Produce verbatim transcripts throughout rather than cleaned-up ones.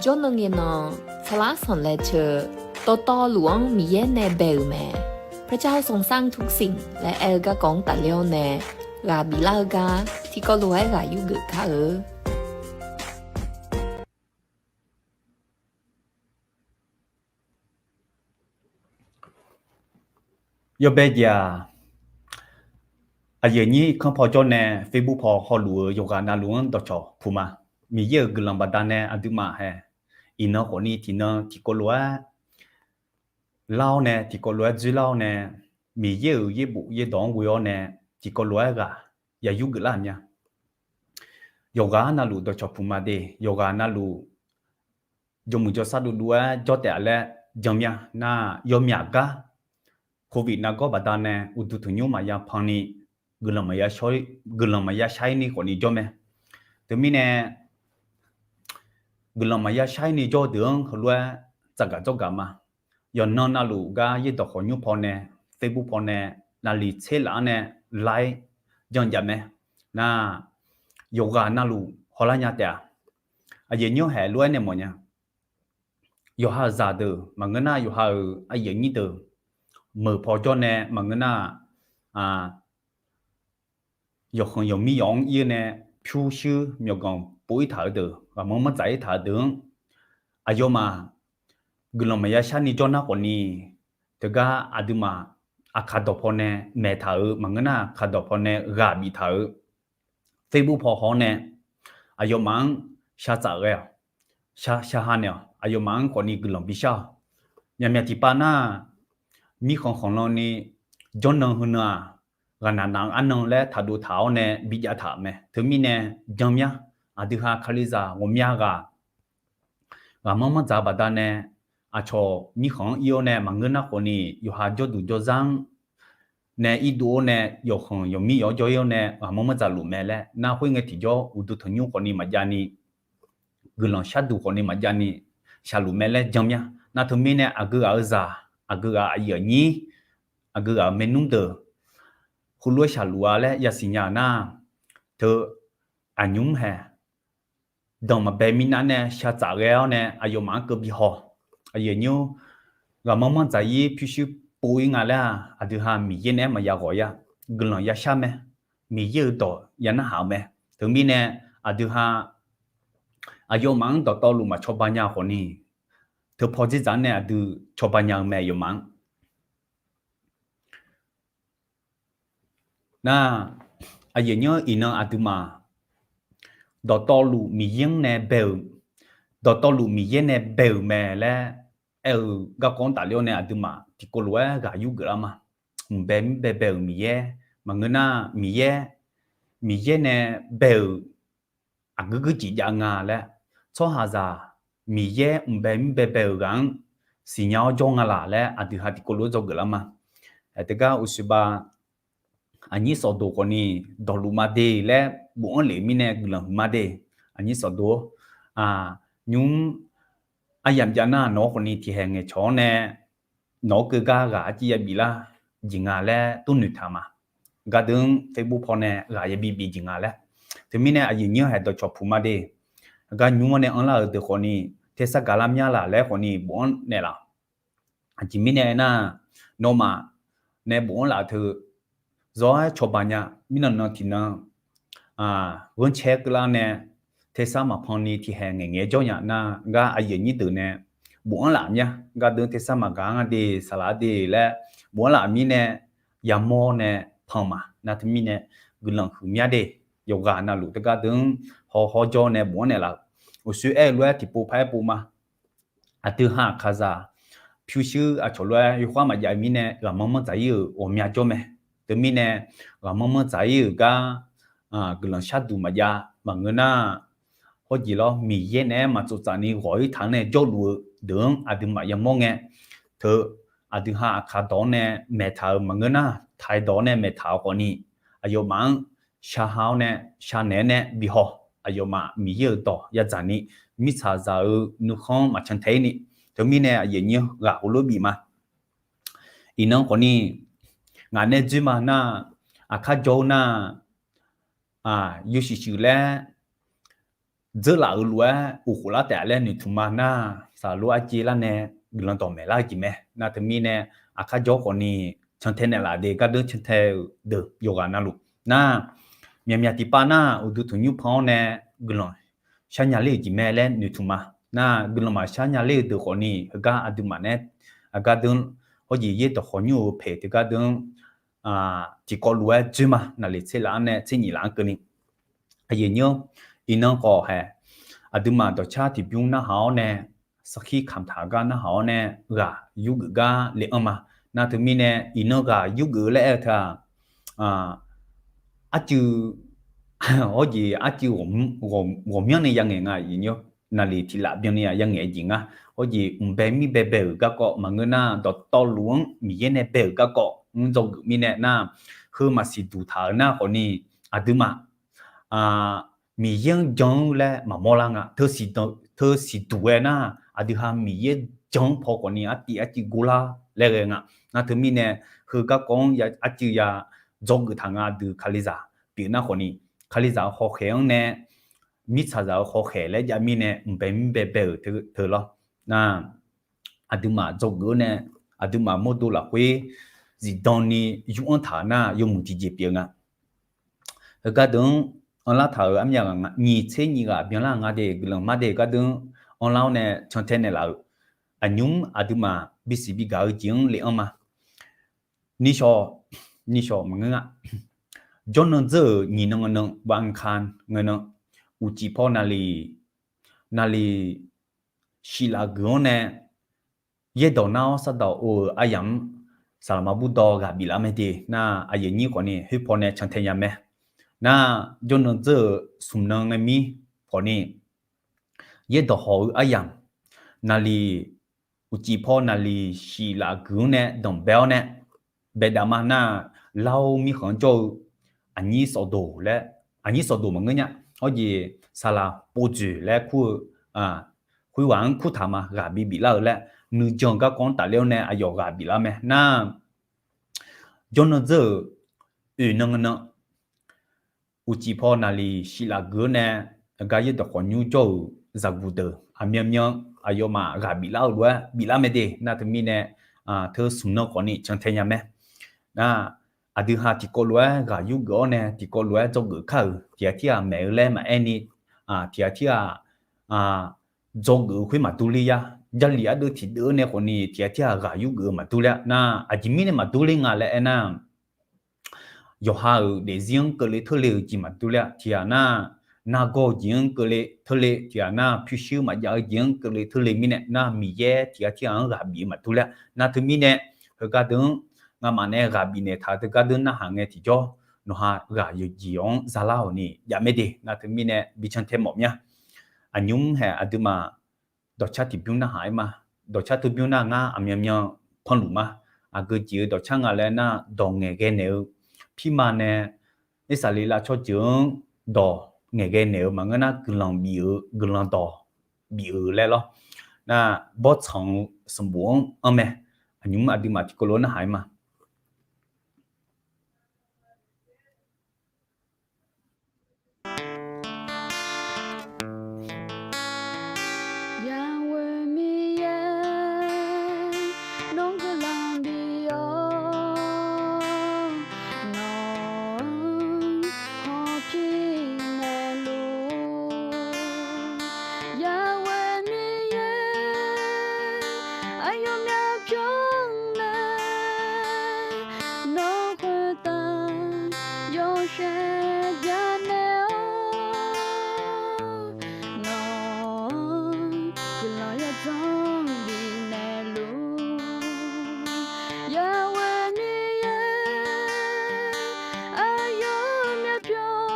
Jawrnan ngae nan, saqlar sanqlaeq ceuq, dawqtawvluf-anr Miqyaer nae bae-euq mae. พระเจ้าทรงสร้างทุกสิ่ง laer aer-eu garkawv-anr tafler-awr nae, ghaq biflar-eu gar tiqkawv lof-aer ghaq yurgeuf kar-eu. Yawbae jeq-aq, aqyuif aqnyir kanr paw jawr nae Facebook paw hawluf-eu yawqghaq navluf-anr dawqcawq puq ma. Miqyaer-euq guiqlanq baqdanae aqduimaf hae iqnan khawfni tiqnan tiqkawv lof-aer lar-awr nae, tiqkawv lof-aer dzoerlar-awr nae, Miqyaer-euq yaerbof yaerdawq-anr ghoe-awr nae, tiqkawv lof-aer ghaq ya yurgeuf lar-euq mya. Yawqghaq navluf dawqcawq puq ma de, yawqghaq navluf jawrmuiq jawrsar dovdov-aer jawr taef-a laer jan mya nar, yawmyaq gar covid nargawr baqdanae uqduq tanqnymr maqya panni, guiqlanq maqya shar-ir ni khawfni jawr mae. Teumirnae guiqlanq maqya shar-ir ni jawr-eu deuq-anr heulof-aer tsafgaq jawrgaq ma. Yawqnan navluf gar yaerdawq khawqnymr pawnae, Facebook pawnae, navlif tser laf-anr nae live janr jav mae. Nar, yawqghaq navluf hawlar nya taef-a. Aqyuif aqnyir haeq lof-aer nae mawfnya. Yawqha-euq zaqdeuq maqngeur nar, yawqha-euq aqyuif aqnyir deuq meuq paw jawr nae maqngeur nar, yawqkhanq yawqmir yawq-anr ir-eu nae pyurshuir myawqganq pov-ir taq-eu deuq, ghaqmanr manr dzaq-ir taq-eu deuq-anr, aqyawfmaf guiqlanq maqya shar ni jawr nar khawfni, teugar aqduimaf aqkaq dawq pawnae maeq taq-euq maqngeur nar, aqkaq dawq pawnae ghaq biftaq-euq Facebook paw haw-awr nae aqyawfmaf-anr shartsaf ghae-awq, shar shar ha naeq-awq, aqyawfmaf-anr khawfni guiqlanq bishar-awq. Myaqmyaq tiqpav nar, mirkhanq khanqlan ni janrnan heuneuq-aq, ghaqnaq naq-eu arnan laer taqdov taq-awr nae bijav taq-euq mae. Teumirnae janr mya, aqdui ha Kalizaq ghawqmya ghaq ghaqmanr manr dzaq-eu baqdanae, aqcawq mirkhanq-anr ir-awr nae maqngeur nar khawfni, yawqha jawrduq jawrzar-anr nae irdov-awr nae, yawqkhanq yawqmir yawq-anr jawr-ir-awr nae ghaqmanr manr dzaq luf mae laer nar, khoerngae tiqjawr uqduq tanqnymr khawfni maqjav ni, guiqlanq sharduq khawfni maqjav ni shaqluf mae laer jan mya. Nar teumirnae aqgeu ghaq-eu zaq, aqgeu ghaq aqyuif aqnyir, aqgeu ghaq-euq maernmr deuq heulof-aer shaqluf-a laer yasiq nya-euq nar, teu aqnymr haeq danq maqbae mirnav nae shartsaf ghae-awr nae aqyawfmaf-anr keuv bi haw. Aqyuif aqnyir-or, ghaqmanr manr dzaq-ir pyurshuir pov-ir nga laer-aq, aqdui ha Miqyaer naeq-aer maqya ghawq-ir-a. Guiqlanq ya shar mae. Miqyaer-euq dawq ya narhaq-eu mae. Teumirnae aqdui ha aqyawfmaf-anr dawqtawvluf maqcawba nya khawfni, teu paw dzerdzaq-anr nae aqdui cawba nya-eu mae, aqyawfmaf-anr. Nar, aqyuif aqnyir-or, iqnan aqduimaf dawqtawvluf Miqyaer-anr nae bae-euq, dawqtawvluf Miqyaer nae bae-euq mae laer aer-eu garkawv-anr tafler-awr nae aqduimaf tiqkawv lof-aer ghaq yurgeuf lar ma. Mqbae mirbae bae-euq Miqyaer maqngeur nar, Miqyaer, Miqyaer nae bae-euq aqguir guir jeq jav nga laer, tsawrhaqzaq Miqyaer mqbae mirbae bae-euq ghaq-anr siqnya-awr jawr nga laq laer aqdui ha tiqkawv lof-aer dzawgeuf lar ma. Aerteugar uqshoebav aqnyir sawqdoq khawfni dawqluf ma de laer bofanr lef mirnae guiqlanq huiq ma de. Aqnyir sawqdoq-or, nymr aryamq jav nar nawq-anr khawfni tiqhaeq ngaeqcawq-anr nae nawq-anr keuv gar ghaq arciv yabif lar jeq nga laer tov noeqtaq ma. Gardeuq-anr Facebook paw nae ghaq yabi bif jeq nga laer. Teumirnae aqyuif aqnyir-anr haeq dawqcawq puq ma de. Gar nymr-anr nae anrlar-euq deuq khawfni tersar gaqlar mya laq laer khawfni bofanr naeqlaf. Aqjeq mirnae aernar, nawmaf nae bofanr laf teu zawr-aer cawba nya. Mirnan nan tiqnan ghanrcae keuvlar nae tersar maqpan ni tiqhaeq ngaeqngaeq-aer jawr nya nar, gar aqyuif aqnyir deuq nae bofanr laf mya. Gardeuq tersar maqgaq nga de, saqlaq de laer bofanr laf mirnae yamawr nae pan ma. Nar teumirnae guiqlanq huiq mya de. Yawqghaq navluf teugar deuq-anr haw haw jawr nae bofanr naeqlaf-euq. Uqshoe aer-eu lof-aer tiqpov paq-aer pov ma. Aqdui ha aqkaqzaq pyurshuir aqcawq lof-aer yawkhav maqjav mirnae ghaqmanr manr dzaq-ir-euq ghawqmya jawr mae. Teumirnae ghaqmanr manr dzaq-ir-euq gar guiqlanq sharduq maqjav maqngeur nar, hawjeq lawr Miqyaer naeq-aer maqtsov tsaf ni ghawq-ir taq-anr nae jawrluf-eu deuq-anr aqduimaf yamawr ngae, teu aqdui ha aqkaq dawq-anr nae maeqtaq-euq maqngeur nar, taiq dawq-anr nae maeqtaq-eu khawfni aqyawfmaf-anr shaqha-awr nae shaqnaeq-aer nae bihaw. Aqyawfmaf Miqyaer-euq dawq yadzaq ni, mirtsaqzaq-euq nuikhanr maqcan tae-ir ni. Teumirnae aqyuif aqnyir ghaq heulof bif ma. Iqnan khawfni ngaq nae dzoer ma nar, aqkar jawr-eu nar, yawshuif shuif laer dzeurlaf-euq lof-aer uqkhof lar taef laer noeqtmq ma nar, saqlor arjeq lar nae guiqlanq dawqmaeq lar-eu jeq mae. Nar teumirnae, aqkar jawr khawfni cantae naeqlaf de gardeur cantae-euq deuq yawqghaq navluf nar, myaqmyaq tiqpav nar uqduq tanqnymr pan-awr nae guiqlanq sharnya ler-euq jeq mae laer noeqtmq ma. Nar guiqlanq maqshar nya ler-eu deuq khawfni heugar aqduimaf nae aqgar deuq-anr, hawr jeq yaerdawq khawqnymr-euq paeq teugar deuq-anr tiqkawv lof-aer dzoer ma. Naqliq tser laf-anr nae tser nyif laf-anr keuvni, aqyuif nyir-awr, iqnan khawf hae, aqduimaf dawqcar tiqbymr narhaq-awr nae, sarkir kamq taq-eu gar narhaq-awr nae, ghaq yurgeuf gar le-anr ma. Nar teumirnae iqnan ghaq yurgeuf laer aer-eu teu-aq, arcuiv, hawr jeq arcuiv ghawqmyanr nae yangaeq nga. Naqliq tiq laf byanni-aq yangaeq-eu jeq nga. Hawr jeq mqbae mir baebae-euq garkawv maqngeur nar, dawqtawvluf-anr Miqyaer nae bae-euq garkawv-anr dzawgeuf mirnae nar, heu maqsiq duq taq-euq nar khawfni, aqduimaf Miqyaer-anr jan-anr laer maqmawr lar nga. Teu siqduq-aer nar, aqdui ha Miqyaer jan-anr paw khawfni artiv arcuiv gor lar laer ghae nga. Nar teumirnae, heu garkawv-anr arcuiv ya dzawgeuf taq nga. Aqdui Kalizaq pyeuf nar khawfni, Kalizaq-euq hawkhaeq-anr nae mirtsaqzaq-euq hawkhaeq laer jav mirnae mqbae mir baebae-euq teu lawr. Nar aqduimaf dzawgeuf-awr nae, aqduimaf mawrdo lafkhoer zifdan ni yur-anr taq-euq nar yawmuiq tiqjeq pyeuf nga. Heugar deuq-anr anrlar taq-euq armyaq ghaq nyiq tser nyiq ghaq byanlar nga de, guiqlanq mar de gar deuq-anr anrlar-awr nae cantae naeqlaf-euq, aqnymr aqduimaf bisiq bigaq-eu jeq-anr le-anr ma. Nishawq, nishawq maqngeur nga. Jawrnan dzeur-euq nyiq nan nan, วันอังคาร ngeur nan, uqcif paw naqliq, naqliq shiq laf geuf-anr nae, yaerdawq nar-awr sardawq or-euq aryamq-anr saqlaq maqbur dawq ghaq biflar mae de. Nar aqyuif nyir khawfni khoer paw nae cantae nya mae. Nar jawrnan dzeur-euq smq nan ngae mir khawfni, yaerdawq hawq-eu aryamq, naqliq uqcif paw naqliq shiq laf geuf-anr nae danqbae-awr nae baedav ma nar, lar-or mirkhanq-anr jawr-eu aqnyir sawqdoq laer, aqnyir sawqdoq maqngeur nya. Hawr jeq saqlaq povdzoeq laer kur-eu khoerghaq-anr kurtaq ma. Ghaq bi biflar-eu laer nuijan garkawv-anr tafler-awr nae aqyawf ghaq biflar mae nar, jawrnan dzeur-euq oeq nan nan, uqcif paw naqliq shiq laf geuf-awr nae, aqgar yaerdawq khawqnymr jawr-euq zaqguq deuq aqmyanmyan aqyawfmaf ghaq biflar-eu lof-aer biflar mae de. Nar teumirnae, teu smq nan khawfni cantae nya mae. Nar aqdui ha tiqkawv lof-aer ghaq yurgeuf-awr nae tiqkawv lof-aer dzawgeuf kar-euq tiq ghaq tirghaq maeq-eu laer maqaer ni, tiq ghaq tirghaq dzawgeuf-eu khoer maqdur ler ya. Jarlif ardeuv tiqdeuv-anr nae khawfni tiq ghaq tirghaq ghaq yurgeuf-eu maqdur ler-a. Nar aqjeq mirnae maqdur ler nga laer aernar, yawqha-euq daefzir-anr keuvle teurle-eu jeq maqdur ler-a. Tiq ghaq nar, nargawr-eu jeq-anr keuvle teurle, tiq ghaq nar pyurshuir maqjav-eu jeq-anr keuvle teurle mirnae nar, Miqyaer tiq ghaq tirghaq-anr ghaq bif-eu maqdur ler-a. Nar teumirnae, heugar deuq-anr ngamaf nae ghaq bifnaeq taq-eu teugar deuq narhaq ngae tiqjawr, nawqha ghaq yawqjeq-anr zalar-awq ni jav mae de. Nar teumirnae bi cantae mawf mya. Aqnymr haeq aqduimaf dawqcar tiqbymr narhaq-aer ma. Dawqcar teu bymr nar ngar aqmyanmyan panluf ma. Aqgeu jeq-eu dawqcar nga laer nar, dawq ngaeqghae naeq-eu pirma nae Irsaqleqlav tsawrjeuq-anr dawq ngaeqghae naeq-eu maqngeur nar, guiqlanq bif-eu, guiqlanq dawq bif-eu laer lawr. Nar bawrtsanq-eu sanqbof-anr anr mae. Aqnymr aqduimaf tiqkawv lof-aer narhaq-aer ma. Yaweh Miqyaer, nawr guiqlanq bif-awr, nawq-anr hawpir naeqluf. Yaweh Miqyaer, aqyawfmaf pyawr nae nawr khoertav yawshaef janaeq-awr, nawq-anr guiqlanq yawdzanr bifnaeq luf. Yaweh Miqyaer, aqyawfmaf pyawr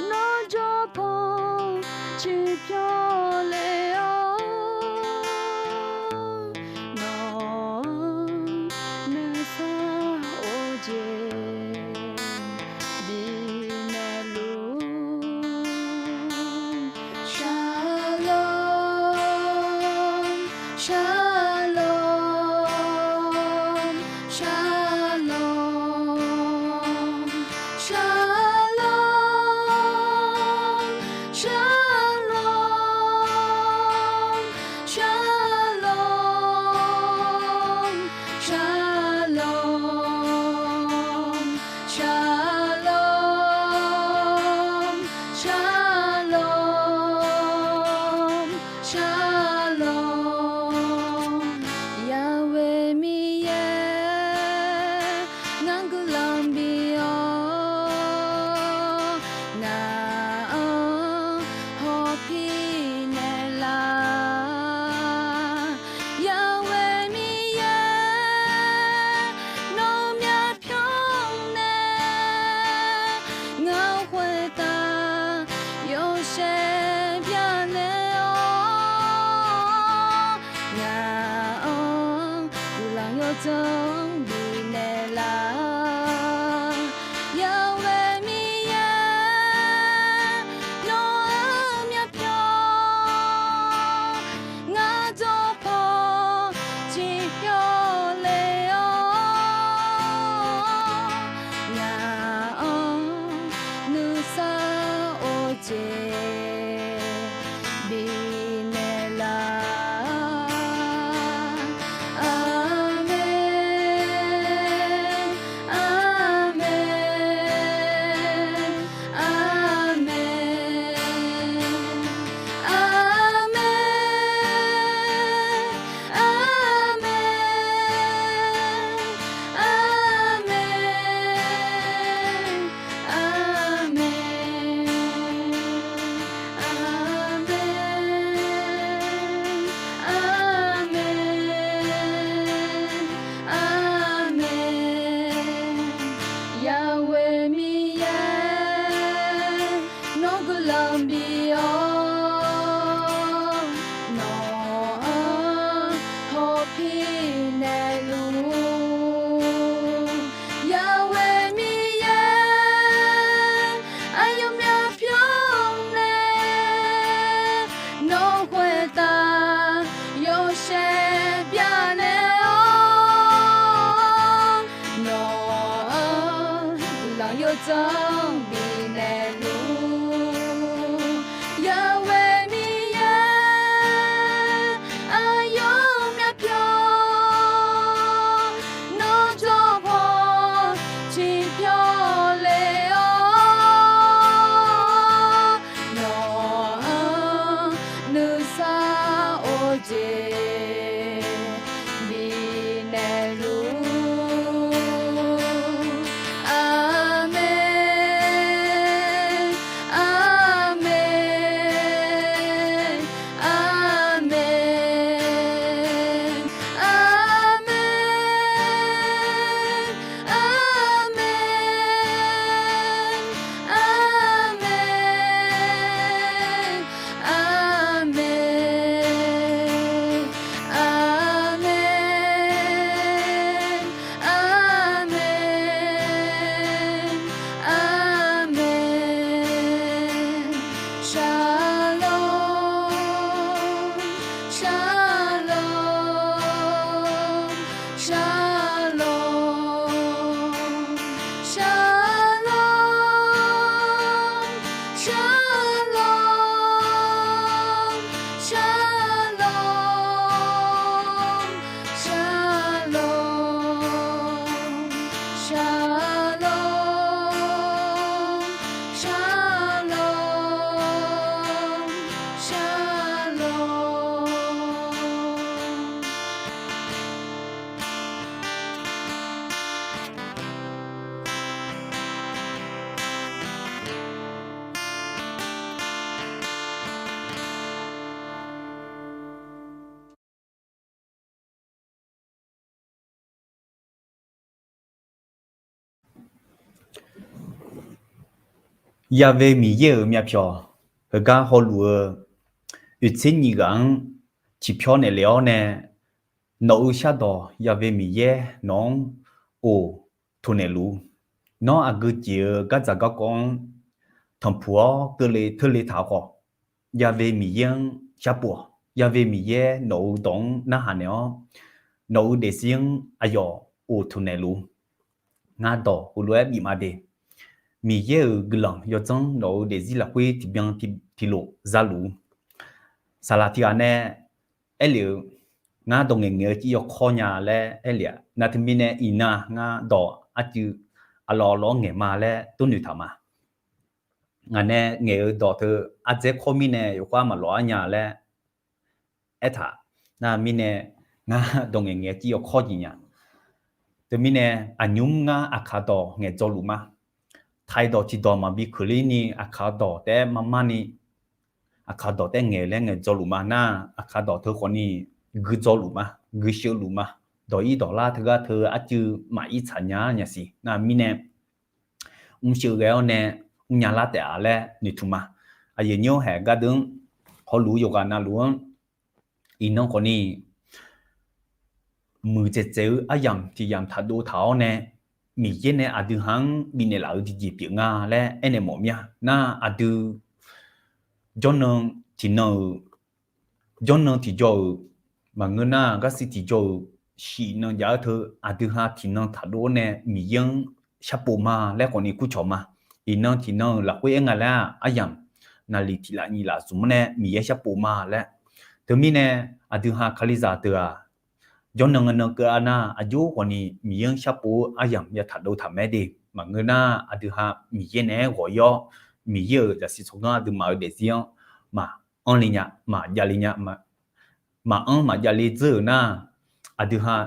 nawr jawr paw ciqpyawr le-awr, nawq-anr nuisar of jeq zanr bifnaeq laf-a. Yawqghae Miqyaer, nawq-euq myavpyawq, ngar jawrpaw ciqpyawq le-awr, ngaq-anr nuisar of jeq bifnaeq laf-a. Aqmeq, aqmeq, aqmeq, aqmeq, aqmeq, aqmeq. Aqmeq. Aqmeq. Aqmeq. Aqmeq. Yawqghae Miqyaer, nawr guiqlanq bif-awr, nawq-anr hawpir naeqluf. Yawqghae Miqyaer, aqyawf myavpyawq nae nawq khoertav yawshaef byanaeq-awr, nawq-anr guiqlanq yawdzanr bifnaeq luf. Yawqghae Miqyaer, aqyawf myavpyawq, nawr jawrpaw ciqpyawq le-awr, nawq-anr nuisar of jeq bifnaeq luf. Aqmeq. Aqmeq. Aqmeq. Aqmeq. Aqmeq. Aqmeq. Aqmeq. Aqmeq. Aqmeq. Shalom. Shalom. Shalom. Shalom. Shalom. Shalom. Shalom. Shalom. Shalom. Shalom. Ya've Miqyaer-euq myavpyawq heugar hawluf-eu oeqtser nyiq ghaq-anr ciqpyawr naeqle-awr nae, nawq-euq shardawq Ya've Miqyaer nawq-anr of taqnaeq luf-ur. Nawr aqgeu jeq-eu gardzaq garkawv-anr tanqpuq-awr keuvle teule taq-awr khawf, Ya've Miqyaer-anr sharpov-awq. Ya've Miqyaer nawq-euq dawq-anr narhaq naeq-awr, nawq-euq daefzir-anr aqyawf of taqnaeq luf-ur. Ngar dawq heulof-aer bif ma de. Miqyaer-euq guiqlanq yawdzanr nawq-euq daefzir lafkhoer tiqbyan tiqlof za luf-ur. Saqlaq tiq ghaq nae aerlef-eu, ngar dawq ngaeqngaeq-eu civ yawkawr nya laer aerlef-a. Nar teumirnae iqnan ngar dawq arcuiv aqlawq aqlawq-anr ngaeq ma laer tov noeq taq ma. Ngaq nae ngaeq-eu dawq teu ardzaer kawr mirnae yawkhav maqlawq-ar nya laer aertaq. Nar mirnae ngar dawq ngaeqngaeq-eu civ yawkawr jeq nya. Teumirnae aqnymr ngar aqkaq dawq ngaeqdzaw luf ma. Taiq dawq tiq dawq maqbi keuvler ni aqkaq dawq taef-aer marmar ni, aqkaq dawq taef-aer ngaeq laer ngaeqdzaw luf ma. Nar aqkaq dawq teu khawfni guidzaw luf ma, guisheuv luf ma. Dawq ir dawq lar teugar teu arcuiv maqir tsaq nya nya siq. Nar mirnae mrsheuv ghae-awr nae mrnya lar taef-a laer noeqtmq ma. Aqyuif nymr haeq gardeuv-anr hawluf-eu yawqghaq navluf-anr iqnan khawfni muiqdzaeq dzaeq-eu aryamq tiq yamq taqdov taq-awr nae, Miqyaer nae aqdui ha-anr bifnaeq laf-euq tiqjeq pyeuf nga laer aernaeq mawf mir-a. Nar aqdui jawrnan tiqnan-euq, jawrnan tiqjawr-euq, maqngeur nar garsiq tiqjawr-euq, shif nan jav-eu teu aqdui ha tiqnan taqdov-awr nae Miqyaer-anr sharpov ma laer khawfni kurcawq ma. Iqnan tiqnan-euq lafkhoer aer nga laer-aq, aryamq naqliq tiq laf nyiq laf zmq-anr nae Miqyaer sharpov ma laer. Teumirnae aqdui ha Kalizaq deuq-aq, jawrnan nan keuv-a nar, aqjox khawfni Miqyaer-anr sharpov-eu aryamq ya taqdov taq mae de. Maqngeur nar aqdui ha Miqyaer naeq-aer ghawq-ir-awr, Miqyaer-euq zaqsiq tsawrganr aqduimaf-euq daefzir-anr maqanr le nya, maqjav le nya, maqanr maqjav le dzeur-euq nar, aqdui ha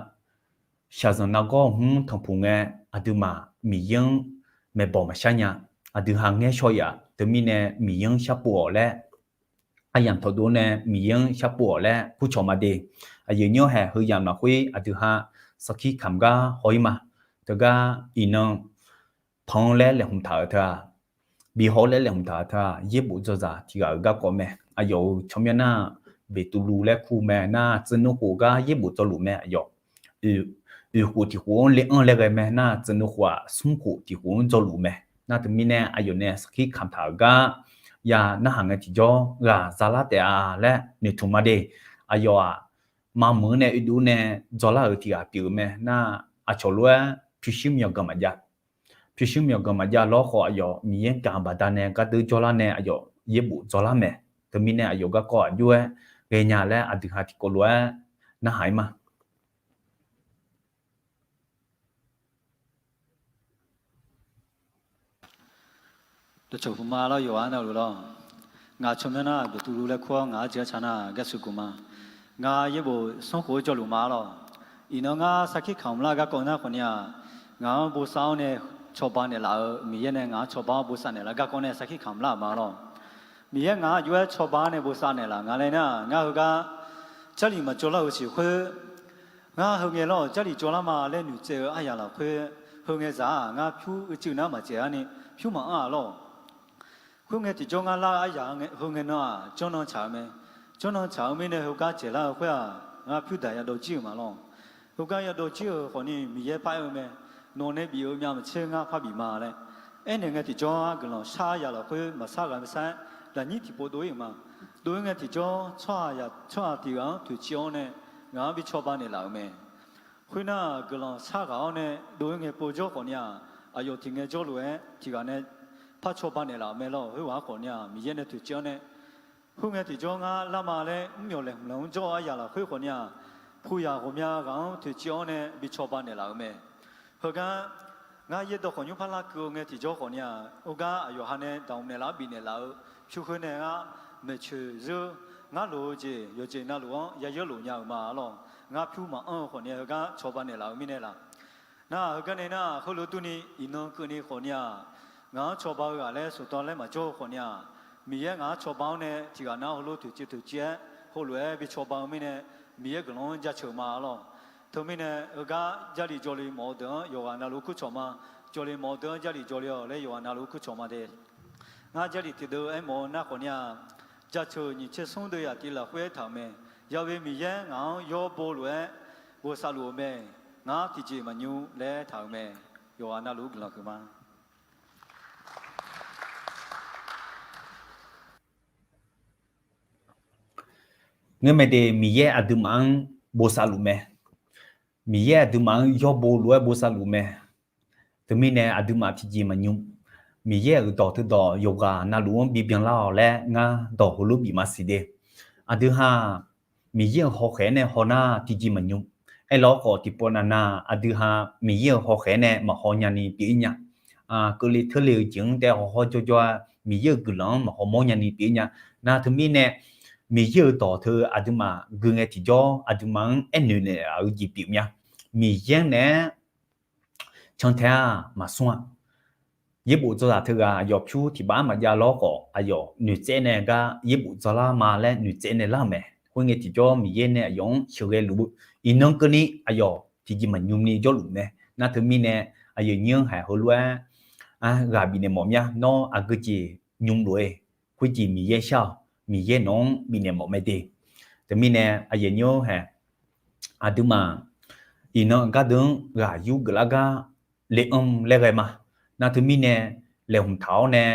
shaqzanq nargawr hmq tanqpuq ngae, aqduimaf Miqyaer-anr maeqbawq maqshar nya. Aqdui ha ngaer shaw yaf. Teumirnae Miqyaer-anr sharpov-awq laer, aryamq tawqdov nae Miqyaer-anr sharpov-awq laer kurcawq ma de. Aqyuif nymr haeq heu yamq lafkhoer aqdui ha sarkir kamq gar haw-ir ma. Teugar iqnan panq-anr laer laeqhmq taq-euq teu-aq, bi haw-awr laer laeqhmq taq-euq teu-aq, yaerbof dzawzaq tiq ghaq-euq garkawv mae. Aqyawf-euq tsawrmyanr nar, Beqtuvluv laer kur mae nar, tsuif nmr khof gar yaerbof dzawluf mae. Aqyawf oeq khof tiq khof-anr le anr laer ghae mae nar, tsuif nmr khof-aq, smr khof tiq khof-anr dzawluf mae. Nar teumirnae aqyawf nae sarkir kamq taq-euq gar ya narhaq ngae tiqjawr ghaq zalar taef-a laer noeqtmq ma de. Aqyawf-aq, maqmuiq-anr nae oedov nae dzawlar-euq tiq ghaq pyeuf-eu mae nar, aqcawq lof-aer pyurshuir myawqganq maqjav. Pyurshuir myawqganq maqjav lawr khawf, aqyawf Miqyaer gaq baqdanae gardeur jawrlar nae aqyawf yaerbof dzawlar mae. Teumirnae aqyawf garkawv aqjox-aer ghaenya laer aqdui ha tiqkawv lof-aer narhaq-ir ma. Dawqcawq puq ma lawr, yawqghaq navluf lawr. Ngaq tsawrmyanr nar Beqtuvluv laer kur-awr ngaq arjeuq arca nar garshuq guq ma. Ngar yaerbof smr khof-anr jawrluf ma lawr. Iqnan ngar sarkir kamq lar garkawv nar khawfni-aq, ngaq-anr bosav-awr nae cawba naeqlaf-eu Miqyaer nae ngaq-anr cawba-awr bosav naeqlaf garkawv nae sarkir kamq lar-euq ma lawr. Miqyaer ngaq-anr aqjox-aer cawba-awr nae bosav naeqlaf nga laer nar, ngar heugar Jarlif maqjawr lar-euq siq khoer, ngar heu ngae lawr-euq Jarlif jawrlar ma laer noeqtsaev-eu aryaq lafkhoer, heu ngae zaq-aq ngar pyur uicuiv nar maqdzaeq-ar ni pyur maqanr-a lawr. Khoerngae tiqjawr ngar lar-eu aryaq heu ngae nan-aq, janrnan tsaq-eu mae. Janrnan tsaq-eu mirnae heugar dzaeqlar-eu khoer-aq, ngar pyur daq yadawv jir-euq ma lawr. Heugar yadawv jir-euq khawfni Miqyaer paraer-eu mae. Nawq nae bif-eu myav maqtser ngar par bif ma laer aernaeq ngae tiqjawr-ar, guiqlanq shar yaq lafkhoer maqsar ghaq maqsar-aer lafnyir tiqpov dov-ir-euq ma. Dov-ir ngae tiqjawr tsawrhaq tiq ghaq-anr toeqciv-awr nae ngaq-anr bi cawba naeqlaf-euq mae. Khoernar, guiqlanq shar ghaq-awr nae dov-ir ngae povjawr khawfni-aq, aqyawf tiq ngae jawrluf-aer tiq ghaq nae par cawba naeqlaf-euq mae lawr. Khoerghaq-anr khawfni-aq, Miqyaer nae toeqciv-awr nae, khoerngae tiqjawr ngar lar ma laer mr myawq laeqhmq laeq-anr jawr-eu aryaq lafkhoer khawfni-aq, puq yaq ghawqmya ghaq-anr toeqciv-awr nae bi cawba naeqlaf-euq mae. Heugar ngar yaerdawq khawqnymr par larkeuv-eu ngae tiqjawr khawfni-aq, heugar aqyawf ha nae damq naeqlaf-awr bifnaeq laf-eu pyur khoer nae ngar maeqtsoeq zeur, ngar loq-eu jeq yawqjeq navluf-anr yayeurlof nya-euq ma lawr. Ngar pyur maqanr-eu khawfni heugar cawba naeqlaf-euq mirnae laf. Nar heugar nae nar, heulof durni iqnan keuvni khawfni-aq, ngaq-anr cawba-eu ghaq laer soqtawv laer maqjawr-eu khawfni-aq, Miqyaer ngaq-anr cawba-awr nae tiq ghaq nar heulof toeqciv toeqciv-aer heulof-aer bi cawba-eu mirnae, Miqyaer guiqlanq-anr jaceuq ma lawr. Teumirnae heugar Jarlif jawrle mawf-eu deuq-anr yawqghaq navluf kurcawq ma. Jawrle mawf-eu deuq-anr Jarlif jawrle-awq laer yawqghaq navluf kurcawq ma de. Ngar Jarlif tiqdeuv aermawf-eu nar khawfni-aq, jaceuq nyiq tser smr deuv yaf tiv lafkhoer aertaq-euq mae. Yawe Miqyaer ngaq-anr yawr bo lof-aer bosav luf-eu mae. Ngar tiqjeq maqnymr laer aertaq-euq mae. Yawqghaq navluf guiqlanq huiqma. Ngeurmae de, Miqyaer aqduimaf-anr bosav luf mae. Miqyaer aqduimaf-anr yawr bo lof-aer bosav luf mae. Teumirnae aqduimaf tiqjeq maqnymr. Miqyaer-euq dawq teudawq yawqghaq navluf-anr bibyan lar-awq laer ngar dawq heulof bif maqsiq de. Aqdui ha Miqyaer-euq hawkhaeq-aer nae haw nar tiqjeq maqnymr. Aerlawr khawf tiqpov navnav aqdui ha Miqyaer-euq hawkhaeq-aer nae maqhaw nyani pyeuf-ir nya. Keuvle teurle-eu jeq-anr tae hawhaw jawrjawr-a, Miqyaer-euq guiqlanq-anr maqhaw mawr nyani pyeuf-ir nya. Nar teumirnae Miqyaer-euq dawq teu aqduimaf gui ngae tiqjawr aqduimaf-anr aernoeq naeq-euq jeq pyeuf mya. Miqyaer-anr naeq-aer cantae-aq maqsmr-a. Yaerbof dzawzaq teughaq aqyawf pyur tiq baf-anr maqjav lawr khawf, aqyawf noeqtsaev nae gar yaerbof dzawlar ma laer noeqtsaev nae lar-euq mae. Khoerngae tiqjawr Miqyaer nae aqyawf-anr sheuqghae luf-eu iqnan keuvni aqyawf tiqjeq maqnymr ni jawrluf mae. Nar teumirnae aqyuif nyir-anr haiq heulof-aer ghaq bifnaeq mawf mya. Nawr aqgeu jeq nymr lof-aer khoerjeq Miqyaer shar-awq. Miqyaer nawq-anr bifnaeq mawf mae de. Teumirnae aqyuif nyir-anr haiq aqduimaf iqnan gardeuv-anr ghaq yur geuflar gar le anr laer ghae ma. Nar teumirnae, laeqhmq taq-awr nae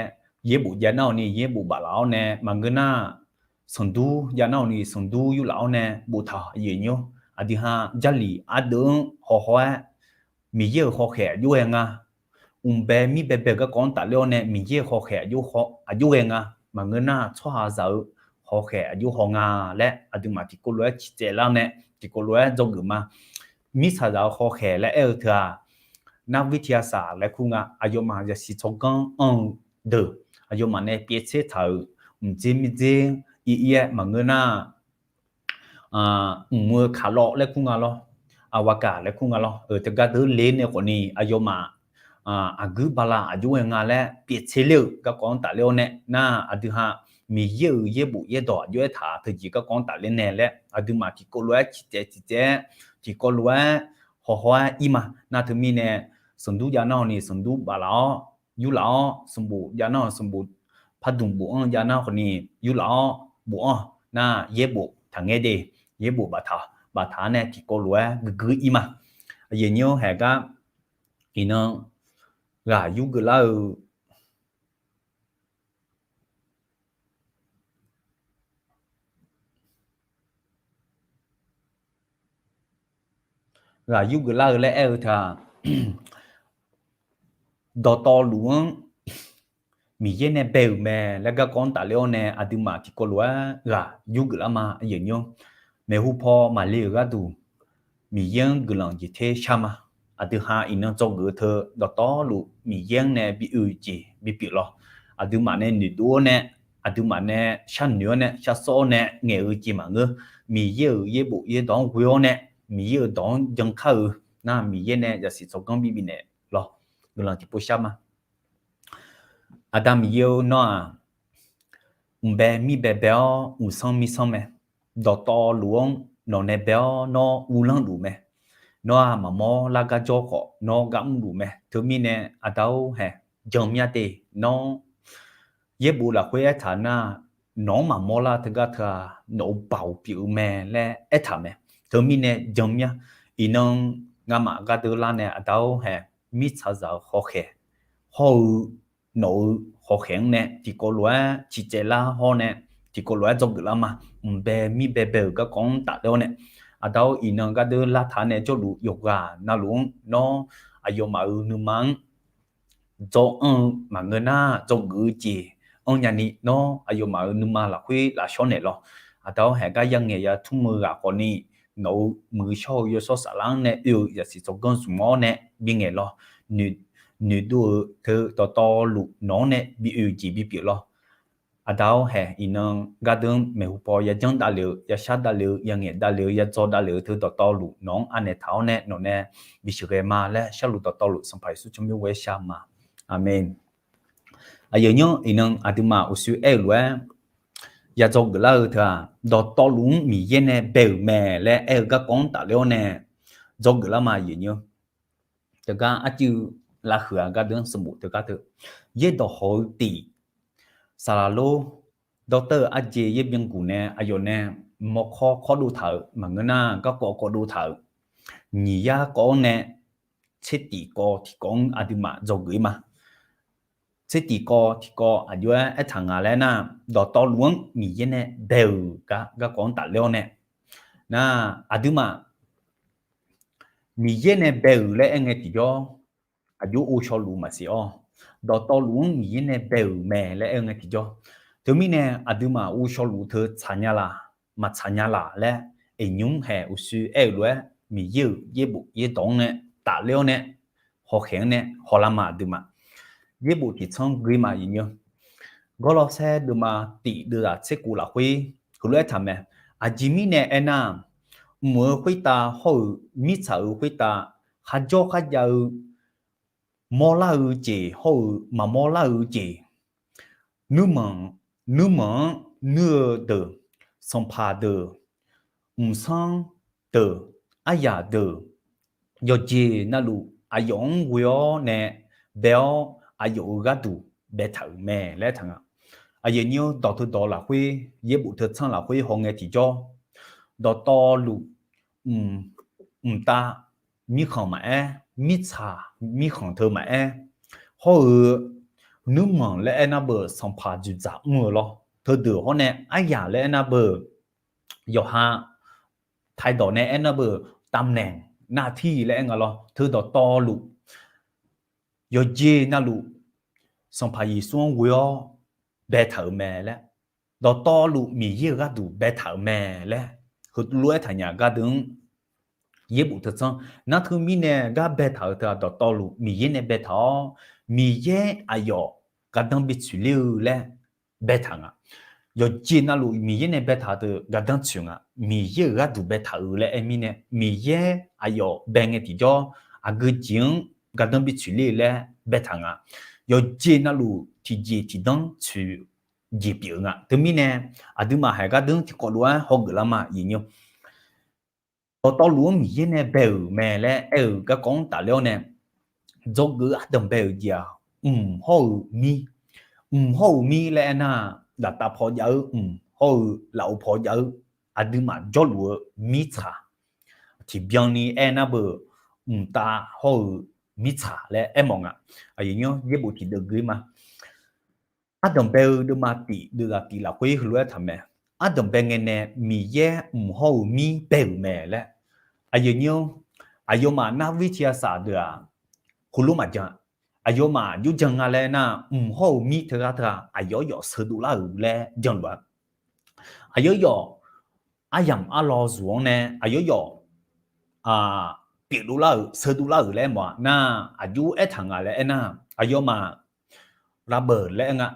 yaerbof jav nar-awq ni yaerbof baflaf-awr nae maqngeur nar, sanqdur jav nar-awq ni sanqdur yurlaf-awr nae boftaq-awq aqyuif aqnyir-or. Aqdui ha Jarlif ardeuv-anr hawhaw-aer Miqyaer-euq hawkhaeq aqjox ghae nga. Mqbae mirbae bae-euq garkawv-anr tafler-awr nae Miqyaer-euq hawkhaeq aqjox ghae nga. Maqngeur nar tsawrhaqzaq-euq hawkhaeq aqjox haw nga laer aqduimaf tiqkawv lof-aer ciqcaev lar nae tiqkawv lof-aer dzawgeuf ma. Mirtsaqzaq-euq hawkhaeq laer aer-eu teu-aq, nar วิทยาศาสตร์ laer kur nga. Aqyawfmaf zaqsiq tsawrganr anr-eu deuq, aqyawfmaf nae pyaev tser taq-euq mqdzer mirdzer ir ir-aer maqngeur nar, mq-eu kaqlawv laer kur nga lawr, aqwaqkaq laer kur nga lawr-euq teugar deuq le nae khawfni aqyawfmaf aqguir bala aqjox ghae nga laer pyaev tser ler-euq garkawv-anr tafler-awr nae nar, aqdui ha Miqyaer-euq yaerbof yaerdawq aqjox-aer taq teujeq garkawv-anr tafler nae laer aqduimaf tiqkawv lof-aer ciqcaev ciqcaev-aer tiqkawv lof-aer hawhaw-aer ir ma. Nar teumirnae, sanqdur jav nar-awq ni sanqdur baflaf-awr yurlaf-awr, sanqbof jav nar-awq sanqbof, pardmq bof-anr jav nar khawfni yurlaf-awr bof-anr nar yaerbof taqngaer de, yaerbof baftaq baftaq-anr nae tiqkawv lof-aer guiqguir ir ma. Aqyuif aqnyir-or, haeq gar iqnan ghaq yur geuflar-eu ghaq yur geuflar-eu laer aer-eu teu-aq, dawqtawvluf-anr Miqyaer nae bae-euq mae laer garkawv-anr tafler-awr nae aqduimaf tiqkawv lof-aer ghaq yur geuflar ma. Maeqhu paw maqle-euq gharduq Miqyaer-anr guiqlanq jeq ter shar ma. Aqdui ha iqnan dzawgeuf-eu teu dawqtawvluf Miqyaer-anr nae bi oe-eu jeq bipyeuf lawr. Aqduimaf nae noeqdov-awr nae, aqduimaf nae sharnoeq-awr nae shar sawr-awr nae ngaeq-eu jeq maqngeur. Miqyaer-euq yaerbof yaerdawq-anr ghoe-awr nae, Miqyaer-euq dawq-anr jan kar-eu nar, Miqyaer nae zaqsiq tsawrganr bibif naeq lawr. Guiqlanq tiqpov shar ma. Aqda Miqyaer-or, nawr-aq mqbae mirbae bae-awr uqsanr mirsanr mae. Dawqtawvluf-anr nawq nae bae-awr nawr uvlanr luf mae. Nawr-aq maqmawr lar gar jawr khawf nawr gar mrluf mae. Teumirnae aqda-or, haeq jan mya de. Nawr yaerbof lafkhoer aertaq nar, nawq-anr maqmawr lar teugar teu-aq nawq-euq baoq pyeuf-eu mae laer aertaq mae. Teumirnae jan mya. Iqnan ngamaf gardeuv lar nae aqda-or, haeq mirtsaqzaq-euq hawkhaeq hawr-eu nawq-euq hawkhaeq-anr nae tiqkawv lof-aer ciqcaev lar hawr nae tiqkawv lof-aer dzawgeuf lar ma. Mqbae mirbae bae-euq garkawv-anr tafler-awr nae, aqda-or, iqnan gardeuv lartaq nae jawrluf yawqghaq navluf-anr nawr aqyawfmaf-euq nuima-anr dzawr-anr-eu maqngeur nar dzawgeuf-eu jeq anr nyani nawr aqyawfmaf-euq nuima lafkhoer lafshawr naeq lawr. Aqda-or, haeq gar yangaeq yatmr-eu ghaq khawfni nawq-euq muiq-eu shawr-eu yawshawr saflar-anr nae oe-eu zaqsiq tsawrganr zmq-awr nae bingaeq lawr. Noeqdov-eu teu dawqtawvluf nawq-anr nae bi oe-eu jeq bipyeuf lawr. Aqda-or, haeq iqnan gardeuv-anr maeqhu paw yajanr davlef-eu, yashar davlef-eu, yangaeq davlef-eu, yadzaw davlef-eu teu dawqtawvluf nawq-anr anaeq taq-awr nae nawq nae bisheuq ghae ma laer sharluf dawqtawvluf Sanqpaq Yeqsur tsawrmyanr ghoer-aer shar ma. Aqmeq. Aqyuif aqnyir-or, iqnan aqduimaf uqshoe aer-eu lof-aer yadzaw geuflar-eu teu-aq, dawqtawvluf-anr Miqyaer nae bae-euq mae laer aer-eu garkawv-anr tafler-awr nae dzawgeuf lar ma. Aqyuif aqnyir-or, teugar arcuiv lavhuiq-aq gardeuv-anr sanqbof teugar teu, yaerdawq hawq-eu tif, saqlaq lor, dawrtawr-eu arjeq yaerbyangguq nae aqyawf nae mawrkawr kawrdov taq-euq maqngeur nar garkawv kawv dov taq-euq, nyiq yar kawv-anr nae tsertif kawv tiqkawv-anr aqduimaf dzawgeuf-ir ma. Tsertif kawv tiqkawv aqjox-aer aertaq nga laer nar, dawqtawvluf-anr Miqyaer nae bae-euq gar garkawv-anr tafler-awr nae, nar aqduimaf Miqyaer nae bae-euq laer aer ngae tiqjawr, aqjox ghovshaw luf maqsiq-awr, dawqtawvluf-anr Miqyaer nae bae-euq mae laer aer-eu ngae tiqjawr. Teumirnae aqduimaf ghovshaw luf teu tsaqnya laq, maqtsaqnya laq laer, iqnymr haeq uqshoe aer-euq lof-aer Miqyaer-euq yaerbof yaerdawq-anr nae tafler-awr nae, hawkhaeq-anr nae hawlar ma aqduimaf. Yaerbof tiqtsanr gui ma aqyuif aqnyir-or. Gawrlawrsaer deuvma tif deuvzaq tserkhof lafkhoer heulof-aer taq mae. Aqjeq mirnae aernar, mq-euq khoertav hawr-euq mirtsaq-euq khoertav kharjawr kharjav-eu mawrlar-eu jeq hawr-eu maqmawr lar-eu jeq, nuirmanq, nuirmanq-anr nuir-eu deuq, sanqpaq deuq, mqsanr deuq, aryaq deuq, yawqjeq navluf aqyawf-anr ghoe-awr nae bae-awr aqyawf-euq gharduq baetaq-euq mae laer taq nga. Aqyuif aqnyir-or, dawq teu dawq lafkhoer, yaerbof teu tsanr lafkhoer hawngae tiqjawr, dawqtawvluf mqtav mirkhanq maqaer, mirtsaq mirkhanq teu maqaer, hawr-eu nuirmanq laer aernar beu sanqpaq dzoeqdzaq mr-eu lawr. Teudeuq hawr nae aryaq laer aernar beu, yawqha ไทย dawq nae aernar beu ตำแหน่ง หน้าที่ laer aer nga lawr. Teu dawqtawvluf, yawqjeq navluf Sanqpaq Yeqsur-anr ghoe-awr baetaq-euq mae laer, dawqtawvluf Miqyaer-euq gharduq baetaq-euq mae laer, heulof-aer taqnyaf gardeuv-anr yaerbof teutsanr. Nar teumirnae gar baetaq-eu teu-aq, dawqtawvluf Miqyaer nae baetaq-awr, Miqyaer aqyawf gardanr bitsoeq ler-eu laer baetaq nga. Yawqjeq navluf Miqyaer nae baetaq-eu teu gardanr tsoeq nga. Miqyaer-euq gharduq baetaq-eu laer aer mirnae, Miqyaer aqyawf bae ngae tiqjawr, aqgeu jeq-anr gardanr bitsoeq ler-eu laer baetaq nga. Yawqjeq navluf tiqjeq tiqdanr tsoeq jeq pyeuf-eu nga. Teumirnae, aqduimaf haiq gardeuv-anr tiqkawv lof-aer hawgeuf lar ma, aqyuif nymr. Dawqtawvluf-anr Miqyaer nae bae-euq mae laer aer-eu garkawv-anr tafler-awr nae, dzawgeuf ardanq bae-euq jeq-aq, mq hawr-eu mir. Mq hawr-eu mir laer aernar, laftav paw jav-eu mq hawr-eu lafov paw jav-eu, aqduimaf jawrluf-eu mirtsaq, tiqbyan ni aernar beu, mqtav hawr-eu mirtsaq laer aermawf nga. Aqyuif nymr, yaerbof tiqdeuv gui ma. Ardanq bae-eu deuvma tif deuvzaq tif lafkhoer heulof-aer taq mae. Ardanq bae ngae nae Miqyaer mq hawr-eu mir bae-euq mae laer. Aqyuif nymr, aqyawfmaf nar วิทยาศาสตร์ deuq-aq, heulof maqjan. Aqyawfmaf jawrjan nga laer nar, mq hawr-eu mir teughaq teughaq aqyawf yawf sheu dovlar-euq laer janluf-a. Aqyawf yawf aryamq arlawr zuq-anr nae aqyawf yawf pyeuf dovlar-euq, sheu dovlar-euq laer mawf-a nar, aqjox aertaq nga laer aernar, aqyawfmaf rabeuf laer aer nga.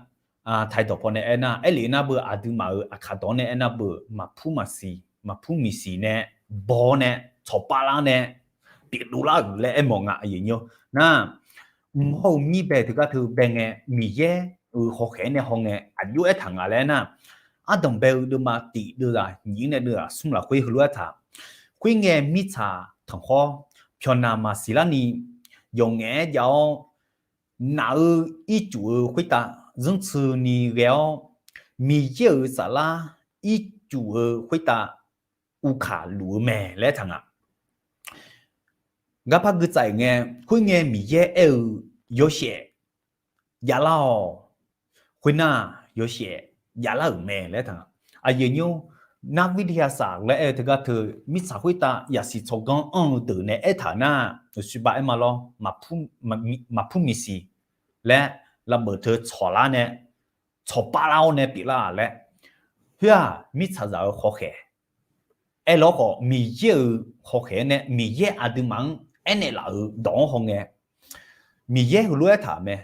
Taqi dawq paw nae aernar, aerlef nar beu aqduimaf-euq aqkaq dawq-anr nae aernar beu, maqpur maqsiq, maqpur miqsiq nae baw-awr nae, tsawqpav lar nae pyeuf dovlar-euq laer aermawf nga, aqyuif nymr. Nar, mq hawr-eu mir bae teugar teu bae ngae, Miqyaer-euq hawkhaeq-aer nae haw ngae, aqjox aertaq nga laer aernar, ardanq bae-eu deuvma tif deuvzaq nyiq-ir nae deuvzaq smr lafkhoer heulof-aer taq. Khoerngae, mirtsaq tanqkhawr pyawqnaq maqsiq larni yawqngaef-aer jav-awr, naf-eu ircuf-eu khoertav zanrtsuini ghae-awr, Miqyaer-euq saflar ircuf-eu khoertav uvkaq luf-eu mae laer taq nga. Garpar gui tsav-iq ngae, khoerngae Miqyaer aer-eu, yawshaef javlar-awq. Khoernar, yawshaef javlar-euq mae laer taq nga. Aqyuif nymr, nar วิทยาศาสตร์ laer aer-eu teugar teu, mirtsaq khoertav yasiq tsawrganr anr-eu deuq nae aertaq nar, uqshoe ba aer ma lawr, maqpur miqsiq laer labeuf teu tsawqlar nae, tsawqpav lar-awr nae pyeuflar-aq laer. Khoer-aq, mirtsaqzaq-euq hawkhaeq aer lawr khawf, Miqyaer-euq hawkhaeq-aer nae Miqyaer aqduimaf-anr aernaeq laf-euq dawq-anr haw ngae, Miqyaer heulof-aer taq mae.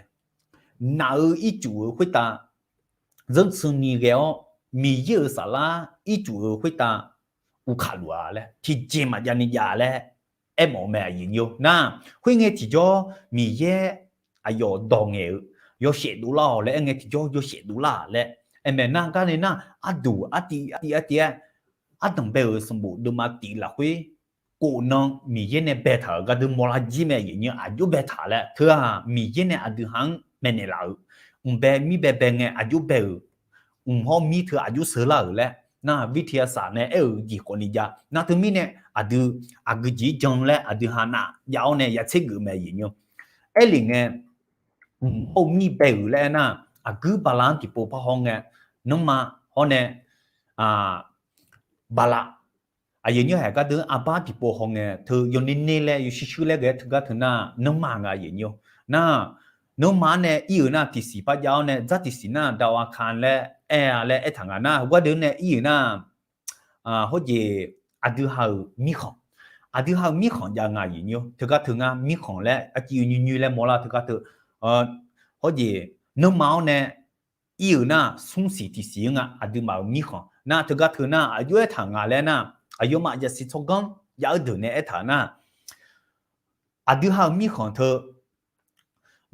Naf-eu ircuf-eu khoertav zanrtsuini ghae-awr, Miqyaer-euq saflar ircuf-eu khoertav uvkaq luf-a laer, tiqjeq maqjav ni jav laer aermawf-eu mae, aqyuif nymr. Nar, khoerngae tiqjawr Miqyaer aqyawf dawq ngaeq-eu, yawshaef dovlar-awq laer aer ngae tiqjawr yawshaef dovlar laer aer mae. Nar gar nae nar, arduq artiv artiv artiv-aer ardanq bae-euq sanqbof deuvma tif lafkhoer, kof nan Miqyaer nae baetaq-euq gardeuv mawrlar jir mae, aqyuif nymr, aqjox baetaq laer. Teu-aq, Miqyaer nae aqdui ha-anr maeqnaeq laf-euq, mq bae mir bae bae ngae aqjox bae-euq, mq hawr mir teu aqjox sheular-euq laer. Nar วิทยาศาสตร์ nae aer-euq jeq khawfni jav. Nar teumirnae aqdui aqgeu jeq-ir jan laer aqdui ha naf jav-awr nae ya tser geuf mae, aqyuif nymr. Aerlef ngae, mq hawr-eu mir bae-euq laer aernar, aqguir bala-anr tiqpov par haw ngae, nanrma hawr nae bala, aqyuif nymr, haeq gardeuv-anr arbar tiqpov haw ngae, teu yawner ner laer yawshuir shuir laer ghae-aer teugar teu nar, nanrma nga, aqyuif nymr. Nar, nanrma-anr nae ir-euq nar tiqsiq par jav-awr nae dzar tiqsiq nar ดาวอังคาร laer aer-a laer aertaq nga nar, heugar deuq-anr nae ir-euq nar, hawr jeq aqdui ha-euq mirkhanq, aqdui ha-euq mirkhanq jav nga, aqyuif nymr. Teugar teu ngar mirkhanq laer arciv nyoer nyoer laer mawrlar teugar teu, hawr jeq nanrma-awr nae ir-euq nar smr siq tiqsiq-anr nga, aqduimaf-euq mirkhanq. Nar teugar teu nar aqjox aertaq nga laer nar, aqyawfmaf yasiq tsawrganr jav-eu deuq nae aertaq nar, aqdui ha-euq mirkhanq teu,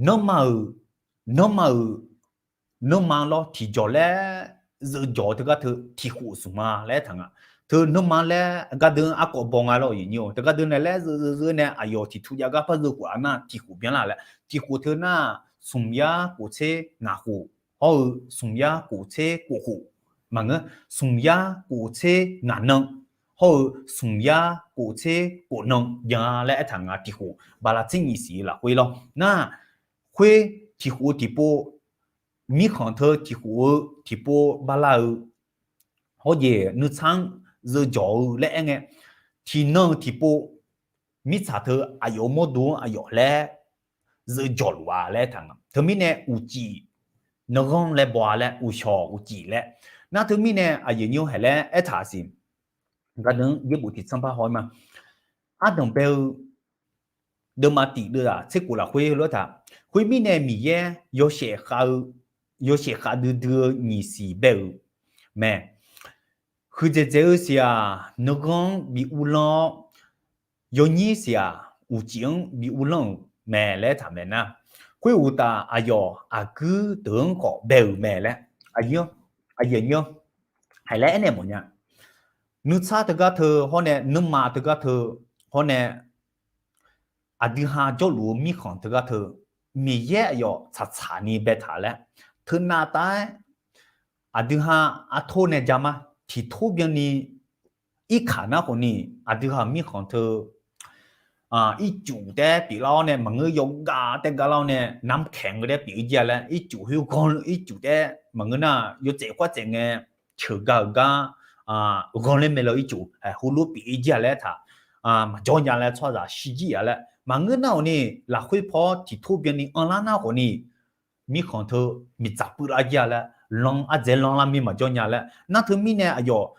nanrma-euq, nanrma-euq, nanrma lawr tiqjawq laer zeuv jawq-eu teugar teu tiqkhof smq ma laer aertaq nga. Teu nanrma laer gardeuv-anr arkawv baw nga lawr, aqyuif nymr-or. Teugar deuv nae laer zeuv zeuv zeuv nae aqyawf tiqtu jav gar par zeuv khof-a nar tiqkhof byanlar laer. Tiqkhof teu nar, smq yar kof tser ngaq khof, hawr-eu smq yar kof tser kof khof, maqngeur, smq yar kof tser ngaq nan, hawr-eu smq yar kof tser kof nan byan-a laer aertaq nga. Tiq khof bala tser nyiq siq-eu lafkhoer lawr. Nar, khoer tiq khof-eu tiqpov, mirkhanq teu tiq khof-eu tiqpov bala-eu hawjeq nuitsar-anr zeuv jawq-eu laer aer ngae, tiqnan-eu tiqpov mirtsaq teu aqyawf-euq mawrdo-anr aqyawf laer zeuv jawq luf-a laer aertaq nga. Teumirnae uqcif nanrghanr laer baw-a laer, uqshawq uqcif laer. Nar teumirnae aqyuif nymr haeq laer aertaq siq. Gardeuv-anr yaerbof tiqtsanr par haw-aer ma. Ardanq bae-eu deuvma tiq deuvzaq tser kof lafkhoer lof-aer taq, khoermirnae Miqyaer yawshaef khav-eu, yawshaef khav duidui-eu nyiq siq bae-euq mae. Huiqdzaeq dzaeq-eu siq-aq, nanrghanr-anr bi uvlanr-awr, yawnyir siq-aq, uqcif-anr bi uvlanr-euq mae laer taq mae nar, khoeruqtaf aqyawf aqguir deuq-anr khawf bae-euq mae laer, aqyuif nymr haeq laer aernaeq mawfnya. Nuitsar teugar teu hawr nae, nuima teugar teu hawr nae, aqdui ha jawrluf-eu mirkhanq teugar teu, Miqyaer aqyawf tsaqtsaq ni baetaq laer, teunav taef-aer aqdui ha artor nae ja ma, tiqtor byanni irkaq nar khawfni, aqdui ha mirkhanq teu ircuf taef-aer pyeuflar-awr nae, maqngeur yawgav taef-aer gavlar-awr nae, namkaeq-eu taef-aer pyeuf-ir jir-a laer, ircuf khoer ghanr ircuf taef-aer maqngeur nar, yawtsaef khoertsaef ngae, ceuq gaq-euq gar ghanr laer mae law ircuf heulof pyeuf-ir jir-a laer taq, maqjawr nya laer tsawrhaqzaq shirjir-a laer maqngeur nar khawfni, lafkhoer paw-awr tiqtor byanni anrlar nar khawfni, mirkhanq teu miqdzaq puivlar jir-a laer, lan ardzaeq lanlar mir maqjawr nya laer nar, teumirnae aqyawf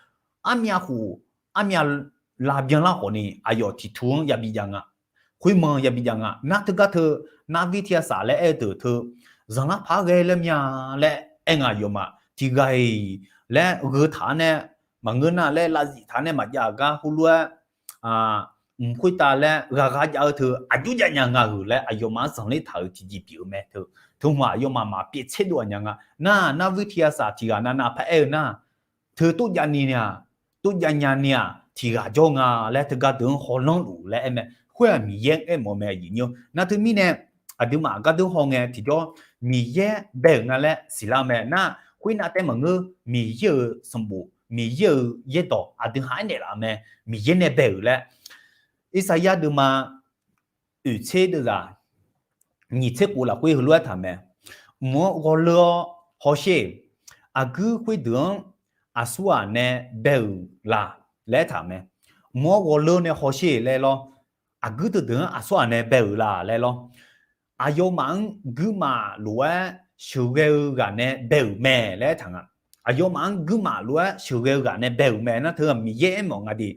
armyav khof armyav lavbyan lar khawfni, aqyawf tiqtu-anr yabi jav nga. Khoermanq yabi jav nga. Nar teugar teu, narvir tiq ghaq saf laer aer-eu deuq teu, zanqlar paq-aer ghae laer mya laer aer nga. Aqyawfmaf tiq ghaq-iq laer gheu taq-anr nae, maqngeur nar laer lavzif taq-anr nae maqjav-euq gar heulof-aer mq khoertav laer ghaqghaq jav-eu teu aqjox jav nya nga-euq laer aqyawfmaf-anr zanqler taq-euq tiqjeq pyeuf-eu mae teu. Teu hmq aqyawfmaf maqpyaev tser dov-aq nya nga. Nar, narvir tiq ghaq saf tiq ghaq navnav paraer-eu nar, teu tov jav ni-aq, tov jav nya ni-aq tiq ghaq jawr nga laer teugar deuq-anr hawlanr luf laer aer mae. Khoer-aq Miqyaer aermawf mae, aqyuif nymr. Nar teumirnae, aqduimaf gardeur haw ngae tiqjawr Miqyaer bae-euq nga laer siqlar-eu mae. Nar, khoernav taef maqngeur, Miqyaer-euq sanqbof, Miqyaer-euq yaerdawq aqdui ha aernaeq laf mae, Miqyaer nae bae-euq laer. Irsaqyar deuvma oeq tser deuvzaq nyiq tser khof lafkhoer heulof-aer taq mae. Mq-anr ghawrleur-awr hawsher. Aqguir khoerdeuq-anr aqsurghaq nae bae-euq la laer aertaq mae. Mq-anr ghawrleur nae hawsher laer lawr. Aqguir teudeuq-anr aqsurghaq nae bae-euq la laer lawr. Aqyawfmaf-anr guirmaf lof-aer sheuqghae-eu ghaq nae bae-euq mae laer aertaq nga. Aqyawfmaf-anr guirmaf lof-aer sheuqghae-eu ghaq nae bae-euq mae. Nar teu-aq Miqyaer aermawf nga de.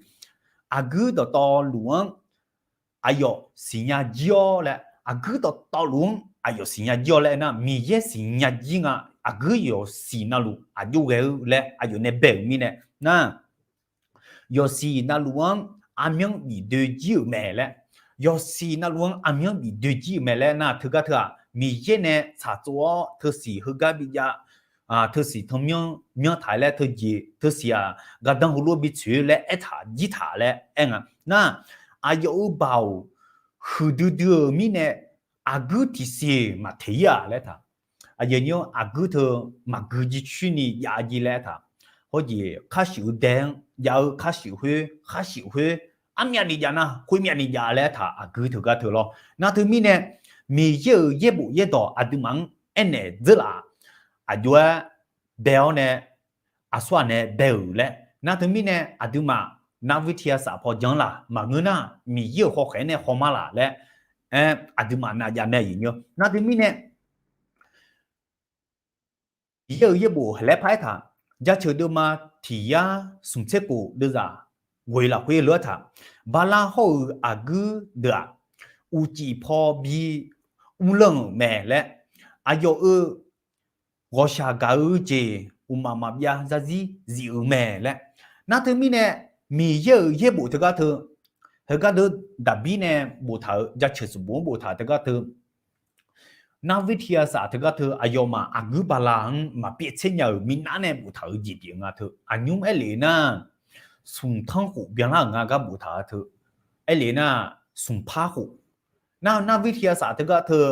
Aqguir dawqtawvluf-anr aqyawf siqnya jir-awr laer, aqguir dawqtawvluf-anr aqyawf siqnya jir-awr laer aernar, Miqyaer siqnya jir nga. Aqguir yawqsiq navluf aqjox ghae-eu laer aqyawf nae bae-euq mirnae nar, yawqsiq navluf-anr aqmyanr bif doe jir-euq mae laer, yawqsiq navluf-anr aqmyanr bif doe jir-euq mae laer nar, teugar teu-aq Miqyaer nae tsaqtsov-awr teusiq heugar bijav, teusiq tanmyanr myanr taq-aer laer teujeq teusiq-aq gardanr heulof-aer bitsoeq laer aertaq jir taq laer aer nga. Nar, aqyawf-euq baoq huiqdui dui-euq mirnae aqguir tiqsiq maqteq-ir-aq laer taq. Aqyawf nymr aqguir teu maqgui jircoer ni jav jir laer aertaq. Hawjeq khar shuif-eu dae-anr jav-eu khar shuif khoer khar shuif khoer, armyav ni jav nar khoermyav ni jav laer aertaq. Aqguir teugar teu lawr. Nar teumirnae, Miqyaer-euq yaerbof yaerdawq aqduimaf-anr aernaeq dzeurlaf-aq, aqjox-aer bae-awr nae aqsurghaq nae bae-euq laer. Nar teumirnae aqduimaf narvir tiq ghaq saf paw jan laq, maqngeur nar Miqyaer-euq hawkhaeq nae hawmar laf laer aer, aqduimaf navjav mae, aqyuif nymr. Nar teumirnae Miqyaer-euq yaerbof haeq laer paraer taq. Jaceuq deuvma tiq yar smq tser khof deuvzaq ghoeq lafkhoer lof-aer taq. Bala hawr-euq aqguir deuq-aq, uqcif paw bi uvlanr-euq mae laer, aqyawf-euq ghawqshaq gaq-eu jeq uqmaf maqbyav zarzir zif-euq mae laer. Nar teumirnae, Miqyaer-euq yaerbof teugar teu, heugar deuq Daqbir nae boftaq-euq jaceuq sanqbof-anr boftaq teugar teu, narvir tiq ghaq saf teugar teu aqyawfmaf aqguir bala-anr maqpyaev tser nya-euq minav nae boftaq-euq jeq pyeuf nga teu. Aqnymr aerlef nar, smq tanr khof byanlar-euq nga gar boftaq-a teu. Aerlef nar, smq par khof. Nar, narvir tiq ghaq saf teugar teu,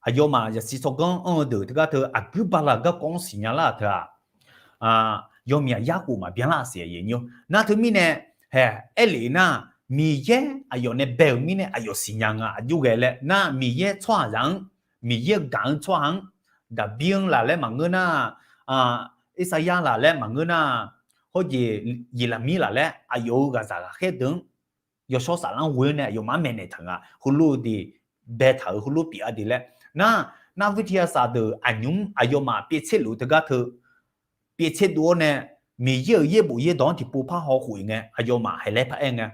aqyawfmaf zaqsiq tsawrganr anr-eu deuq teugar teu aqguir bala garkawv-anr siqnya lar-aq teu-aq, yawmyaq yar khof maqbyan lar siq-a, aqyuif nymr. Nar teumirnae Hae, aerlef nar, Miqyaer aqyawf nae bae-euq mirnae aqyawf siqnya nga aqjox ghae laer nar, Miqyaer tsawrhaqzaq-anr, Miqyaer-eu gaq-anr tsawrhaq-anr, Daqbir-anr laf laer maqngeur nar, Irsaqyar laf laer maqngeur nar, hawjeq Yeqlaqmir laf laer aqyawf-euq ghaqzaq ghaqkhaer deuq-anr yawshawr saflar-anr ghoe-awr nae aqyawfmaf-anr maeqnaeq taq nga. Heulof-eu deuq baetaq-euq heulof pyeuf-a deuq laer nar, Narvirsaq deuq aqnymr aqyawfmaf pyaevtser luf-eu teugar teu pyaevtser dov-awr nae, Miqyaer-euq yaerbof yaerdawq-anr tiqpov par hawkhof-iq ngae aqyawfmaf haeq laer paraer ngae,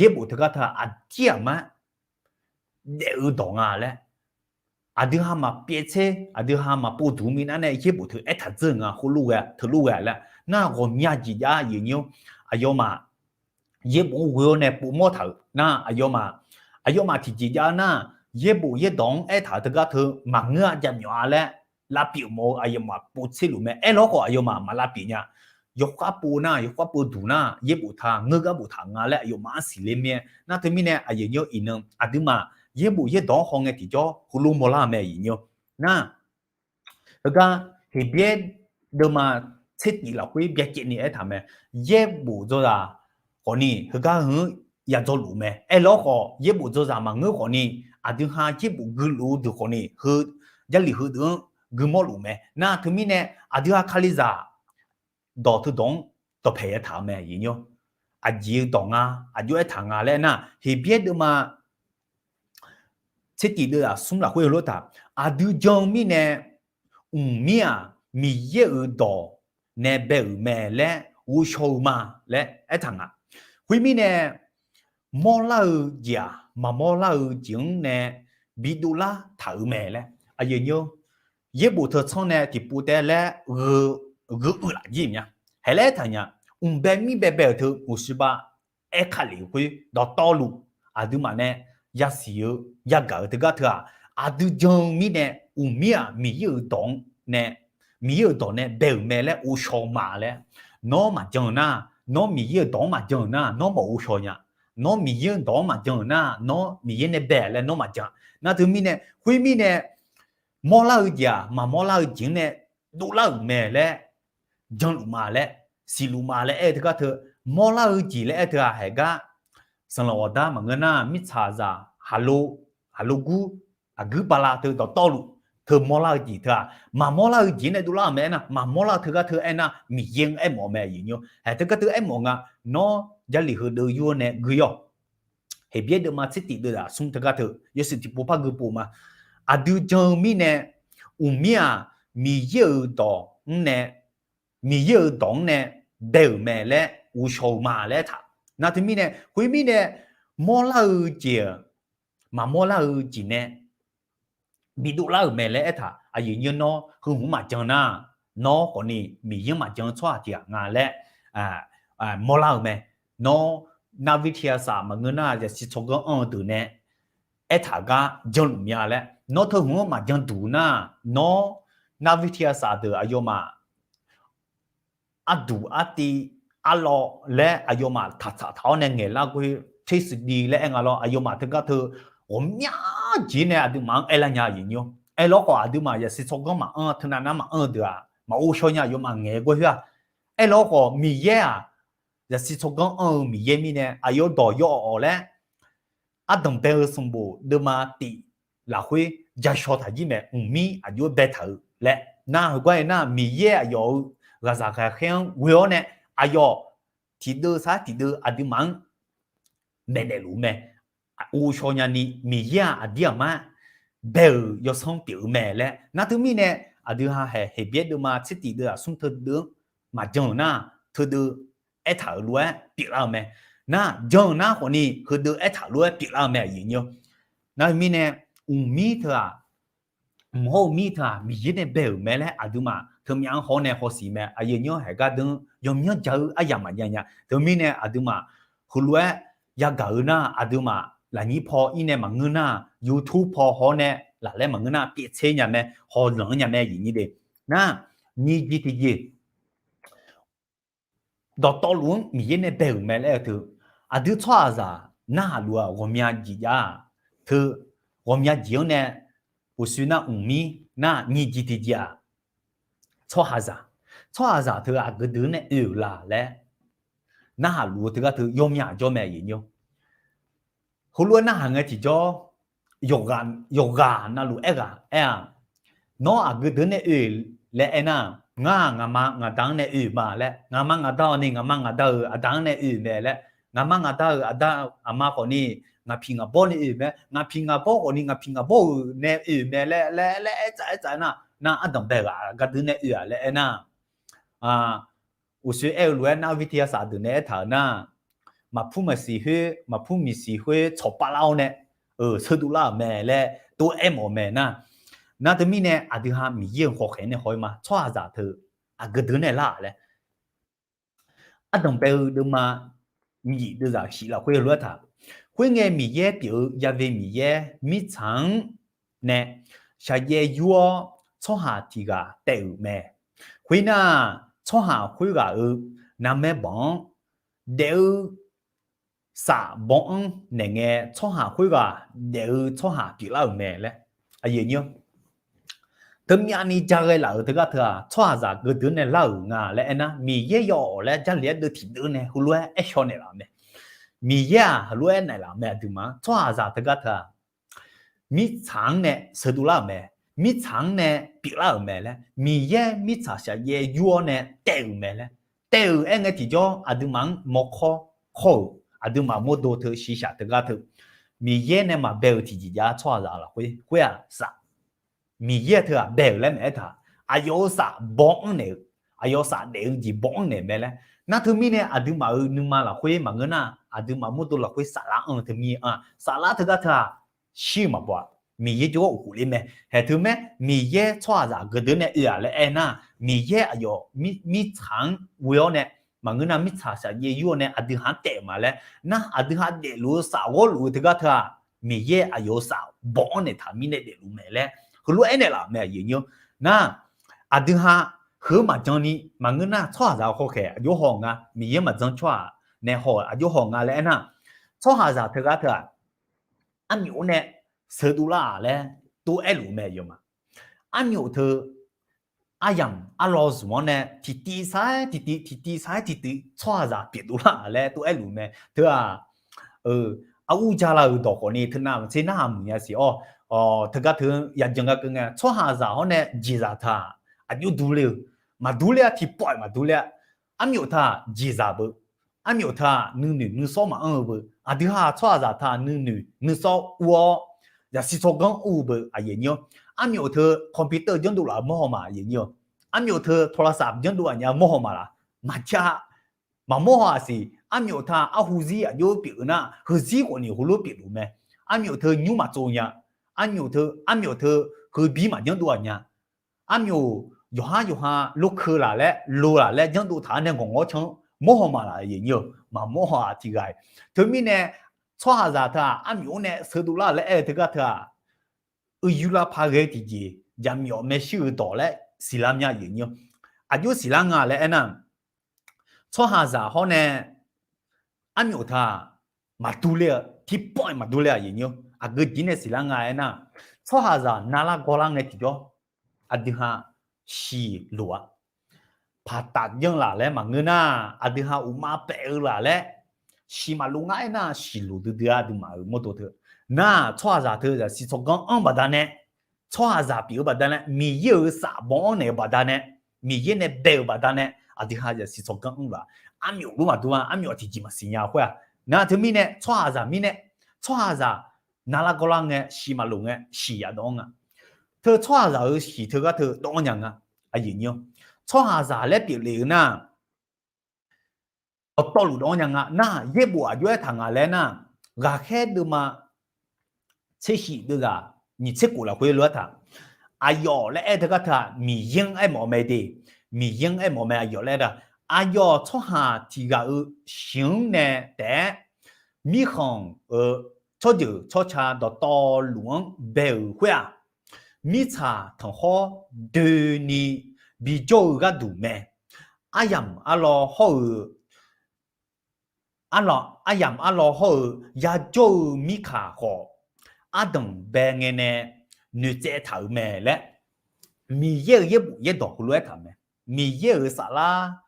yaerbof teugar teu-aq aqdir aqmar daef-eu dawq nga laer, aqdui ha maqpyaevtser aqdui ha maqpov duq minav nae yaerbof teu aertaq dzeur nga heulof ghae teulof ghae laer nar, ghawqmya jeq jav-a aqyuif aqnyir-or, aqyawfmaf yaerbof-anr ghoe-awr nae povmawr taq-euq nar, aqyawfmaf, aqyawfmaf tiqjeq jav nar, yaerbof yaerdawq-anr aertaq-euq teugar teu maqngeur-a javmyawf-a laer lavpyeuf mawf-eu aqyawfmaf povtser luf mae. Aerlawr khawf aqyawfmaf maq lavpyeuf nya. Yawkhav pov nar, yawkhav pov duq nar, yaerbof taq ngeur gar boftaq nga laer aqyawfmaf-anr siqler mir-aer nar, teumirnae aqyuif aqnyir-or, iqnan aqduimaf yaerbof yaerdawq-anr hawngae tiqjawr heulof mawrlar-eu mae aqyuif aqnyir-or nar, heugar Heqbyaer deuvma tsertif lafkhoer byacaevni aertaq mae. Yaerbof dzawzaq khawfni heugar heu-anr yadzawluf mae. Aerlawr khawf yaerbof dzawzaq maqngeur khawfni, aqdui ha yaerbof guiluf-eu deuq khawfni heu, Jarlif heudeuq-anr guimawr luf mae. Nar teumirnae aqdui ha Kalizaq dawq teudawq-anr dawqpaeq yataq-eu mae aqyuif aqnyir-or. Aqjeq-eu dawq nga, aqjox aertaq nga laer nar, Heqbyaer deuvma tsertif deuvzaq smr lafkhoer heulof taq, aqdui jan-eu mirnae, mqmir-aq Miqyaer-euq dawq nae bae-euq mae laer ghovshaw-eu ma laer aertaq nga. Khoermirnae, mawrlar-eu jeq-aq maqmawr lar-eu jeq-anr nae bidov lar taq-euq mae laer aqyuif aqnyir-or, yaerbof teu tsanr nae tiqpov taef laer gheu uiq laf jir mya. Haeq laer aertaq nya, mqbae mir baebae-euq teu mqsiqba aerkaq lef-euq khoer dawqtawvluf aqduimaf nae yasiq-eu yagaq-eu teugar teu-aq, aqdui jan-eu mirnae, mqmir-aq Miqyaer-euq dawq-anr nae, Miqyaer-euq dawq nae bae-euq mae laer ghovshaw ma laer, nawr maqjan-eu nar, nawr Miqyaer-euq dawq-anr maqjan-euq nar nawr maqghovshaw nya. Nawr Miqyaer-euq dawq-anr maqjan-euq nar nawr Miqyaer nae bae laer nawr maqjan. Nar teumirnae khoermirnae, mawrlar-eu jeq-aq maqmawr lar-eu jeq-anr nae dovlar-euq mae laer janluf ma laer, siqluf ma laer aer-eu teugar teu, mawrlar-eu jeq laer aer teu-aq haeq gar, sanqlanq ghawqdar maqngeur nar mirtsaqzaq, haqlo, haqlo gur, aqguir bala teu dawqtawvluf teu mawrlar-eu jeq teu-aq, maqmawr lar-eu jeq nae dovlar-euq mae aernar, maqmawr lar-eu teugar teu aernar Miqyaer-anr aermawf-eu mae aqyuif aqnyir-or. Haeq teugar teu aermawf nga, nawr Jarlif heudeuq yur-awr nae gui-awq. Heqbyaer deuvma tsertif deuvzaq smr teugar teu yawshuif tiqpov par gui pov ma. Aqdui jan-eu mirnae, mqmir-aq Miqyaer-euq dawq-anr nae, Miqyaer-euq dawq-anr nae bae-euq mae laer ghovshaw-eu ma laer aertaq. Nar teumirnae khoermirnae, mawrlar-eu jeq-aq maqmawr lar-eu jeq nae bidov lar-euq mae laer aertaq. Aqyuif aqnyir-or, nawr heu hmq maqjan nar, nawr khawfni Miqyaer-anr maqjan-eu tsawrhaq tiq ghaq nga laer mawrlar-euq mae. Nawr Narvirsaq maqngeur nar yasiq tsawrganr anr-eu deuq nae aertaq gar janluf mya laer, nawr teu hmq-anr maqjan duq nar, nawr Narvirsaq deuq aqyawfmaf arduq artiv arlawv laer aqyawfmaf taqtsaq taq-awr nae ngaeqlar ghoe, tersiqdi laer aer nga lawr, aqyawfmaf teugar teu ghawqmya jeq nae aqduimaf-anr aerlar nya aqyuif aqnyir-or. Aerlawr khawf aqduimaf yasiq tsawrganr maqanr teunav nar maqanr-eu deuq-aq maqghovshaw nya aqyawfmaf ngaeq ghoe khoer-aq. Aerlawr khawf Miqyaer-aq yasiq tsawrganr anr-eu Miqyaer mirnae aqyawf dawq yaw awq laer ardanq bae-eu sanqbof deuvma tif lafkhoer jashaw taq jir mae, mqmir aqjox-aer baetaq-euq laer nar, heugar aernar Miqyaer aqyawf-euq ghaqzaq ghaqkhaer-anr ghoe-awr nae aqyawf tiqdeuv sar tiqdeuv aqduimaf-anr maeqnaeq luf mae. Ghovshaw nyani Miqyaer-aq aqdir aqmar bae-euq yawsanr pyeuf-eu mae laer nar teumirnae, aqdui ha haeq Heqbyaer deuvma tsertif deuvzaq smr teudeuv-anr maqjan-euq nar, teudeuv aertaq-euq lof-aer pyeuflar-eu mae. Nar jan-euq nar khawfni heudeuv aertaq lof-aer pyeuflar-eu mae aqyuif aqnyir-or. Nar mirnae, mqmir teu-aq, mq hawr-eu mir teu-aq Miqyaer nae bae-euq mae laer aqduimaf teumyav-anr haw nae hawsiq mae aqyuif aqnyir-or. Haeq gar deuq-anr yawmyanr ja-eu aryamq maqjav nya. Teumirnae aqduimaf heulof-aer yagaq-eu nar, aqduimaf lafnyir paw ir nae maqngeur nar, YouTube paw haw nae laf laer maqngeur nar pyaevtser nya mae, hawlanq-anr nya mae aqyuif aqnyir de. Nar nyiq jeq tiqjeq dawqtawvluf-anr Miqyaer nae bae-euq mae laer-eu teu, aqdui tsawrhaqzaq narhaq luf-aq ghawqmya jeq jav-aq teu, ghawqmya jeq-anr nae uqshoe nar mqmir nar nyiq jeq tiqjeq-aq, tsawrhaqzaq, tsawrhaqzaq teu aqgeu deuq-anr nae oe-euq la laer narhaq luf-eu teugar teu yawmyaq jawr mae aqyuif nyir-awr. Heulof-aer narhaq ngae tiqjawr, yawqghaq navluf aerghaq aer-aq, nawr aqgeu deuq nae oe laer aernar, ngar ngaqma ngaqda-anr nae oe ma laer, ngaqma ngaqda-awq ni ngaqma ngaqda-euq aqda-anr nae oe mae laer, ngaqma ngaqda-euq aqda aqma khawf ni ngaqpiq ngaqbawr nae oe mae, ngaqpiq ngaqbawr khawf ni ngaqpiq ngaqbawr-euq nae oe mae laer laer laer aertsaf aertsaf nar, nar ardanq bae ghaq gardeuv nae oe-aq laer aernar, uqshoe aer-eu lof-aer nar วิทยาศาสตร์ deuq nae aertaq-euq nar, maqpur maqsiq khoer maqpur maqsiq khoer tsawqpav lar-awr nae, eu, sheudov lar-euq mae laer tov-aer mawf-eu mae nar, nar teumirnae aqdui ha Miqyaer-euq hawkhaeq nae haw-ir ma tsawrhaqzaq teu aqgeu deuq nae lar-aq laer. Ardanq bae-eu deuvma nyiq deuvzaq shif lafkhoer heulof-aer taq. Khoerngae Miqyaer pyeuf-eu Ya've Miqyaer mirtsaq-anr nae shaqjaev yur-awr tsawrhaq tiq ghaq taev-euq mae. Khoernar, tsawrhaq khoerghaq-euq narmaer banq-anr daef-eu saf baw-anr naeq ngae, tsawrhaq khoerghaq daef-eu tsawrhaq pyeuflar-euq mae laer. Aqyuif nyir-awr, teumyav ni jaghae laf-euq teugar teu-aq, tsawrhaqzaq geudeuq nae lar-euq nga laer aernar, Miqyaer yaw-awq laer Jarlif-aer deuv tiqdeuv nae heulof-aer aer shaw naeqlaf-euq mae. Miqyaer-aq heulof-aer naeqlaf-euq mae aqduimaf-anr, tsawrhaqzaq teugar teu-aq, mirtsaq-anr nae sheudov lar-euq mae, mirtsaq-anr nae pyeuflar-euq mae laer, Miqyaer mirtsaq shaqjaev yur-awr nae taev-euq mae laer, taev-euq aer ngae tiqjawr aqduimaf-anr mawrkawr kawr-euq aqduimaf mawrdo teu shiqshaq teugar teu, Miqyaer nae maqbae-euq tiqjeq jav tsawrhaqzaq lafkhoer khoer-aq saf. Miqyaer teu-aq bae-euq laer maeq-aer taq, aqyawf-euq saf baw-anr naeq-eu, aqyawf saf daef-eu jeq baw-anr naeq mae laer. Nar teumirnae aqduimaf-euq nuima lafkhoer maqngeur nar, aqduimaf mawrdo lafkhoer saflar anr-eu teumir-a, saflar teugar teu-aq, shir-eu maqbaw-aq, Miqyaer jawrgar uqkhof ler mae. Haeq teumaer Miqyaer tsawrhaqzaq geudeuq nae oe-aq laer aernar, Miqyaer aqyawf mirtsaq-anr ghoe-awr nae, maqngeur nar mirtsaq shaqjaev yur-awr nae aqdui ha-anr taef-euq ma laer nar, aqdui ha daefluf-eu saf ghawrluf-eu teugar teu-aq, Miqyaer aqyawf-euq saf baw-anr naeq taq mirnae daefluf mae laer heulof-aer naeqlaf-euq mae aqyuif nyir-awr. Nar, aqdui ha heu maqjan ni maqngeur nar tsawrhaqzaq hawkhaeq aqjox haw nga, Miqyaer maqjan tsawrhaq nae haw-eu aqjox haw nga laer aernar, tsawrhaqzaq teugar teu-aq, armyawf-anr nae sheudov lar-aq laer tov-aer luf mae yawma. Armyawf teu aryamq arlawr zmq-anr nae tiqtiv sar-aer tiqtiv, tiqtiv sar-aer tiqtiv tsawrhaqzaq pyeufdov lar-aq laer tov-aer luf mae. Teu-aq, arur jala-euq dawq khawf ni teunav maqtser narhaq muiq nya siq-awr, teugar teu yajan gar keuv ngae tsawrhaqzaq hawr nae jeqzaq teu-aq, aqjox durler-eu, maqdurler-a, tiqpawf-iq maqdurler-a. Armyawf teu-aq jeqzaq beu, armyawf teu-aq nuinoeq nuisawr maqanr-eu beu, aqdui ha tsawrhaqzaq teu-aq nuinoeq nuisawr ur-awr, zaqsiq tsawrganr ur-eu beu aqyuif nyir-awr. Armyawf teu computer janrdov laf-eu mawrhaw ma aqyuif nyir-awr. Armyawf teu โทรศัพท์ janrdov aqnya mawrhaw ma laf, maqja maqmawr haw-aq siq. Armyawf teu-aq arhu zir aqjox pyeuf-eu nar, heuzir khawf ni heulof pyeufluf mae. Armyawf teu nymr maqtsov nya. Armyawf teu, armyawf teu heubir maqjanr dov-aq nya. Armyawf yawqhar yawqha lokeu laf laer, lo laf laer janrdov taq-anr nae ngawq ngawr can-anr mawr haw ma laf aqyuif nyir-eu, maqmawr haw-aq tiq ghaq-iq. Teumirnae tsawrhaqzaq teu-aq armyawf-anr nae sheudov lar laer aer-eu teugar teu-aq, uiqyur lar paq ghae tiqjeq jaqmyawf maershuir-eu dawq laer siqlar mya aqyuif nyir-eu. Aqjox siqlar nga laer aernar, tsawrhaqzaq hawr nae armyawf teu-aq maqdur ler-eu, tiqpawf-iq maqdur ler-a aqyuif nyir-eu. Aqgeu jeq nae siqlar nga aernar, tsawrhaqzaq navlar gawrlar ngae tiqjawr aqdui ha shiq loq-a. Paqtaf janr laf laer maqngeur nar, aqdui ha uqma paef-eu laf laer shiq maqlof ngar aernar, shiq loq duidui-a aqduimaf-euq mawrdo teu. Nar, tsawrhaqzaq teu zaqsiq tsawrganr anr baqdanae, tsawrhaqzaq pyeuf-eu baqdanae, Miqyaer-euq saf baw-anr naeq-eu baqdanae, Miqyaer nae bae-euq baqdanae, aqdui ha zaqsiq tsawrganr anr laf. Armyawf lof maqdur-a, armyawf tiqjeq maqsiq nya khoer-aq. Nar teumirnae tsawrhaqzaq mirnae, tsawrhaqzaq navlar gawrlar ngae shiq maqlof ngae shiq yadawv-anr nga. Teu tsawrhaqzaq-euq shiq teugar teu dawv-anr nya nga. Aqyuif nyir-eu, tsawrhaqzaq laer pyeuflef-eu nar, dawqtawvluf dawv-anr nya nga. Nar, yaerbof aqjox-aer taq nga laer nar, ghaqkhaer deuvma tser shif deuvzaq nyiq tser khof lafkhoer lof-aer taq, aqyawf laer aer-eu teugar teu-aq, Miqyaer-anr aermawf-eu mae de. Miqyaer-anr aermawf-eu mae aqyawf laer aer-a. Aqyawf tsawrhaq tiq ghaq-euq shiq-anr nae taef-aer mirkhanq-euq tsawrjeuq tsawrca dawqtawvluf-anr bae-euq khoer-aq, mirtsaq tanqkhawr doeni bijawr-eu gharduq mae. Aryamq arlawr hawr-eu, aryamq arlawr hawr-eu yajawr-eu mirkaq khawf, ardanq bae ngae nae noeqtsaev taq-euq mae laer, Miqyaer-euq yaerbof yaerdawq heulof-aer taq mae. Miqyaer-euq saflar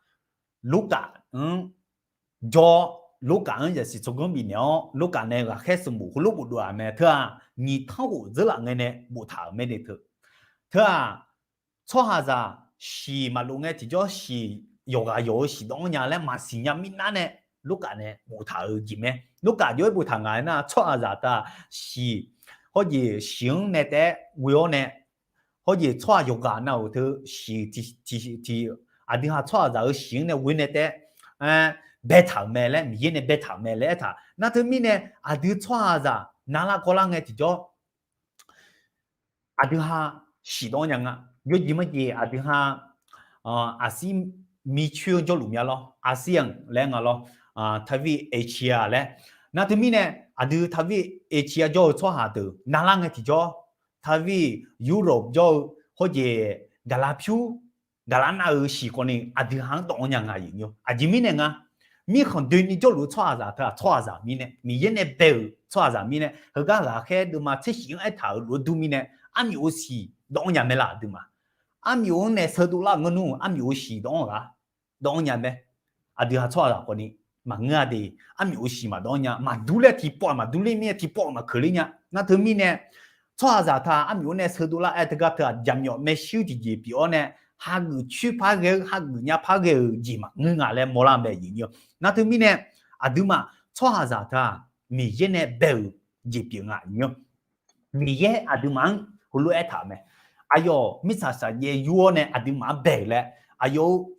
Lurkaf-anr jawr, Lorkaf-anr zaqsiq tsawrganr bifnaeq-awr, Lorkaf nae ghaqkhaer sanqbof heulof bofdov-aq mae teu-aq, nyiq tanrkhof dzeurlaf ngae nae boftaq-euq mae de teu. Teu-aq, tsawrhaqzaq shiq maqlof ngae tiqjawr shiq yawqghaq yawq-eu shiq dawv-anr nya laer maqsiq nya mirnar nae, Lorkaf nae boftaq-euq jeq mae. Lorkaf jov-aer boftaq ngaq-aer nar, tsawrhaqzaq teu-aq shiq, hawjeq shiq-anr nae taef-aer ghoe-awr nae, hawjeq tsawrhaq yawqghaq nav-euq teu shiq tiq, tiq, aqdui ha tsawrhaqzaq-euq shiq-anr nae ghoe nae taef-aer baetaq-euq mae laer, Miqyaer nae baetaq-euq mae laer aertaq. Nar teumirnae aqdui tsawrhaqzaq navlar kawvlar ngae tiqjawr aqdui ha shiq dawv-anr nya nga. Yawjeq majeq aqdui ha aqsir micoer-eu jawrluf mya lawr, Asean laer nga lawr, ทวีปเอเชีย laer. Nar teumirnae aqdui ทวีปเอเชีย jawr-eu tsawrhaq deuq navlar ngae tiqjawr, ทวีป Europe jawr-eu hawjeq gaqlaq pyur gaqlar nar-eu shiq khawfni aqdui ha-anr dawv-anr nya nga aqyuif nymr. Aqjeq mirnae nga, mirkhanq doeni jawrluf-eu tsawrhaqzaq teu-aq tsawrhaqzaq mirnae, Miqyaer nae bae-euq tsawrhaqzaq mirnae, heugar ghaqkhaer deuvma tser shiq-anr aertaq-euq lof-aer dur mirnae, armyawf-euq shiq dawv-anr nya mae la aqduimaf. Armyawf-anr nae seudov lar-euq ngeur nmr, armyawf-euq shiq dawv-anr ghaq dawv-anr nya mae. Aqdui ha tsawrhaqzaq khawfni maqngeur-a de, armyawf-euq shiq maqdawv-anr nya, maqdur laer tiqpawf-aq maqdur ler mirnae, tiqpawf-aq maqkeuq ler nya. Nar teumirnae tsawrhaqzaq teu-aq armyawf-anr nae seudov lar-aer teugar teu-aq jaqmyawf maershuir tiqjeq pyeuf-awr nae, hageuf coer par ghae-eu, hageuf nya par ghae-euq jeq maqngeur nga laer mawrlar mae aqyuif nymr. Nar teumirnae aqduimaf tsawrhaqzaq teu-aq Miqyaer nae bae-euq jeq pyeuf nga aqyuif nymr. Miqyaer aqduimaf-anr heulof-aer aertaq-euq mae. Aqyawf mirtsaq shaqjaev yur-awr nae aqduimaf-anr bae-euq laer, aqyawf-euq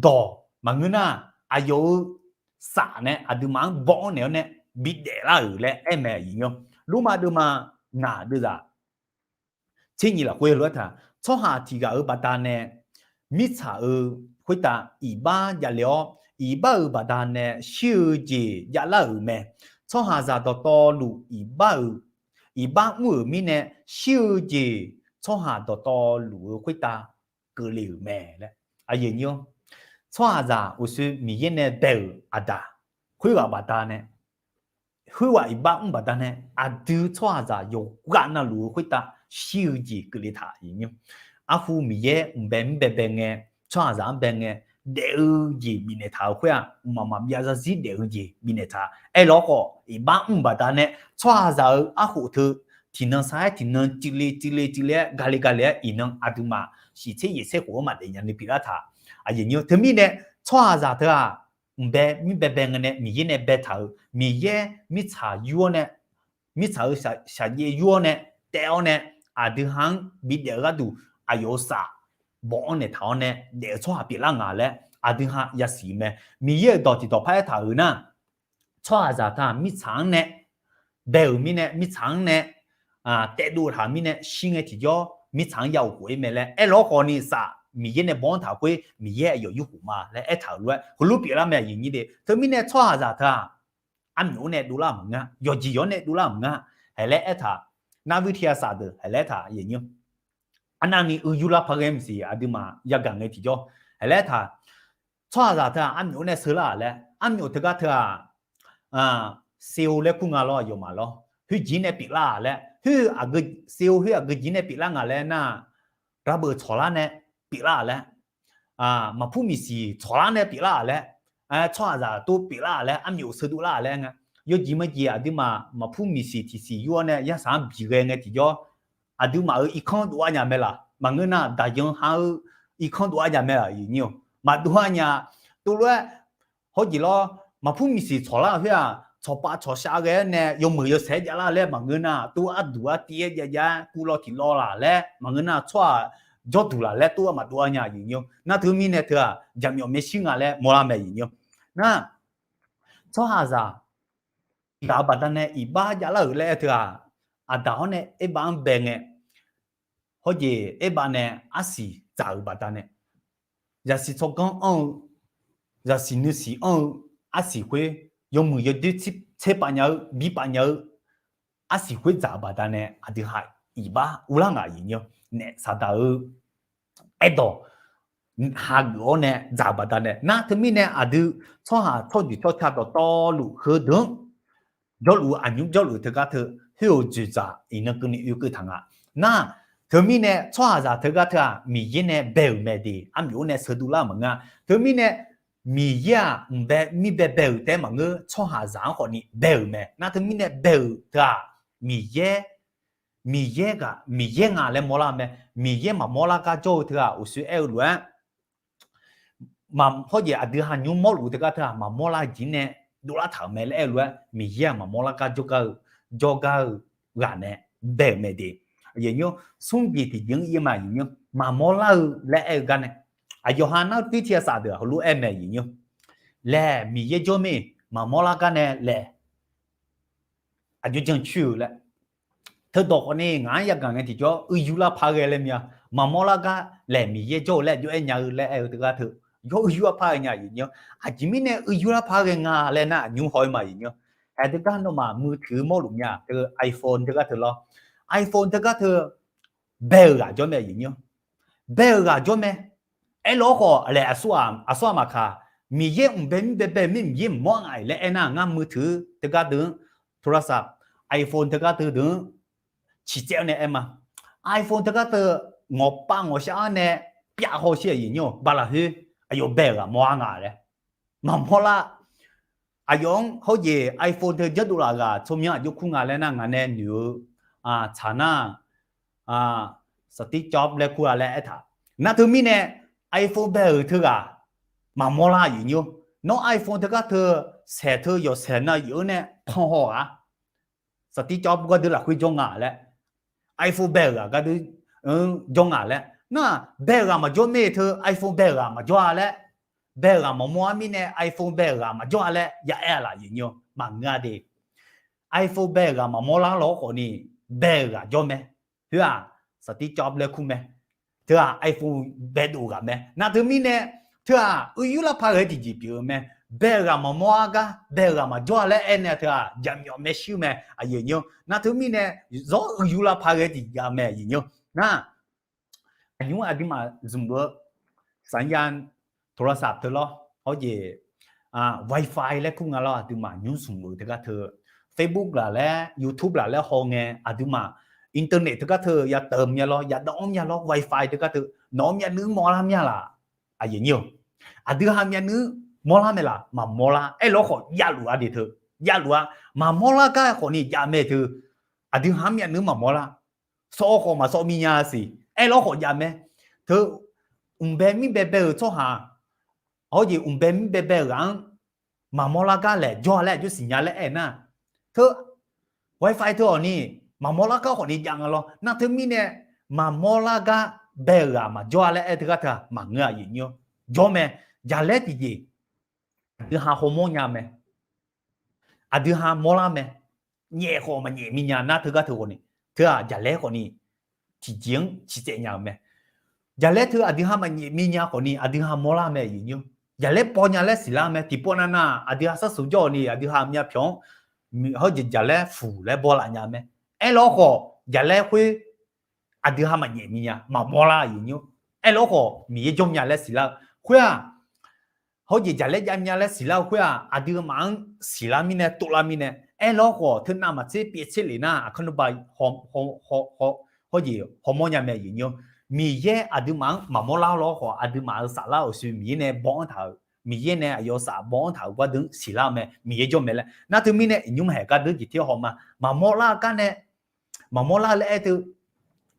dawq maqngeur nar, aqyawf-euq saf nae aqduimaf-anr baw-anr naeq-awr nae bidaef lar-euq laer aer mae aqyuif nymr. Lormav deuvma ngaq deuvzaq tser nyiq lafkhoer heulof-aer taq, tsawrhaq tiq ghaq-euq baqdanae mirtsaq-euq khoertav iqbax javle-awr, iqbax-euq baqdanae shir-eu jeq javlar-euq mae. Tsawrhaqzaq dawqtawvluf iqbax-euq, iqbax mr-euq mirnae shir-eu jeq tsawrhaq dawqtawvluf-eu khoertav keuvle-euq mae laer. Aqyuif nymr, tsawrhaqzaq uqshoe Miqyaer nae bae-euq aqdaq khoerghaq baqdanae, khoerghaq iqbax mr baqdanae aqdui tsawrhaqzaq yawqghaq navluf-eu khoertav shir-eu jeq keuvle taq aqyuif nymr. Arhu Miqyaer mqbae mr baebae ngae, tsawrhaqzaq-anr bae ngae, daef-eu jeq bifnaeq taq-euq khoer-aq, mqmaq maqbyav zarzir daef-eu jeq bifnaeq taq. Aerlawr khawf iqbax mr baqdanae tsawrhaqzaq-euq arkhof teu tiqnan sar-aer tiqnan cuivle cuivle cuivle-aer gale gale-aer iqnan aqduimaf shiqtser yaeqtser khof-anr maqdaef nya ni pyeuflar taq aqyuif nymr. Teumirnae tsawrhaqzaq teu-aq mqbae mirbae bae ngae nae Miqyaer nae baetaq-euq, Miqyaer mirtsaq yur-awr nae, mirtsaq-euq shaqjaev yur-awr nae, taev-awr nae, aqdui ha-anr bidaef-eu gharduq aqyawf-euq saf baw-anr naeqtaq-awr nae daef-eu tsawrhaq pyeuflar nga laer aqdui ha yasiq mae. Miqyaer-euq dawq tiqdawq par aertaq-euq nar, tsawrhaqzaq teu-aq mirtsaq-anr nae bae-euq mirnae, mirtsaq-anr nae taevdov taq mirnae shir ngae tiqjawr mirtsaq-anr ya of khof-ir mae laer aerlawr khawfni saf Miqyaer nae baw-anr taq khoer Miqyaer aqyawf yur khof ma laer aertaq-euq lof-aer heulof pyeuflar mae aqyuif nymr de. Teumirnae tsawrhaqzaq teu-aq armyawf-anr nae dovlar maqngeur, yawqjeq yawq-anr nae dovlar maqngeur, haeq laer aertaq, narvuir tiq ya saf deuq haeq laer aertaq aqyuif nymr. Arnavni uiq yurlar paq ghae maqsiq aqduimaf yagaq ngae tiqjawr haeq laer aertaq, tsawrhaqzaq teu-aq armyawf-anr nae sheular-aq laer, armyawf teugar teu-aq, seo laer kur nga lawr aqyawfmaf lawr, khoerjeq nae pyeuflar-aq laer, khoer, seo khoer aqgeujeq nae pyeuflar nga laer nar, rarbeuq tsawqlar nae pyeuflar-aq laer, maqpur miqsiq tsawqlar nae pyeuflar-aq laer, tsawrhaqzaq tov pyeuflar-aq laer, armyawf sheudov lar-aq laer nga. Yawjeq majeq aqduimaf maqpur miqsiq tiqsiq yur-awr nae yarsaq-anr biqghae ngae tiqjawr, aqduimaf-euq irkanr dov-ar nya mae laq? Maqngeur nar, daqyan ha-eu irkanr dov-ar nya mae laq? Maqdov-ar nya. Tov lof-aer hawjeq lawr, maqpur miqsiq tsawqlar khoer-aq, tsawqpav tsawqshav ghae-aer nae yawmuiq yawsaeq-aer javlar laer maqngeur nar, tov arduq artiv-aer jav jav-aer kuv law tiq law laq laer maqngeur nar, tsawrhaq jawrduq laq laer tov-aer maqdov-ar nya aqyuif nymr. Nar teumirnae teu-aq jaqmyawf maershuir nga laer mawrlar mae aqyuif nymr. Nar, tsawrhaqzaq tiq ghaq-euq baqdanae iqbax javlar-euq laer aer teu-aq, aqdaq hawr nae Erbav-anr bae ngae, hawjeq Erbav nae arsiq dzaq-euq baqdanae, zaqsiq tsawrganr anr-eu, zaqsiq nuisiq anr-eu, arsiq khoer yawmuiq yawdoer tserpav nya-eu bipav nya-eu arsiq khoer dzaq-euq baqdanae aqdui ha iqbax urlar ngaq aqyuif nymr. Naef saqdaq-eu aerdawq hageuf-awr nae dzaq-euq baqdanae nar, teumirnae aqdui tsawrhaq tsawrjeuq tsawrca dawqtawvluf heudeuq-anr jawrluf-eu aqnymr jawrluf-eu teugar teu khoer-euq dzoeqdzaq iqnan keuvni oekeuv taq nga. Nar, teumirnae tsawrhaqzaq teugar teu-aq Miqyaer nae bae-euq mae de, armyawf-anr nae sheuduv lar maqngeur-a. Teumirnae Miqyaer-aq mqbae mirbae bae-euq taef-aer maqngeur, tsawrhaqzaq-anr khawfni bae-euq mae. Nar teumirnae bae-euq teu-aq, Miqyaer, Miqyaer ghaq, Miqyaer nga laer mawrlar-eu mae. Miqyaer maqmawr lar gar jawr-eu teu-aq, uqshoe aer-eu lof-aer, hawrjeq aqdui ha nymr mawrluf teugar teu-aq, maqmawr lar jeq nae dovlar taq-euq mae laer aer-eu lof-aer, Miqyaer-aq maqmawr lar gar jawrgar-eu, jawrgar-eu ghaq nae bae-euq mae de. Smr jeq tiqjeq-anr ir ma, maqmawr lar-eu laer aer-eu gar nae, aqyawf ha nar tir tiq ghaq saf deuq-aq heulof aer mae. Laeq Miqyaer jawr mir, maqmawr lar gar nae laeq, aqjox jancoer-eu laer. Teudawq khawfni ngaq-anr yagaq ngae tiqjawr uiryur lar par ghae laer mya, maqmawr lar gar laeq Miqyaer jawr-eu laer aqjox aer nya-eu laer aer-eu teugar teu, yawr uiryur lar par ghae nya. Aqjeq mirnae uiryur lar par ghae nga laer nar aqnymr haw-ir ma. Haeq teugar nawmaf muiq teu mawrluf mya teu iPhone teugar teu lawr, iPhone teugar teu bae-euq ghaq jawr mae. Bae-euq ghaq jawr mae. Aerlof-aer khawf laeq aqsur-aq maqkaq, Miqyaer mqbae mirbae bae mir, Miqyaer mqmawr nga-iq laer aernar, ngar muiq teu teugar deuq-anr, โทรศัพท์ iPhone teugar teu deuq-anr ciqcaev-awr nae aer ma. iPhone teugar teu ngawqpav ngawqshar-anr nae pyav haw shir-aq, bala khoer aqyawf bae-euq ghaq mawr-ar nga laer maqmawr lar. Aqyawf-anr hawrjeq iPhone teu janrdov laf ghaq tsawrmyanr aqjox kur nga laer nar, ngaq nae noeq-eu tsaq nar, Steve Jobs laer kur-a laer aertaq. Nar teumirnae iPhone bae-euq teughaq maqmawr lar aqyuif nymr. Nawr iPhone teugar teu saeq teu yawqsaeq nav yuf-anr nae pan haw-aq, Steve Jobs gardui lafkhoer jawr nga laer, iPhone bae-euq ghaq gardui jawr nga laer nar, bae-euq ghaq maqjawr mir teu iPhone bae-euq ghaq maqjawr-a laer, bae-euq ghaq maqmawr-ar mirnae iPhone bae-euq ghaq maqjawr-a laer ya aer-a laf aqyuif nymr maqngeur-a de. iPhone bae-euq ghaq maqmawr lar lawr khawfni, bae-euq ghaq jawr mae. Khoer-aq, Steve Jobs laer kur mae. Teu-aq iPhone baedov ghaq mae. Nar teumirnae, teu-aq uiryur lar par ghae tiqjeq pyeuf-eu mae. Bae-euq ghaq maqmawr-ar gar, bae-euq ghaq maqjawr-a laer aernae teu-aq jaqmyawf mae shir mae aqyuif nymr. Nar teumirnae, zawr uiryur lar par ghae tiqjeq mae aqyuif nymr. Nar aqnymr aqduimaf zmq-eu สัญญาณโทรศัพท์ teu lawr, hawrjeq Wi-Fi laer kur nga lawr, aqduimaf nymr zmq-euq teugar teu, Facebook laf laer, YouTube laf laer haw ngae, aqduimaf internet teugar teu ya teuv mya lawr, ya dawv-anr mya lawr, Wi-Fi teugar teu nawq-anr myavnuiv mawrlar mya laf. Aqyuif nymr-eu, aqdui ha myavnuiv mawrlar mae laf, maqmawr lar. Aerlawr khawf javluf-a de teu, javluf-a. Maqmawr lar gar khawfni jav mae teu, aqdui ha-anr myavnuiv maqmawr lar. Sawv-eu khawf maqsawv minya siq. Aerlawr khawf jav mae. Teu, mqbae mirbae bae-euq tsawrhaq, hawrjeq mqbae mirbae bae-euq ghaq-anr maqmawr lar gar laeq jawr-a laer aqjox siqnya laer aer nar, teu, Wi-Fi teu-awq ni, maqmawr lar gar khawfni jav nga lawr. Nar teumirnae, maqmawr lar gar bae-euq ghaq maqjawr-a laer aer teugar teu-aq maqngeur aqyuif nymr-eu, jawr mae. Jaqlaer tiqjeq aqdui ha hawmawr nya mae. Aqdui ha mawrlar mae. Nyaef khawf maqnyaef minya nar teugar teu khawfni, teu-aq jaqlaer khawfni tiqjeq-anr ciqcaev nya-euq mae. Jaqlaer teu aqdui ha maqnyaef minya khawfni aqdui ha mawrlar mae aqyuif nymr. Jaqlaer paw nya laer siqlar mae. Tiqpov navnav aqdui ha sarsuq jawr-awq ni aqdui ha myav pyawq-anr, hawrjeq jaqlaer fuq laer bawlaf nya mae. Aerlawr khawf jaqlaer khoer aqdui ha maqnyaef minya maqmawr lar aqyuif nymr. Aerlawr khawf Miqyaer jawr nya laer siqlar-eu khoer-aq, hawrjeq jaqlaer jav nya laer siqlar-eu khoer-aq, aqduimaf-anr siqlar mirnae tovlar mirnae, aerlawr khawf teu navmaqtser pyaev tser lef nar aqkar nmrba hawr, hawrjeq hawmawr nya mae aqyuif nymr. Miqyaer aqduimaf-anr maqmawr lar lawr khawf, aqduimaf-euq saflar uqshoe Miqyaer nae baw-anr taq-euq, Miqyaer nae aqyawf saf baw-anr taq-euq gardeuq-anr siqlar-eu mae. Miqyaer jawr mae laer. Nar teumirnae iqnymr haeq gardeuq jeq tir hawma. Maqmawr lar gar nae, maqmawr lar laer aer teu,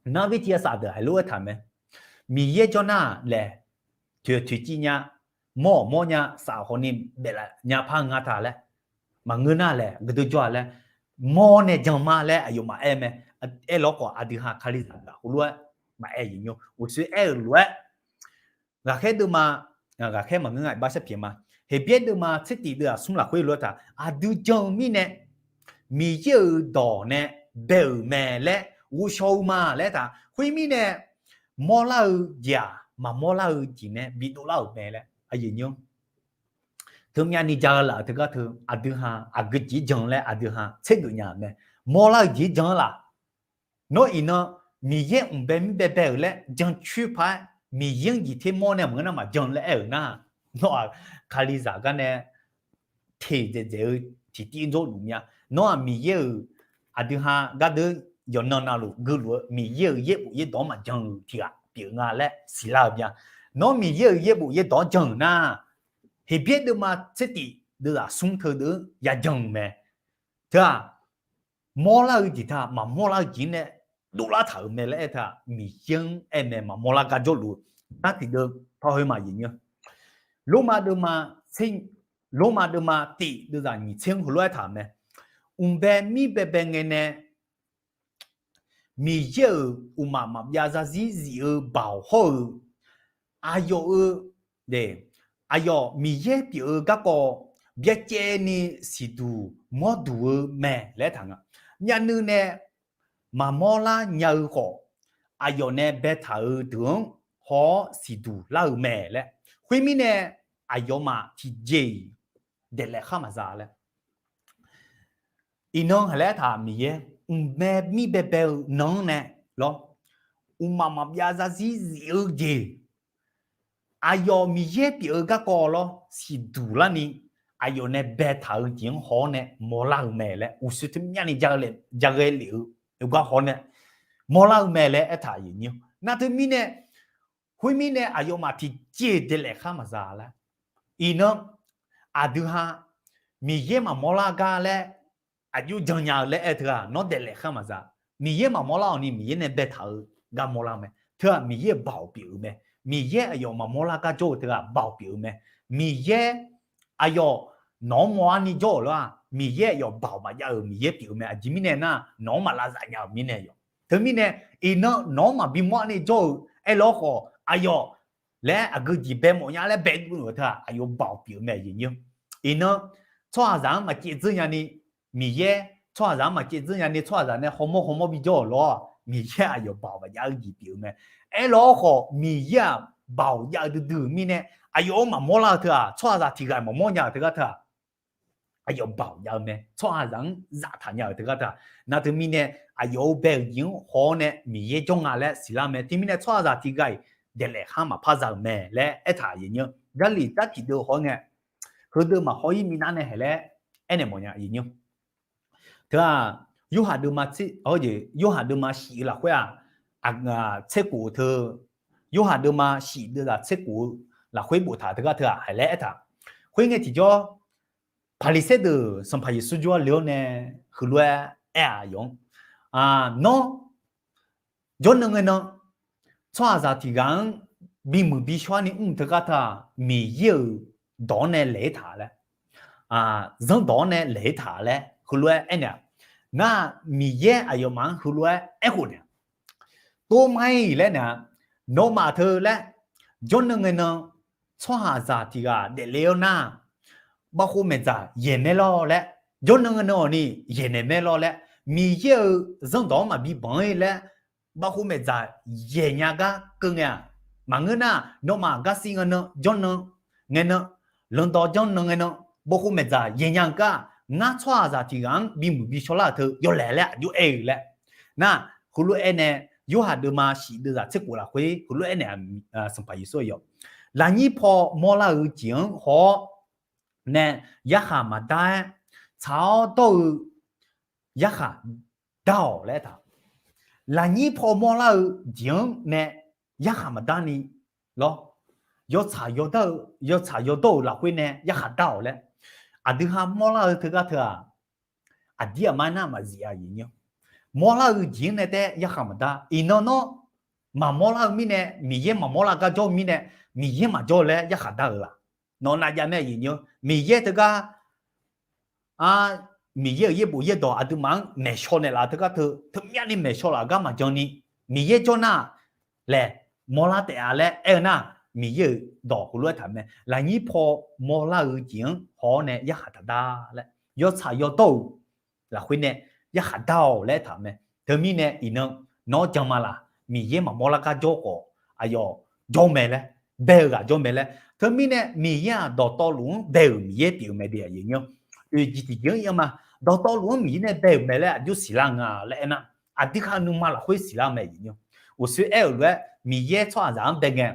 nar vir tiq ghaq saf deuq haiq lof-aer taq mae. Miqyaer jawr nar laeq, toeq toeqciv nya, mawr-awq mawr nya, saf khawfni baeflaf nya par nga ta laer, maqngeur nar laeq gardeuq jawr-a laer, mawr nae jan ma laer aqyawfmaf aer mae. Aerlawr khawf aqdui ha Kalizaq deuq-aq heulof-aer maqaer aqyuif nymr. Uqshoe aer-euq lof-aer, ghaqkhaer deuvma, ghaqkhaer maqngeur nga iqbax sharpyaeq ma. Heqbyaer deuvma tser tif deuv-aq smr lafkhoer lof-aer taq, aqdui jan-eu mirnae Miqyaer-euq dawq nae bae-euq mae laer ghovshaw-eu ma laer taq. Khoermirnae, mawrlar-eu jeq-aq maqmawr lar-eu jeq nae bidov lar-euq mae laer aqyuif nymr. Teumyav ni ja-eu laf-euq teugar teu aqdui ha aqgeu jeq jan laer aqdui ha tsergeuf nya-euq mae. Mawrlar-eu jeq jan-eu laf. Nawr iqnan Miqyaer mqbae mirbae bae-euq laer jancoer paq-aer Miqyaer-anr jeq ter mawr nae maqngeur nar maqjan laer aer-euq nar, nawr-aq Kalizaq gar nae teq dzaeqdzaeq-eu tiqtiv dzawrluf mya. Nawr-aq Miqyaer-euq aqdui ha gardeuq yawqnan navluf geuvluf-eu Miqyaer-euq yaerbof yaerdawq-anr maqjan-euq tiq ghaq pyeuf nga laer siqlar-eu mya. Nawr Miqyaer-euq yaerbof yaerdawq-anr jan-euq nar, Heqbyaer deuvma tsertif deuvzaq smr teudeuv-anr yajan-euq mae. Teu-aq, mawrlar-eu jeq teu-aq, maqmawrlar-eu jeq-anr nae dovlar taq-euq mae laer aer teu-aq, Miqyaer-anr aer mae, maqmawrlar gar jawrluf-eu. Nar tiqdeuv tawr khoer ma aqyuif nyir-eu, Lormav deuvma tser, Lormav deuvma tif deuvzaq nyiq tser-anr heulof-aer aertaq-euq mae. Mqbae mir baebae ngae nae Miqyaer-euq uqmaf maqbyav zarzir zif-eu baoq hawr-eu, aqyawf-eu, aqyawf Miqyaer pyeuf-eu garkawv byacaevni siqduq mawrduq-eu mae laer aertaq nga. Myavnuiv nae maqmawr lar nya-eu khawf, aqyawf nae baetaq-eu deuq-anr haw-awr siqduq lar-eu mae laer. Khoermirnae, aqyawfmaf tiqjeq-iq daeqlaef khar maqza laer. Iqnan haq laer aertaq Miqyaer, mqbae mir baebae-eu nan-anr nae lawr, uqmaf maqbyav zarzir zif-eu jeq, aqyawf Miqyaer pyeuf-eu garkawv lawr siqduq larni, aqyawf nae baetaq-eu jeq-anr haw-awr nae mawrlar-eu mae laer uqshoe teu myavni jaghae lef-eu gar haw-awr nae mawrlar-eu mae laer aertaq aqyuif nyir-eu. Nar teumirnae, khoermirnae aqyawfmaf tiqjeq daeqlaef khar maqza laer. Iqnan aqdui ha Miqyaer maqmawrlar gar laer aqjox jan nya-eu laer aer teu-aq, nawr daeqlaef khar maqza. Miqyaer maqmawrlar-awq ni Miqyaer nae baetaq-eu gar mawrlar-eu mae. Teu-aq Miqyaer-euq baoq pyeuf-eu mae. Miqyaer aqyawf maqmawrlar gar jawr-eu teu-aq baoq pyeuf-eu mae. Miqyaer aqyawf nawq-anr mawrlar ni jawr-euq lawr-aq, Miqyaer aqyawf baoq maqjav-euq Miqyaer pyeuf-eu mae. Aqjeq mirnae nar, nawq-anr maq lavzaf nya-euq mirnae yawq. Teumirnae, iqnan nawq-anr maqbi mawrlar ni jawr-eu aerlawr khawf aqyawf laer aqgeu jeq bae mawf nya laer bae duv-euq teu-aq, aqyawf baoq pyeuf-eu mae aqyuif nyir-eu. Iqnan tsawrhaqzaq-anr maqcaev dzeur nyani, Miqyaer tsawrhaqzaq-anr maqcaev dzeur nyani tsawrhaqzaq nae hawmawr hawmawr bijawr-euq lawr-aq, Miqyaer aqyawf baoq maqjav-eu jeq pyeuf-eu mae. Aerlawr khawf Miqyaer-aq baoq jav-eu duidui-euq mirnae, aqyawf-anr maqmawrlar-eu teu-aq, tsawrhaqzaq tiq ghaq maqmawr nya-euq teugar teu-aq, aqyawf baoq jav-eu mae. Tsawrhaqzaq-anr zaftaq nya-euq teugar teu-aq, nar teumirnae aqyawf-euq bae-euq jeq-anr haw-awr nae Miqyaer jawr nga laer siqlar mae. Teumirnae tsawrhaqzaq tiq ghaq-iq daeqlaef khar maqpar za-euq mae laer aertaq aqyuif nyir-eu. Jarlif tar tiqdeuv haw-awr ngae, heudeuq maqhaw-ir minav nae haeq laer aernaeq mawf nya aqyuif nyir-eu. Teu-aq, Yorhaq deuvma tser, Yorhaq deuvma shif-eu lafkhoer-aq, tser khof-eu teu, Yorhaq deuvma shif deuvzaq tser khof-eu lafkhoer boftaq teugar teu-aq, haeq laer aertaq. Khoerngae tiqjawr, Paqliqsaer deuq Sanqpaq Yeqsur jawr-aer le-awr nae heulof-aer aer-aq yawf-anr, nawr jawrnan ngae nan tsawrhaqzaq tiq ghaq-anr bimuiq bishawr-ar ni mr teugar teu-aq, Miqyaer-euq dawq-anr nae laeq-aer taq laer, zanrdawq-anr nae laeq-aer taq laer heulof-aer aernaeq-aq, nar Miqyaer aqyawfmaf-anr heulof-aer aerkhof naeq-aq, Tov mar-ir laer naeq-a, nawmaf teu laer, jawrnan ngae nan tsawrhaqzaq tiq ghaq daefle-awr nar, bavkhov maeqdzaq yaeq mae lawr laer, jawrnan ngae nan-awq ni yaeq naeq mae lawr laer, Miqyaer-euq zanrdawq-anr maqbi banq-ir laer, bavkhov maeqdzaq yaeq nya gar keuv ngae-aq, maqngeur nar, nawmaf garsiv ngae nan, jawrnan ngae nan, lanqdawq janrnan ngae nan, bavkhov maeqdzaq yaeq nya-eu gar, ngar tsawrhaqzaq tiq ghaq-anr bimuiq bishawr lar-euq teu yawlaeq laer aqjox aer-eu laer. Nar, heulof-aer nae, Yorhaq deuvma shif deuvzaq tser khof lafkhoer heulof-aer naeq-a, Sanqpaq Yeqsur aqyawf, lafnyir paw mawrlar-eu jeq-anr haw-awr nae yarkhaq maqdar-aer, tsaq-awr dawr-eu yarkhaq dar-awq laer aertaq. Lafnyir paw mawrlar-eu jeq-anr nae yarkhaq maqdar ni lawr, yawtsaq yawdawr-eu, yawtsaq yawdawr-euq lafkhoer nae yarkhaq dar-awq laer, aqdui ha mawrlar-eu teugar teu-aq, aqdir aqmar nar maqzif-a aqyuif nyir-eu. Mawrlar-eu jeq-anr nae taef-aer yarkhaq maqdar. Iqnan nawr maqmawrlar-eu mirnae, Miqyaer maqmawrlar gar jawr-eu mirnae, Miqyaer maqjawr-eu laer yarkhaq dar-euq laf? Nawq nav jav mae aqyuif nyir-eu. Miqyaer teugar Miqyaer-euq yaerbof yaerdawq aqduimaf-anr maeqshaw naeqlaf teugar teu, teu myavni maeqshaw laf gar maqjan ni, Miqyaer jawr nar laeq mawrlar taef-a laer aer-eu nar, Miqyaer-euq dawq heulof-aer taq mae. Lafnyir paw mawrlar-eu jeq-anr haw-awr nae yarkhaq taq dar laer, yawtsaq yawdawr-euq lafkhoer nae yarkhaq dar-awq laer aertaq mae. Teumirnae iqnan nawr jan ma laf? Miqyaer maqmawrlar gar jawr khawf aqyawf jawr mae laer, bae-eu ghaq jawr mae laer. Teumirnae Miqyaer-aq dawqtawvluf-anr bae-euq Miqyaer pyeuf-eu mae de aqyuif nyir-eu. Oeq jeq tiqjeq-anr ir-eu ma, dawqtawvluf-anr Miqyaer nae bae-euq mae laer aqjox siqlar nga laer aernar, aqdui ha nuima lafkhoer siqlar mae aqyuif nyir-eu. Uqshoe aer-euq lof-aer Miqyaer tsawrhaqzaq-anr bae ngae,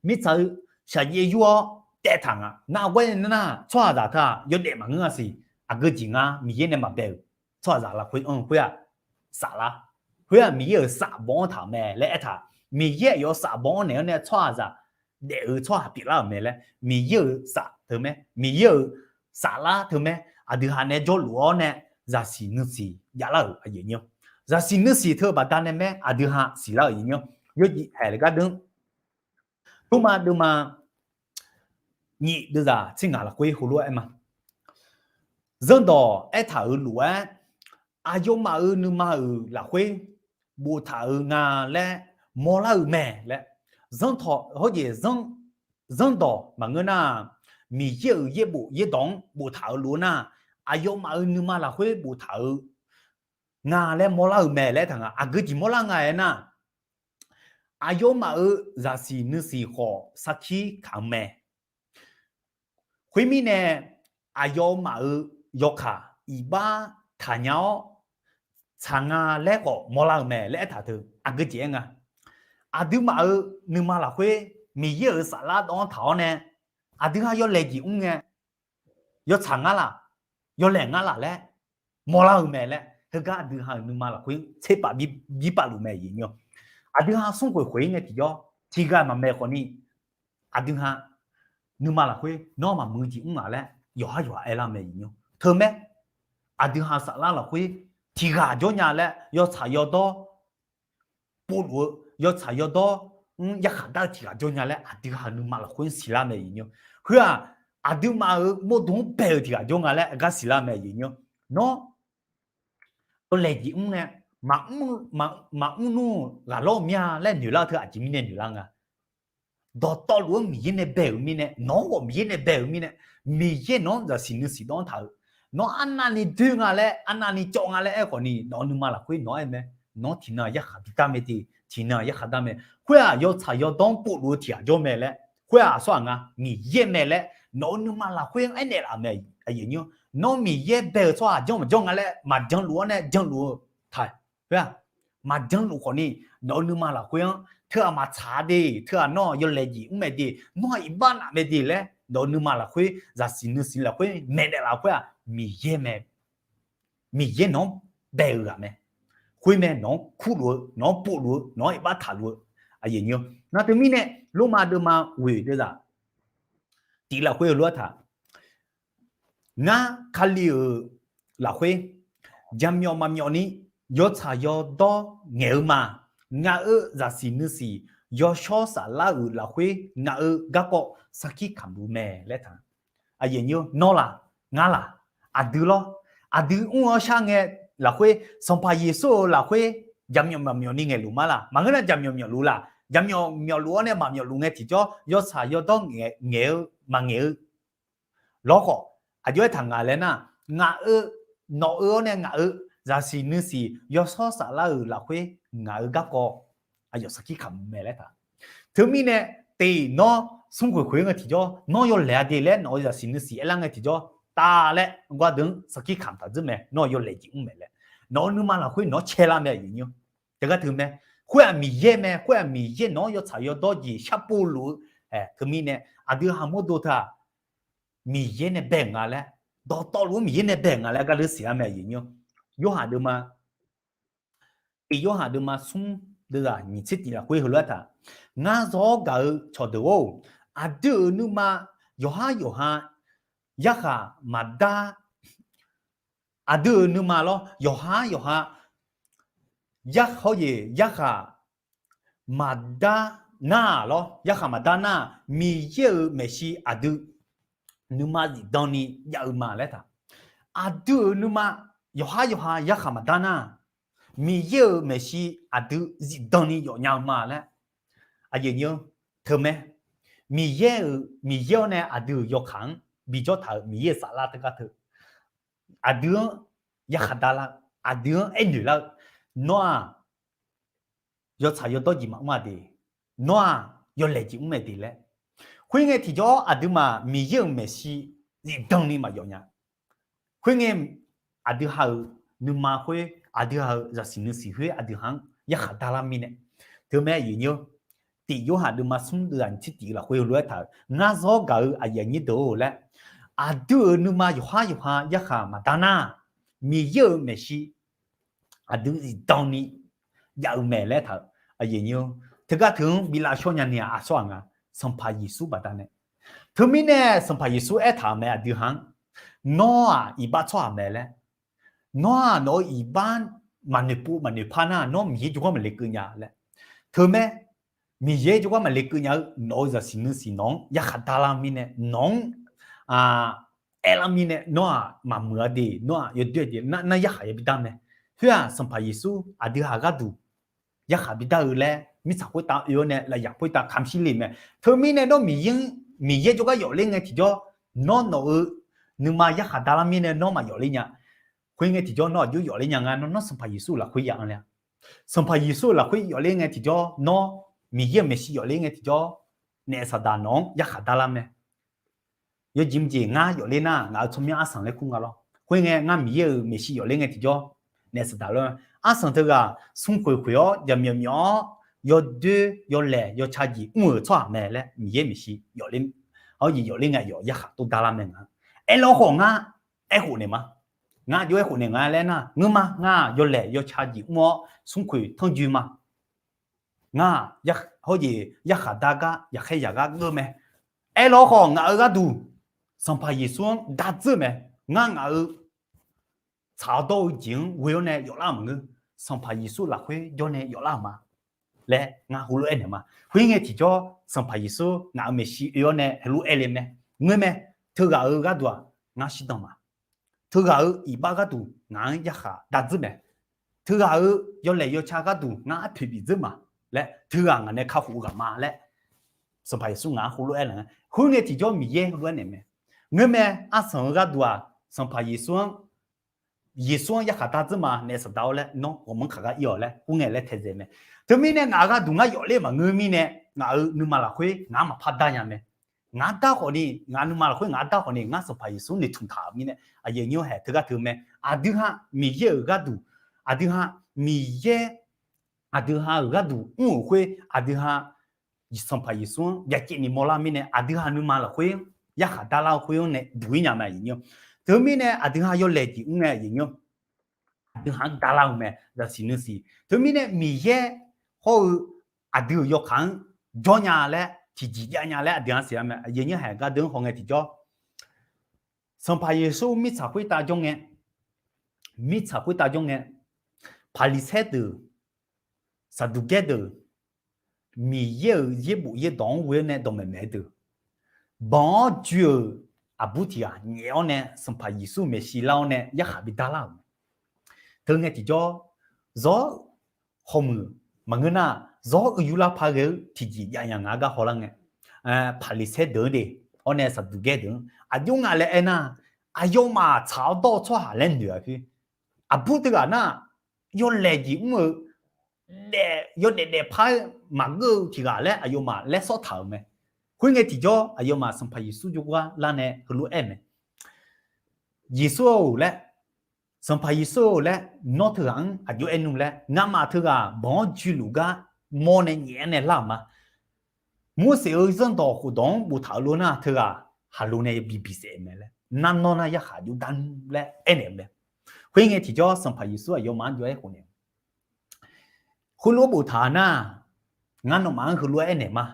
mirtsaq-eu shaqjaev yur-awr taev taq nga. Nar-aq ghae nar, tsawrhaqzaq teu-aq yawdaef maqngeur-a siq. Aqgeu jeq ngar Miqyaer nae maqbae-euq tsawrhaqzaq lafkhoer anr-eu khoer-aq, saflar. Khoer-aq Miqyaer-euq safbawq-anr taq-euq mae laer aertaq. Miqyaer aqyawf safbawq-anr naeq-awr nae tsawrhaqzaq daef-eu tsawrhaq pyeuflar-euq mae laer, Miqyaer-euq saf teu mae, Miqyaer-euq saflar teu mae, aqdui ha nae jawrluf-awr nae zaqsiq nuisiq javlar-euq aqyuif aqnyir-awr, zaqsiq nuisiq teu-eu baqdanae mae, aqdui ha siqlar-euq aqyuif aqnyir-awr, yawjif haeq le gar deuq, toma deuvma nyif deuvzaq tser ngaq lafkhoer heulof-aer aer ma. Zanrdawq aertaq-euq lof-aer, aqyawfmaf-euq nuima-euq lafkhoer boftaq-euq nga laer mawrlar-euq mae laer, zanrtawq hawjeq zanrdawq maqngeur nar, Miqyaer-euq yaerbof yaerdawq-anr boftaq-euq lof-aer nar, aqyawfmaf-euq nuima lafkhoer boftaq-euq nga laer mawrlar-euq mae laer aertaq nga. Aqgeu jeq mawrlar nga aernar, aqyawfmaf-euq zaqsiq nuisiq khawf sarkir kamq-eu mae. Khoermirnae, aqyawfmaf-euq yawkaq iqbax taqnya-awr tsaq nga laer khawf mawrlar-eu mae laer aertaq teu aqgeu jeq aer nga. Aqduimaf-euq nuima lafkhoer Miqyaer-euq saflar dawv-anr taq-awr nae, aqdui ha yawlaeq jeq mr ngae, yawtsaq ngar laf, yawlaeq ngar laf laer mawrlar-eu mae laer, heugar aqdui ha-euq nuima lafkhoer tserpav bir pavluf mae aqyuif aqnyir-awr. Aqdui ha smrkhoeq khoeq-ir ngae tiqjawr tiqghaq maqmaeq khawfni, aqdui ha nuima lafkhoer nawr maqmuiq jeq mr ngaq laer yawqhar yawqha aerlar mae aqyuif aqnyir-awr. Teumae, aqdui ha saflar lafkhoer tiqghaq jawr nya laer yawtsaq yawdawr povluf-eu, yawtsaq yawdawr-anr yarkhaq dar-eu tiqghaq jawr nya laer aqdui ha-euq nuima lafkhoer siqlar mae aqyuif aqnyir-awr. Khoer-aq, aqduimaf-euq mawrdo-anr bae-euq tiqghaq jawr nga laer aqgar siqlar mae aqyuif aqnyir-awr. Nawr yawlaeq jeq mr ngae, maqmr nmr ghaqlawr-eu mir-a laer noeqlar-eu teu aqjeq mirnae noeqlar nga. Dawqtawvluf-anr Miqyaer nae bae-euq mirnae, nawq-anr khawf Miqyaer nae bae-euq mirnae, Miqyaer nawq-anr zaqsiq nuisiq dawv-anr taq-euq, nawr arnavni doer nga laer, arnavni cawv nga laer aer khawfni, nawq-euq nuima lafkhoer nawq-anr aer mae, nawr tiqnan-aq yarkhaq bi dar mae de, tiqnan-aq yarkhaq dar mae. Khoer-aq yawtsaq yawdawr-anr povluf-eu tiqghaq jawr mae laer, khoer-aq aqsur aq nga Miqyaer mae laer nawq-euq nuima lafkhoer-anr aernaeq laf mae aqyuif aqnyir-awr. Nawr Miqyaer bae-euq tsawrhaq janr maqjanr nga laer maqjanluf-awr nae janluf-eu taq khoer-aq, maqjanluf khawfni, nawq-euq nuima lafkhoer-anr teughaq maqtsaq de, teughaq nawr yawlaeq jeq mr mae de, nawr-aq iqbax naf mae de laer nawq-euq nuima lafkhoer zaqsiq nuisiq lafkhoer maeqnaeq laf khoer-aq, Miqyaer mae. Miqyaer nawq-anr bae-eu ghaq mae. Khoer mae nawq-anr kurluf-eu, nawq-anr povluf-eu, nawq-anr iqbax taqluf-eu. Aqyuif aqnyir-awr, nar teumirnae Lormav deuvma ghoeq deuvzaq tiq lafkhoer heulof-aer taq, ngar Kali-euq lafkhoer jaqmyawf maqmyawf ni yawtsaq yawdawr ngaeq-eu ma. Ngaq-euq zaqsiq nuisiq yawshawr saflar-euq lafkhoer ngaq-euq garkawv sarkir kamq luf mae laer taq. Nawr laq, ngar laq, aqdui lawr, aqdui mr-awr shar ngae lafkhoer Sanqpaq Yeqsur-euq lafkhoer jaqmyawf maqmyawf ni ngaeqluf ma laq? Maqngeur nar jaqmyawf myawfluf laq? Jaqmyawf myawfluf-awr nae maqmyawfluf ngae tiqjawr yawtsaq yawdawr ngaeq-eu maqngaeq-eu lawr khawf, aqjox-aer taq ngaq laer nar, ngaq-euq, nawq-eu-awr nae ngaq-euq zaqsiq nuisiq yawshawr saflar-euq lafkhoer ngaq-euq garkawv aqyawf sarkir kamq mae laer taq. Teumirnae, tiq nawr smrkhoeq khoeq-ir ngae tiqjawr nawr yawlaeq-a de laer nawq-euq zaqsiq nuisiq aerlar ngae tiqjawr taf laer gar deuq-anr sarkir kamq taq dzeur mae, nawr yawlaeq jeq mr mae laer nawq-euq nuima lafkhoer nawq-anr caelar mae aqyuif aqnyir-awr. Teugar teu mae, khoer-aq Miqyaer mae, khoer-aq Miqyaer nawq-anr yawtsaq yawdawr jeq sharpov luf-eu. Teumirnae, aqdui ha mawrdo teu-aq Miqyaer nae bae-euq nga laer, dawqtawvluf-anr Miqyaer nae bae-euq nga laer gar deuq siqlar mae aqyuif aqnyir-awr. Yorhaq deuvma Tiq Yorhaq deuvma smr deuvzaq nyiq tser tiq lafkhoer heulof-aer taq, ngar zawr-awr gaq-eu cawqdeuq-or, aqdui-euq nuima yawqhar yawqha yarkhaq maqdar, aqdui-euq nuima lawr yawqhar yawqha yar hawr-eu yarkhaq maqdar nar-aq lawr, yarkhaq maqdar nar-aq, Miqyaer-euq maeqshi aqdui nuima zifdan ni jav-eu ma laer taq. Aqdui-euq nuima yawqhar yawqha yarkhaq maqdar nar, Miqyaer-euq maeqshi aqdui zifdan ni yawfnya-eu ma laer. Aqyuif aqnyir-awr, teumae, Miqyaer-euq, Miqyaer-awr nae aqdui-euq yawkaq-anr bijawr taq-euq Miqyaer-euq saflar teugar teu aqdui-anr yarkhaq darlar-eu, aqdui-anr aernoeq lar-eu, nawr-aq yawtsaq yawdawr jeq maqmr-a de, nawr-aq yawlaeq jeq mr mae de laer. Khoerngae tiqjawr aqduimaf Miqyaer-euq maeqshi zifdan ni maqyawf nya. Khoerngae aqdui ha-euq nuima khoer, aqdui ha-euq zaqsiq nuisiq khoer aqdui ha-anr yarkhaq darlar mirnae, teumae aqyuif aqnyir-awr, Tiq Yorhaq deuvma smr deuvzaq nyiq tser tiq lafkhoer heulof-aer taq-euq, ngar zawr-awr gaq-eu aqyuif aqnyir deuq-or laer, aqdui-euq nuima yawqhar yawqha yarkhaq maqdar nar, Miqyaer-euq maeqshi aqdui zifdan ni jav-eu mae laer taq-euq. Teugar teu-anr bi lavshawr nya ni-aq aqsawr-aq nga. Sanqpaq Yeqsur baqdanae. Teumirnae Sanqpaq Yeqsur aertaq-euq mae aqdui ha-anr, Nawr-aq iqbax tsawrhaq mae laer. Nawr-aq nawq-eu iqbax maqnoeq pov maqnoeq par nar, nawr Miqyaer jawrgar maqle keuv nya laer. Teumae, Miqyaer jawrgar maqle keuv nya-eu nawq-eu zaqsiq nuisiq nawq-anr yarkhaq dar lar mirnae, nawq-anr aerlar mirnae, nawr-aq maqmuiq-a de, nawr-aq yawdoer de nar, nar yarkhaq yabi dar mae. Khoer-aq Sanqpaq Yeqsur aqdui ha gharduq yarkhaq bidar-eu laer mirtsaq khoertav oe-awr nae lafyaq khoertav kamq shir le mae. Teumirnae nawr Miqyaer, Miqyaer jawrgar yawf ler ngae tiqjawr, nawr nawq-eu nuima yarkhaq dar lar mirnae nawr maqyawf ler nya. Khoerngae tiqjawr nawr aqjox yawf ler nya nga, nawr, nawr Sanqpaq Yeqsur-euq lafkhoer ya anr le-a. Sanqpaq Yeqsur-euq lafkhoer yawf ler ngae tiqjawr, nawr Miqyaer-euq maeqshi yawf ler ngae tiqjawr, naef saqdaq nawq-anr yarkhaq dar lar mae. Yawjeq mqjeq ngar yawf ler nar, ngaq-euq tsawrmyanr arsanq laer kur nga lawr. Khoerngae ngar Miqyaer-euq maeqshi yawf ler ngae tiqjawr, naef saqdaq lawr. Arsanq teughaq smrkhoeq khoeq-awr jaqmyawf myawf-awr yawdoer yawlaeq yawca jeq mr-euq tsawrhaq mae laer Miqyaer maeqshi yawf ler, hawr jeq yawf ler ngae yawf yarkhaq tov dar lar mae nga. Aerlawr khawf ngar aerkhof naeq ma. Ngar jov-aer khof naeq nga laer nar, ngeur ma, ngar yawlaeq yawca jeq mr-awr smrkhoeq tanrjoe ma. Ngar hawr jeq yarkhaq dar gar yaqkhaer yaq gar geur mae. Aerlawr khawf ngaq-euq gharduq Sanqpaq Yeqsur-anr dardzeur mae. Ngar ngaq-euq tsaq-awr dawr-eu jeq-anr ghoe-awr nae yawflar-euq maqngeur. Sanqpaq Yeqsur lafkhoer jawr nae yawflar-euq ma laer ngar heulof-aer naeq ma. Khoerngae tiqjawr Sanqpaq Yeqsur ngaq-euq maeqshi oe-awr nae heulof-aer le mae. Ngeur mae, teughaq-euq gharduq-aq ngar shirdan ma. Teughaq-euq iqbax gharduq ngaq-anr yarkhaq dardzeur mae. Teughaq-euq yawlaeq yawca gharduq ngar arpoeq bif dzeur ma laer, teughaq ngaq nae kakhof-eu ghaq ma laer, Sanqpaq Yeqsur ngaq-anr heulof-aer laf-a. Khoerngae tiqjawr Miqyaer heulof-aer naeq mae. Ngeur mae, arsanq-eu gharduq-aq Sanqpaq Yeqsur-anr, Yeqsur-anr yarkhaq dardzeur ma, naef saqdaq-awr laer nawr ghawqmanr kaq gar ir-awq laer khoerngae laer taedzae mae. Teumirnae ngaq-euq gharduq ngar yawf ler maqngeur mirnae, ngaq-euq nuima lafkhoer ngaq-anr maqpar dar nya mae. Ngaq-anr dar khawfni, ngaq nuima lafkhoer ngaq-anr dar khawfni, ngar Sanqpaq Yeqsur noeqtmq taq-euq mirnae, aqyuif aqnyir-awr haeq teugar teu mae. Aqdui ha Miqyaer-euq gharduq, aqdui ha Miqyaer, aqdui ha-euq gharduq mr-euq khoer, aqdui ha Sanqpaq Yeqsur-anr byacaevni mawrlar mirnae, aqdui ha nuima lafkhoer yarkhaq darlar-eu khoer-anr nae duq-ir nya mae, aqyuif aqnyir-awr. Teumirnae aqdui ha yawlaeq jeq mr ngae, aqyuif aqnyir-awr, aqdui ha-anr darlar-eu mae, zaqsiq nuisiq. Teumirnae Miqyaer hawr-eu aqdui-euq yawkaq-anr jawr nya laer tiqjeq jav nya laer aqdui-anr siqlar mae. Aqyuif aqnyir haeq gardeuv-anr hawngae tiqjawr, Sanqpaq Yeqsur mirtsaq khoertav jawr ngae, mirtsaq khoertav jawr ngae, Paqliqsaer deuq, Saqduqgaer deuq, Miqyaer-euq yaerbof yaerdawq-anr ghoe-awr nae dawqmaeq maeq-eu deuq, banq-awr joe-euq aqbur tiq ghaq nyaef-awr nae Sanqpaq Yeqsur maeqshi lar-awr nae yarkhaq bidar lar-euq mae. Teu ngae tiqjawr, zawr hawmuiq maqngeur nar, zawr uiqyur lar paq ghae-eu tiqjeq jav nya nga gar hawlar ngae, Paqliqsaer deuq-anr de, awr nae Saqduqgaer deuq-anr aqjox nga laer aernar, aqyawfmaf tsaq-awr dawr-eu tsawrhaq laer noeq-a khoer, aqbur teughaq nar, yawlaeq jeq mr-eu, daef yawdaef daefpar maqgeur-eu tiq ghaq laer aqyawfmaf laer sawr taq-euq mae. Khoerngae tiqjawr aqyawfmaf Sanqpaq Yeqsur jawrgar lar nae heulof-aer mae. Yeqsur-or laer, Sanqpaq Yeqsur-or laer, nawr teughaq-anr aqjox aer nmr laer, ngamaf teughaq banq-awr joeluf gar mawr nae nyaef-anr nae lar-euq ma. Morseq-euq zanrdawq khofdawq-anr boftaq-euq lof nar teughaq haqlo nae yabi bisaef mae laer, nar nawr nar yarkhaq jov dar nmr laer aernaeq-eu mae. Khoerngae tiqjawr Sanqpaq Yeqsur aqyawfmaf-anr jov-aer khof naeq, khoerlof-aer boftaq-a nar, ngar nawmaf-anr heulof-aer aernaeq ma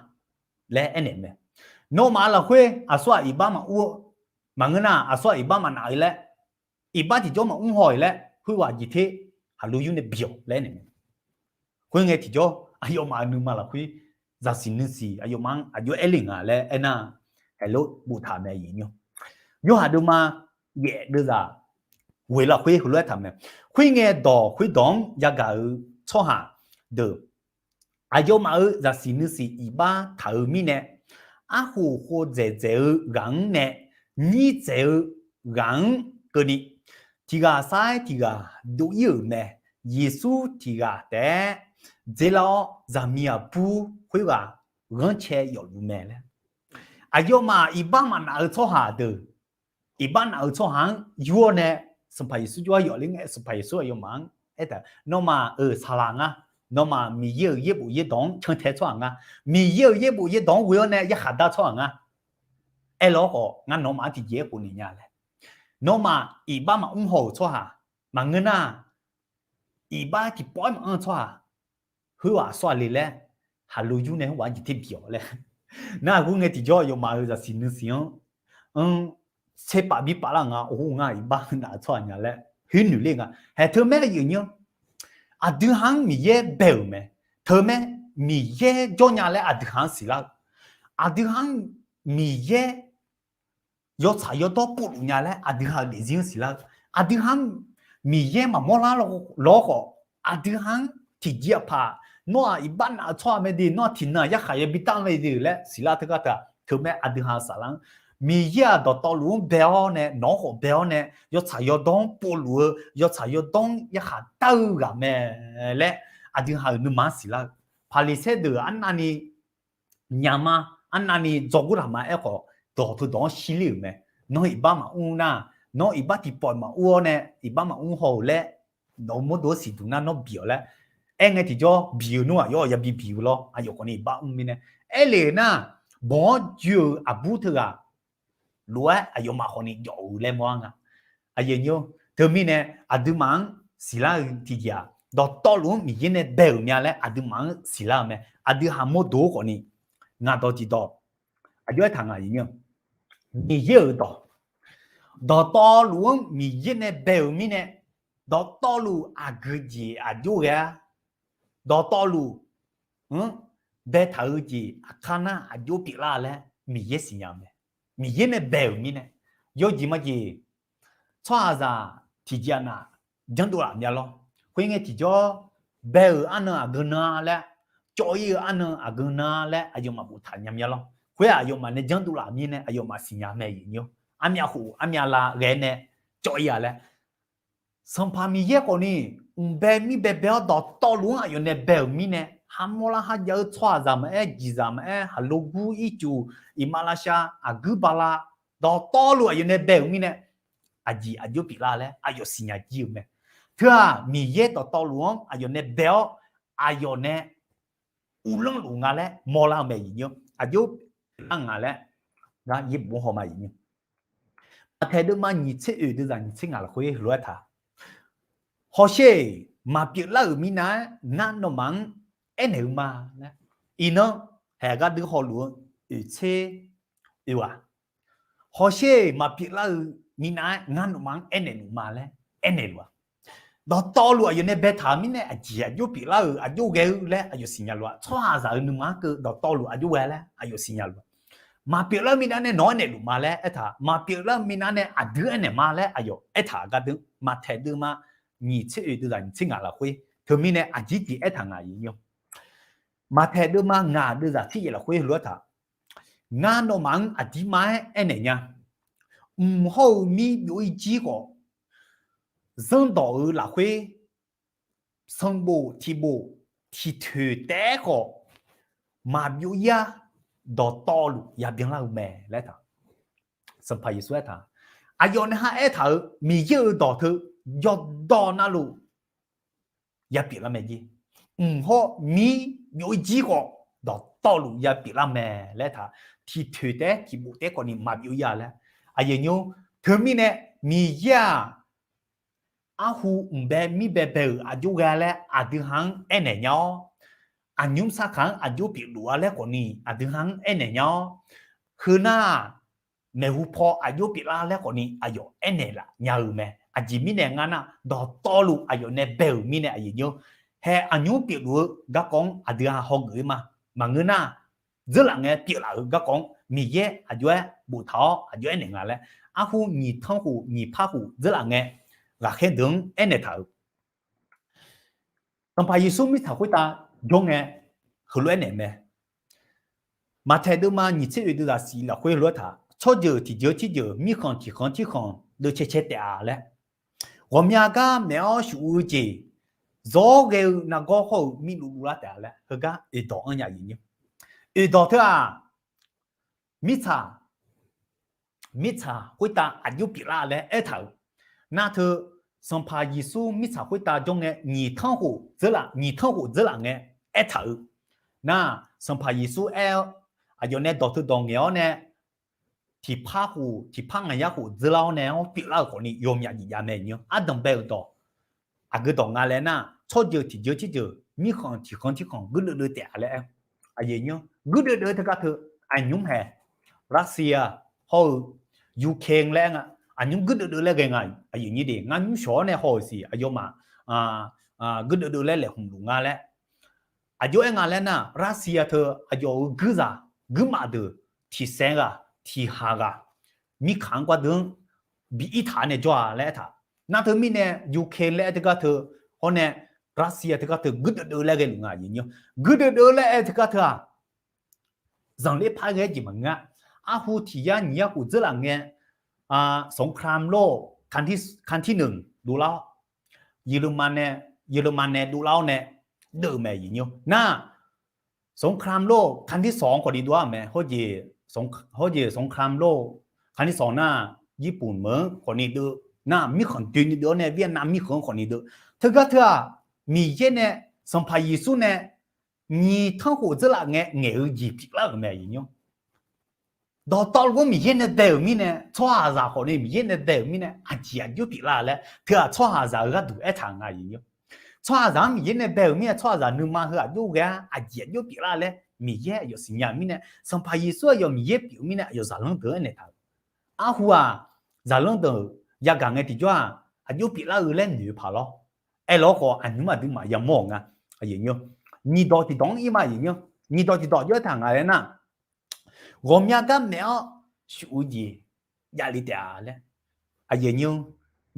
laer aernaeq-eu mae. Nawmaf lafkhoer aqsur-aq iqbax maqur-eu, maqngeur nar aqsur-aq iqbax maqnaf-eu laer, iqbax tiqjawr maqmr haw-iq laer khoerghaq jeq ter haqlo yur nae bi-awq laer aernaeq mae. Khoerngae tiqjawr aqyawfmaf-euq nuima lafkhoer zaqsiq nuisiq aqyawfmaf-anr aqjox aer le nga laer aernar, heulof boftaq mae, aqyuif aqnyir-awr. Yorhaq deuvma yaef deuvzaq ghoeq lafkhoer heulof-aer taq mae. Khoerngae dawq khoerdawq-anr yagaq-euq tsawrhaq deuq, aqyawfmaf-euq zaqsiq nuisiq iqbax taq-euq mirnae, arkhof khov dzaeqdzaeq-eu ghaq-anr nae nyir dzaeq-eu ghaq-anr keuvni, tiq ghaq sar-aer tiq ghaq dov-ir-euq mae. Yeqsur tiq ghaq taef-aer dzeurlar-awr, zaqmiq aqbur khoerghaq ghanrcae yawfluf mae laer. Aqyawfmaf iqbax maqnaf-eu tsawrhaq deuq, iqbax naf-eu tsawrhaq-anr yur-awr nae, Sanqpaq Yeqsur jov-aer yawf ler ngae, Sanqpaq Yeqsur aqyawfmaf-anr aertaq, nawmaf-euq saqlaq nga. Nawmaf Miqyaer-euq yaerbof yaerdawq-anr cantae tsawrhaq nga. Miqyaer-euq yaerbof yaerdawq-anr ghoe-awr nae yarkhaq dar tsawrhaq nga. Aerlawr khawf, ngar nawmaf-anr tiqjeq-aer khofnaeq nya laer. Nawmaf iqbax maqmr haw-euq tsawrhaq maqngeur nar, iqbax tiqpawf-aer maqanr-eu tsawrhaq, khoerghaq aqsur-aq le laer, haqlo yur nae khoerghaq-anr jeq ter bi-awq laer. Nar aqghoer ngae tiqjawr aqyawfmaf-euq zaqsiq nuisiq-anr, anr, tserpav birpav lar nga, or ngar iqbax naf-eu tsawrhaq nya laer khoer noeq ler nga. Haeq teumaer aqyuif aqnyir-anr, aqdui ha-anr Miqyaer bae-euq mae. Teumaer Miqyaer jawr nya laer aqdui ha-anr siqlar-eu, aqdui ha-anr Miqyaer yawtsaq yawdawr povluf nya laer aqdui ha-euq daefzir-anr siqlar-eu, aqdui ha-anr Miqyaer maqmawr lar lawr khawf, aqdui ha-anr tiqjeq aqpaq, nawr-aq iqbax naf-eu tsawrhaq mae de, nawr-aq tiqnan yarkhaq yabi tav-eu mae de laer siqlar teugar teu-aq, teumaer aqdui ha-eu saflar-anr, Miqyaer-aq dawqtawvluf-anr bae-awr nae, nawq-anr khawf bae-awr nae, yawtsaq yawdawr-anr povluf-eu, yawtsaq yawdawr-anr yarkhaq dar-eu ghaq mae laer aqdui ha-euq nuima-anr siqlar-eu. Paqliqsaer deuq arnavni nya ma, arnavni dzawrgor taq ma aerkhawf, dawq teudawq-anr shirler-euq mae. Nawr iqbax maqmr nar, nawr iqbax tiqpawf maqmr-awr nae, iqbax maqmr haw-euq laer, nawq-eu mawrdo-anr siqduq nar nawr biq-awq laer aerngae tiqjawr biq-eu nmr-aq, yawr yabi biq-eu lawr. Aqyawf khawfni iqbax mr mirnae aerle-euq nar, banq-anr joe-euq aqbur teughaq lof-aer aqyawfmaf khawfni jawf-eu laer mawr-ar nga. Aqyuif aqnyir-or, teumirnae aqduimaf-anr siqlar-eu tiqjeq-aq, dawqtawvluf-anr Miqyaer nae bae-euq mya laer aqduimaf-anr siqlar-eu mae. Aqdui ha mawrdo-eu khawfni ngaq dawq tiqdawq aqjox aertaq ngaq aqyuif aqnyir-or, Miqyaer-euq dawq, dawqtawvluf-anr Miqyaer nae bae-euq mirnae, dawqtawvluf aqgeu jeq aqjox ghae-ar, dawqtawvluf-anr baetaq-eu jeq aqkar nar aqjox pyeuflar laer Miqyaer siqnya mae. Miqyaer nae bae-euq mirnae, yawjeq majeq tsawrhaqzaq tiqjeq aqnaf janrdov laf mya lawr. Khoerngae tiqjawr bae-euq arnan aqgeu nan laer, cawv-ir-eu arnan aqgeu nan laer aqyawfmaf boftaq nya mya lawr. Khoer-aq aqyawfmaf nae janrdov laf mirnae aqyawfmaf siqnya mae aqyuif aqnyir-or. Armyav khof armyav la ghae nae cawv-ir-a laer, Sanqpaq Miqyaer khawfni mqbae mirbae bae-awr dawqtawvluf-anr aqyawf nae bae-euq mirnae, hamawr lar hajav-eu tsawrhaqzaq maqaer, jeqzaq maqaer, haqlo gur ircuf, iqmalavshav, aqguir bala, dawqtawvluf aqyawf nae bae-euq mirnae, aqjeq aqjox pyeuflar laer aqyawf siqnya jir-eu mae. Teu-aq Miqyaer dawqtawvluf-anr aqyawf nae bae-awr, aqyawf nae uvlanr luf nga laer mawrlar-eu mae aqyuif aqnyir-or. Aqjox pyeuflar nga laer gar yaerbof haw ma aqyuif aqnyir. Maqtaeq deuvma nyiq tser oeq deuvzaq nyiq tser ngaq lafkhoer heulof-aer taq, hawsher-eq, maqpyeuflar-euq minav-aer ngar nawmaf-anr aernaeq-eu ma laer. Iqnan haeq gharduq hawluf-eu oeq tser oeq ghaq, hawsher-eq, maqpyeuflar-eu minav-aer ngar nawmaf-anr aernaeq luf ma laer aernaeq luf-aq, dawqtawvluf aqyawf nae baetaq-euq mirnae aqjeq aqjox pyeuflar-euq aqjox ghae-eu laer aqyawf siqnya luf-aq, tsawrhaqzaq-euq nuima-anr keuv dawqtawvluf aqjox ghae laer aqyawf siqnya luf-aq, maqpyeuflar-eu minav nae nawq-anr aernaeq luf ma laer aertaq, maqpyeuflar-eu minav nae aqdui aernaeq ma laer aqyawf aertaq gharduq, maqtaeq deuvma nyiq tser oeq deuvzaq nyiq tser ngaq lafkhoer teumirnae aqjeq jeq aertaq ngaq aqyuif aqnyir-or. Maqtaeq deuvma ngaq deuvzaq tser yaef lafkhoer heulof-aer taq, ngar nawmaf-anr aqdirma-aer aernaeq nya, mq hawr-eu mir byov-ir jir khawf, zanrdawq-eu lafkhoer sanqbof tiqbof tiqtoeq taef-aer khawf maqbyov-ir-ar, dawqtawvluf yabyanlar-eu mae laer taq. Sanqpaq Yeqsur aertaq, aqyawf nae ha aertaq-euq Miqyaer-euq dawq teu yawqdawq navluf yapyeuf lar mae jir. Mq hawr mir byov-ir jir khawf, dawqtawvluf yapyeuf lar mae laer taq. Tiqtoeq taef-aer tiqbof taef-aer khawfni maqbyov-ir-a laer. Aqyuif aqnyir-or, teumirnae Miqyaer-aq, arhu mqbae mirbae bae-euq aqjox ghae laer aqdui ha-anr aernaeq nya-awr, aqnymr sarkaq-anr aqjox pyeufluf-a laer khawfni aqdui ha-anr aernaeq nya-awr, heu nar-aq, maeqhu paw aqjox pyeuflar laer khawfni aqyawf aernaeq laf nya-eu mae. Aqjeq mirnae ngar nar, dawqtawvluf aqyawf nae bae-euq mirnae aqyuif aqnyir-or, hae aqnymr pyeufluf-eu garkawv-anr aqdui ha hawgeuf-ir ma. Maqngeur nar, dzeurlaf ngae pyeuflaf-euq garkawv-anr Miqyaer aqjox-aer boftaq-awr aqjox aernaeq nga laer, arhu nyiq tanr khof nyiq par khof dzeurlaf ngae ghaqkhaer deuq-anr aernaeq taq-euq. Sanqpaq Yeqsur mirtsaq khoertav jawr ngae heulof-aer naeq mae. Maqtaeq deuvma nyiq tser oeq deuvzaq siq lafkhoer heulof-aer taq, tsawrjeuq tiqjeuq tirjeuq mirkhanq tiqkhanq tirkhanq deuvcae cae taef-a laer, ghawqmya gar maeq-awr shuf-eu jeq, zawr ghae-eu nargawr hawr-eu mirluf luf lar taef-a laer heugar oeqdawq anr nya aqyuif aqnyir. Oeqdawq teu-aq, mirtsaq mirtsaq khoertav aqjox pyeuflar laer aertaq-euq. Nar teu, Sanqpaq Yeqsur mirtsaq khoertav jawr ngae nyiq tanr khof dzeurlaf, nyiq tanr khof dzeurlaf ngae aertaq-euq. Nar, Sanqpaq Yeqsur aer-awr, aqyawf nae dawq teu dawq ngaeq-awr nae, tiqpar khof tiqpar ngaq yar khof dzeurlar-awr nae-awr pyeuflar-euq khawfni yawmyaf jeq jav mae aqyuif aqnyir. Ardanqbae-euq dawq aqgeu dawq nga laer nar, tsawrjeuq tiqjeuq tirjeuq mirkhanq tiqkhanq tirkhanq guirdeuv deuv taef-a laer aer-eu. Aqyuif aqnyir-or, guirdeuv deuv teugar teu aqnymr hae, Russia hawr-eu Ukraine laer nga, aqnymr guirdeuv deuv laer ghae nga, aqyuif nyir de, ngar nymr shawq-awr nae haw-euq siq aqyawfmaf guirdeuv deuv laer laeqhmq luf nga laer. Aqjox-aer nga laer nar, Russia teu aqyawf-euq guirzaq guirmaf deuq tiqsaev ghaq tiqhaq ghaq mirkhanq-anr gardeuv-anr bi ir taq-a nae jawr-a laer aertaq. Nar teumirnae Ukraine laer aer teugar teu hawr nae Russia teugar teu guirdeuv deuv laer ghaeluf nga aqyuif nyir-awr. Guirdeuv deuv laer aer teugar teu-aq, zanqler par ghae-aer jeq maqngeur-a. Arhu tiq yar nyiq yar khof dzeurlaf ngae, สงครามโลกครั้งที่- ครั้งที่หนึ่ง dovlar-awr, Yeqleman nae, Yeqleman nae dovlar-awr nae deuv-euq mae aqyuif nyir-awr. Nar, สงครามโลกครั้งที่สอง khawfni dovlar-euq mae. Hawjeq สงครามโลกครั้งที่สอง nar, Yirpuf meuq-anr khawfni deuv. Nar, mirkhanq doeni deuv-awr nae Vietnam mirkhanq-anr khawfni deuv. Teugar teu-aq, Miqyaer nae, Sanqpaq Yeqsur nae nyiq tanrkhof dzeurlaf ngae ngaeq-eu jeq pyeuflar-euq mae aqyuif nyir-awr. Dawqtawvluf-anr Miqyaer nae bae-euq mirnae, tsawrhaqzaq khawfni Miqyaer nae bae-euq mirnae aqjeq aqjox pyeuflar laer teu-aq, tsawrhaqzaq-euq gharduq aertaq nga aqyuif nyir-awr. Tsawrhaqzaq-anr Miqyaer nae bae-euq mirnae tsawrhaqzaq nuima heu aqjox ghae-a, aqjeq aqjox pyeuflar laer Miqyaer aqyawf siqnya-eu mirnae, Sanqpaq Yeqsur aqyawf Miqyaer pyeuf-eu mirnae aqyawf zaqlanr deuq-anr aernaeq taq-euq. Arhu-aq, zaqlanr deuq yagaq ngae tiqjawr-aq, aqjox pyeuflar-eu laer noeq-eu paq lawr. Aerlawr khawf aqnymr aqduimaf yamawr-awq nga. Nyiq dawq tiqdawq-anr ir ma aqyuif nyir-awr. Nyiq dawq tiqdawq jawr aertaq nga laer nar, ghawqmya gar maef-awr shuf-eu jeq javle taef-a laer. Aqyuif nyir-awr,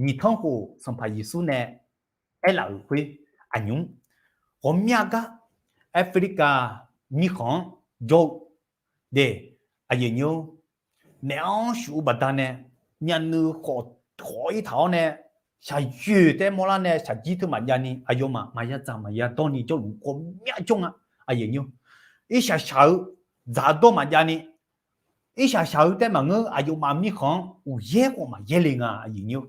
nyiq tanrkhof Sanqpaq Yeqsur nae aerlaf-euq khoer aqnymr, ghawqmya gar Africa mirkhanq-anr jawr-eu de, aqyuif nyir-awr, maef-awr shuf-eu baqdanae myavnuiv khawf khawf-ir taq-awr nae shaqyoeq taef mawrlar nae shaqjir teu maqjav ni aqyawfmaf maqya dzaq maqya dawr ni jawrluf ghawqmya jawr nga. Aqyuif nyir-awr, irshaq shaq-eu dzaq dawr maqjav ni, irshaq shaq-eu taef maqngeur, aqyawfmaf mirkhanq-anr uqyaer khawf maqyaer le nga aqyuif nyir-awr.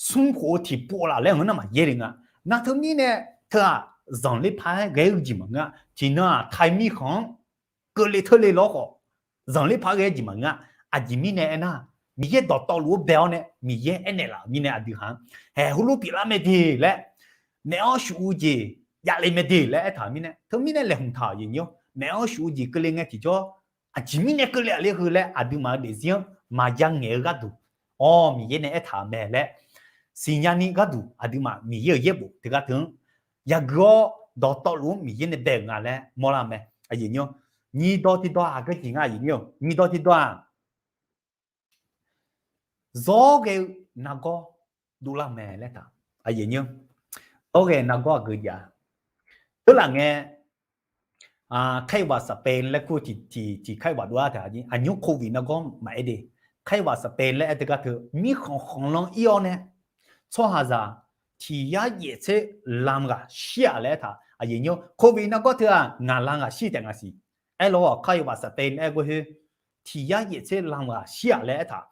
Smr khof-eu tiqpov laf laer-anr nar maqyaer le nga. Nar teumirnae teu-aq, zanqler par-aer ghae-eu jeq maqngeur-a. Tiqnan-aq, Taiq mirkhanq-anr keuvle teurle lawr khawf, zanqler par ghae-eu jeq maqngeur-a. Aqjeq mirnae aernar, Miqyaer dawqtawvluf-anr bae-awr nae Miqyaer aernaeq laf-euq mirnae aqdui haq-anr, haeq heulof pyeuflar mae de laer, maef-awr shuf-eu jeq javle mae de laer aertaq-euq mirnae, teumirnae laeqhmq taq-euq aqyuif nyir-awr. Maef-awr shuf-eu jeq keuvle ngae tiqjawr, aqjeq mirnae keuvle-aq le heu laer aqduimaf-euq daefzir-anr maqya ngaeq-eu gharduq, awr, Miqyaer nae aertaq-euq mae laer siqnya ni gharduq aqduimaf Miqyaer-euq yaerbof teugar teu-anr yagui-awr dawqtawvluf-anr Miqyaer nae bae-euq nga laer mawrlar-eu mae. Aqyuif nyir-awr, nyiq dawq tiqdawq-aq gaqjeq nga aqyuif nyir-awr. Nyiq dawq tiqdawq-aq, zawr ghae-eu nargawr dovlar-eu mae laer taq. Aqyuif nyir-awr, zawr ghae nargawr aqgeu jav-a. Teulaf ngae, ไข้หวัดสเปน laer kur tiq tiq ไข้หวัด dovlar taef-a. Aqnymr โควิด nargawr maqaer de. ไข้หวัดสเปน laer aer teugar teu mirkhanq khanqlan ir-awr nae tsawrhaqzaq tiq yar yaef tser lam ghaq shir-aq laer aertaq. Aqyuif nyir-awr, โควิด nargawr teu-aq ngaq lam ghaq shir taef nga siq. Aerlawr-aq ไข้หวัดสเปน laer aer ghoer khoer tiq yar yaef tser lam ghaq shir-aq laer aertaq.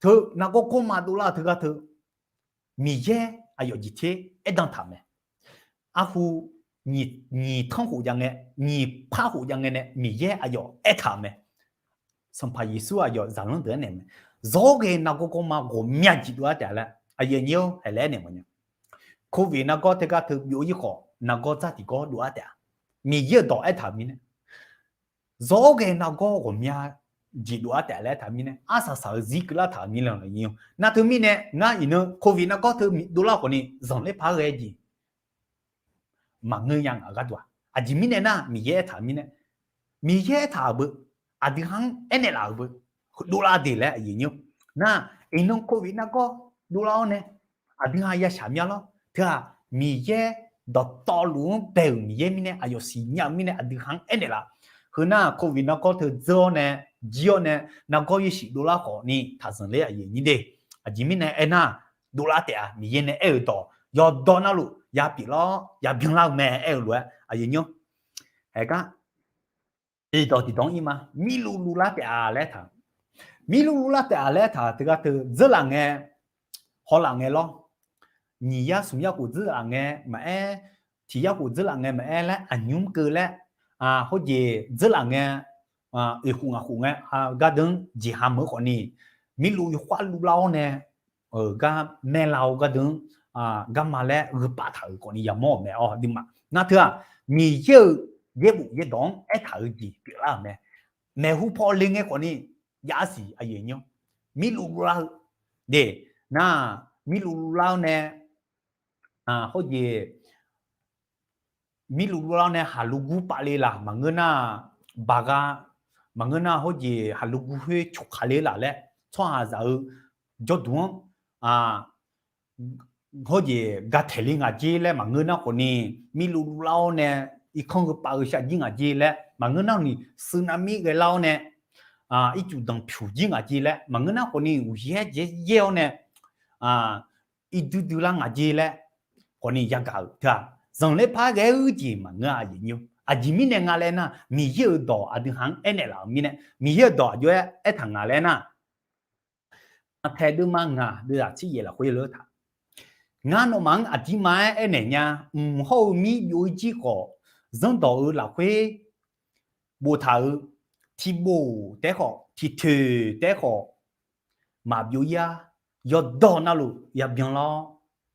Teu nargawr gawrma dovlar-eu teugar teu Miqyaer aqyawf jeq ter aerdan taq-euq mae. Arhu nyiq tanrkhof jav ngae, nyiq par khof jav ngae nae Miqyaer aqyawf aertaq-euq mae. Sanqpaq Yeqsur aqyawf zaqlanr deuq-anr naeq mae. Zawr ghae nargawr gawrma ghawqmya jeq dovlar taef-a laer aqyuif nyir-awr, haeq laer aernaeq mawf nya. โควิด nargawr teugar teu byov-ir khawf nargawr dzar tiqgawr dovlar taef-a. Miqyaer-euq dawq aertaq-euq mirnae, zawr ghae nargawr ghawqmya jeq dovlar taef-a laer aertaq-euq mirnae, arsaq saq-eu zir keuvlar taq-euq mirnae lafnyir-awr. Nar teumirnae ngar iqnan โควิด nargawr teu dovlar khawfni zanqler par ghae jeq maqngeur nya ngaq-eu gharduq-aq. Aqjeq mirnae nar, Miqyaer aertaq-euq mirnae, Miqyaer aertaq-euq beu, aqdui ha-anr aernaeq laf-euq beu dovlar de laer aqyuif nyir-awr. Nar, iqnan โควิด nargawr dovlar-awr nae aqdui ha ya shaq mya lawr. Teu-aq, Miqyaer dawqtawvluf-anr bae-euq Miqyaer mirnae aqyawf siqnya-eu mirnae aqdui ha-anr aernaeq laf. Heu nar, โควิด nargawr teu dzeur-awr nae, jir-awr nae, nargawr yawshuif dovlar khawfni taq zanqler aqyuif nyir de. Aqjeq mirnae aernar, dovlar taef-a. Miqyaer nae aer-euq dawq yawqdawq navluf ya pyeuflar-awr ya byanlar-eu mae aer-eu lof-aer aqyuif nyir-awr, haeq gar tiqdawq tiqdawq-anr ir ma, mirluv luvlar taef-a laer taq. Mirluv luvlar taef-a laer taq teugar teu dzeurlaf ngae, hawlaf ngae lawr. Nyiq yar smq yar khof dzeurlaf ngae maqaer, tiq yar khof dzeurlaf ngae maqaer laer aqnymr keuv laer, hawjeq dzeurlaf ngae, oeq khof ngaq khof ngae, gardeuq-anr jeqha meuq-eu khawfni, mirluv yawkhav luvlar-awr nae, gar maerla-eu gardeuq-anr, garma laer gheu pav taq-euq khawfni yamawr-euq mae. Awr, aqduimaf nar teu-aq, Miqyaer-euq yaerbof yaerdawq-anr aertaq-eu jeq pyeuflar-euq mae. maeqhu paw le ngae khawfni jav-ar siq aqyuif aqnyir-awr, mirluf luvlar-eu de, nar, mirluf luvlar-awr nae, hawjeq mirluf luvlar-awr nae haqlof gur pavle laf maqngeur nar, baq gha, maqngeur nar hawjeq haqlof gur khoer coqkaq le laf laer tsawrhaqzaq-eu jawrduq-anr hawjeq gataeq le ngaq jer laer maqngeur nar khawfni, mirluf luvlar-awr nae irkanr heu pav-eu shar jir ngaq jer laer maqngeur nar ni, tsunami ghae lar-awr nae ircuf danqpyuq jir ngaq jer laer maqngeur nar khawfni, uqyaer jaer yaer-awr nae irdui dui lar ngaq jer laer khawfni yagaq-euq teu-aq, zanqler par ghae-eu jeq maqngeur-a aqyuif aqnyir-awr. Aqjeq mirnae nga laer nar, Miqyaer-euq dawq aqdui ha-anr aernaeq laf-euq mirnae, Miqyaer-euq dawq aqjox-aer aertaq nga laer nar, Maqtaeq deuvma ngaq deuvzaq tser yaef lafkhoer leu taq, ngar nawmaf-anr aqdirma-aer aernaeq nya, mq hawr-eu mir byov-ir jir khawf, zanrdawq-eu lafkhoer boftaq-euq tiqbof taef-aer khawf, tiqtoeq taef-aer khawf, maqbyov-ir-ar. Yawqdawq navluf yabyan lar-awr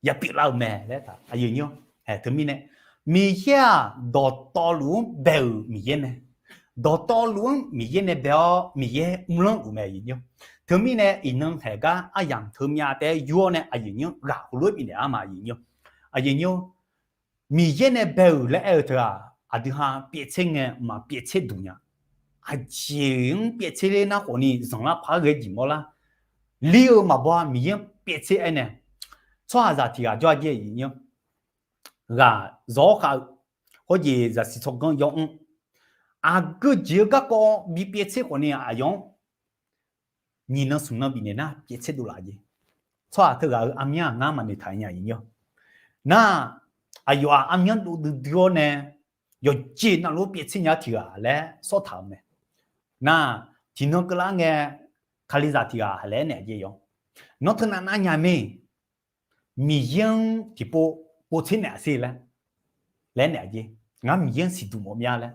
yapyeuf lar-euq mae laer taq, aqyuif aqnyir-awr. Teumirnae, Miqyaer-aq dawqtawvluf-anr bae-euq Miqyaer mae. Dawqtawvluf-anr Miqyaer nae bae-awr Miqyaer mrlanr luf mae aqyuif aqnyir-awr. Teumirnae iqnan taeq gar aryamq teu myav taef-aer yur-awr nae aqyuif aqnyir-anr ghaq heulof-aer bifnaeq-ar ma aqyuif aqnyir-awr. Aqyuif aqnyir-awr, Miqyaer nae bae-euq laer aer-eu teu-aq, aqdui ha pyaev tser ngae maqpyaev tser duq nya. Aqjeq-anr pyaev tser ler nar khawfni zanqlar par ghae jeq mawrlar. Lir-eu maqbaw-a, Miqyaer-anr pyaev tser aernaeq. Tsawrhaqzaq tiq ghaq jawr-a jer aqyuif aqnyir-awr, ghaq zawr-awr khav-eu, hawjeq zaqsiq tsawrganr yawr-anr, aqgeu jeq-eu garkawv bipyaev tser khawfni aqyawf-anr nyiq nan smq nan bifnaeq nar pyaev tser dovlaf jeq. Tsawrhaq teughaq-euq armyanr-aq ngar maqnoeq taq nya aqyuif aqnyir-awr. Nar, aqyawf-aq armyanr dov duidui-awr nae yawqjeq navluf-anr pyaev tser nya tiq ghaq laer sawr taq-euq mae. Nar, tiqnan keuvlar ngae, Kalizaq tiq ghaq laer aernaeq-a jeq yawr, nawr teunav nar nya mir, Miqyaer-anr tiqpov pov tser naeq-a ser laer, laer naeq-a jeq. Ngar Miqyaer-anr siqduq mawf mya laer.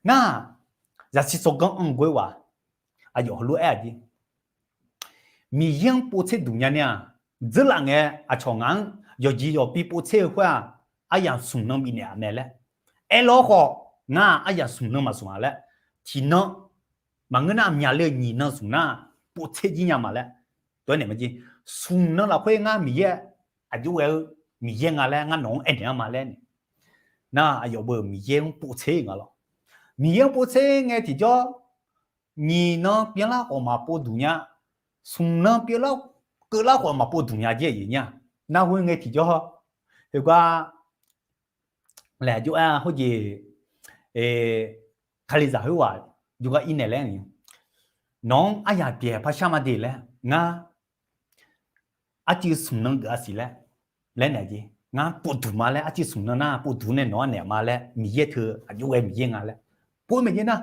Nar, zaqsiq tsawrganr anr-eu ghoer-aq, aqyawf heulof-aer-a jeq. Miqyaer-anr pov tser duq nya ni-aq, dzeurlaf ngae aqcawq ngaq-anr yawqjeq yawqbi pov tser-eu khoer-aq, aryamq smq nan bifnaeq-a mae laer. Aerlawr khawf, ngar-aq aryamq smq nan maqsmq-a laer. Tiqnan maqngeur nar myaqle-eu nyiq nan smq nar pov tser jir nya ma laer tov-aer naeq ma jeq. Smq nan lafkhoer ngar Miqyaer aqjox ghae-eu Miqyaer nga laer ngar nawq-anr aernaeq-a ma laer nae. Nar, aqyawf beu Miqyaer-anr pov tser nga lawr. Miqyaer-anr pov tser ngae tiqjawr, nyiq nan pyeuflar khawf maqpov duq nya, smq nan pyeuflar keuvlar khawf maqpov duq nya jeq aqyuif aqnyir-aq. Nar, khoerngae tiqjawr, heugar laeq aqjox-aer hawjeq, Kalizaq khoerghaq jawrgar irnaeq laer ni, nawq-anr aryaq pyaeq par shar ma de laer, ngar arcuiv smq nan geuf-a siq laer, laer naeq-a jeq. Ngar pov duq ma laer, arcuiv smq nan nar pov duq nae nawq-anr naeq ma laer, Miqyaer teu aqjox ghae Miqyaer nga laer pov-aer maeq jeq nar,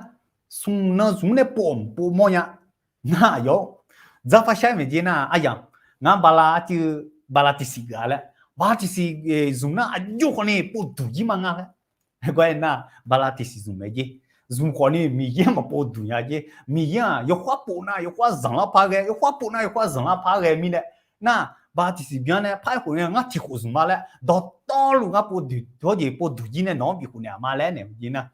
smq nan zmq nae pov mq pov mawrnya. Nar, aqyawf dzarpar shar maeq jeq nar, aryamq ngar bala arcuiv bala tiqsiq geuf-a laer, bala tiqsiq zmq nar aqjox khawfni pov duq jir ma nga laer. Gar aernar, bala tiqsiq zmq mae jeq. Zmq khawfni Miqyaer maqpov duq nya jeq. Miqyaer-aq yawkhav pov nar yawkhav zanqlar par ghae, yawkhav pov nar yawkhav zanqlar par ghae mirnae, nar, bala tiqsiq byan nae par-aer khof-a ngar tiqkhof zmq ma laer, dawqtawvluf ngar pov duq, hawjeq pov duq jir nae nawq-anr bifkhof naeq-a ma laer naeq jeq nar,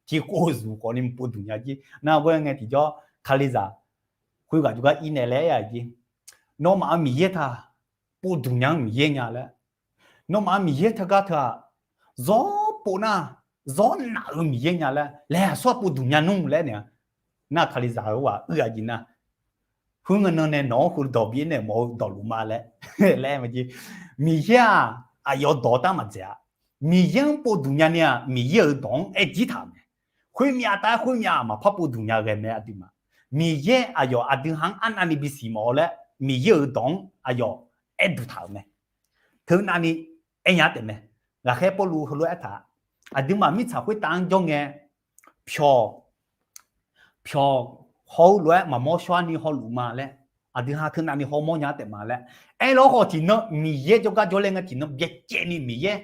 tiqkhof zmq khawfni maqpov duq nya jeq. Nar, ghoer ngae tiqjawr Kalizaq khoerghaq jawrgar irnaeq laer aer-a jeq. Nawmaf-euq Miqyaer taq pov duq nya-anr Miqyaer nya laer, nawmaf-euq Miqyaer teugar teu-aq, zawr pov nar zawr naf-euq Miqyaer nya laer, laeqhaq sawr-aer pov duq nya nmr laer naeq-a. Nar, Kalizaq-euq ghaq uir-a jeq nar, khoerngae nan nae nawq-anr heudawq byaer naeq mawf-eu dawqluf ma laer, laer aer ma jeq. Miqyaer-aq aqyawf dawq-eu tar maqdzaeq-a. Miqyaer-anr pov duq nya ni-aq Miqyaer-euq dawq-anr aer jir taq-euq mae. Khoermyav taef-aer khoermyav maqpar pov duq nya ghae mae aqduimaf. Miqyaer aqyawf aqdui ha-anr arnavni bisiq mawf-eu laer Miqyaer-euq dawq-anr aqyawf aer duq taq-euq mae. Teunavni aer nya taef mae. Ghaqkhaer Pawrluv heulof-aer aertaq, aqduimaf mirtsaq khoertav-anr jawr ngae, pyawq pyawq haw-eu lof-aer maqmawr shawrni hawluf ma laer, aqdui ha teunavni hawmawr nya taef ma laer. Aerlawr khawf tiqnan Miqyaer jawrgar jawrle ngae tiqnan byacaevni Miqyaer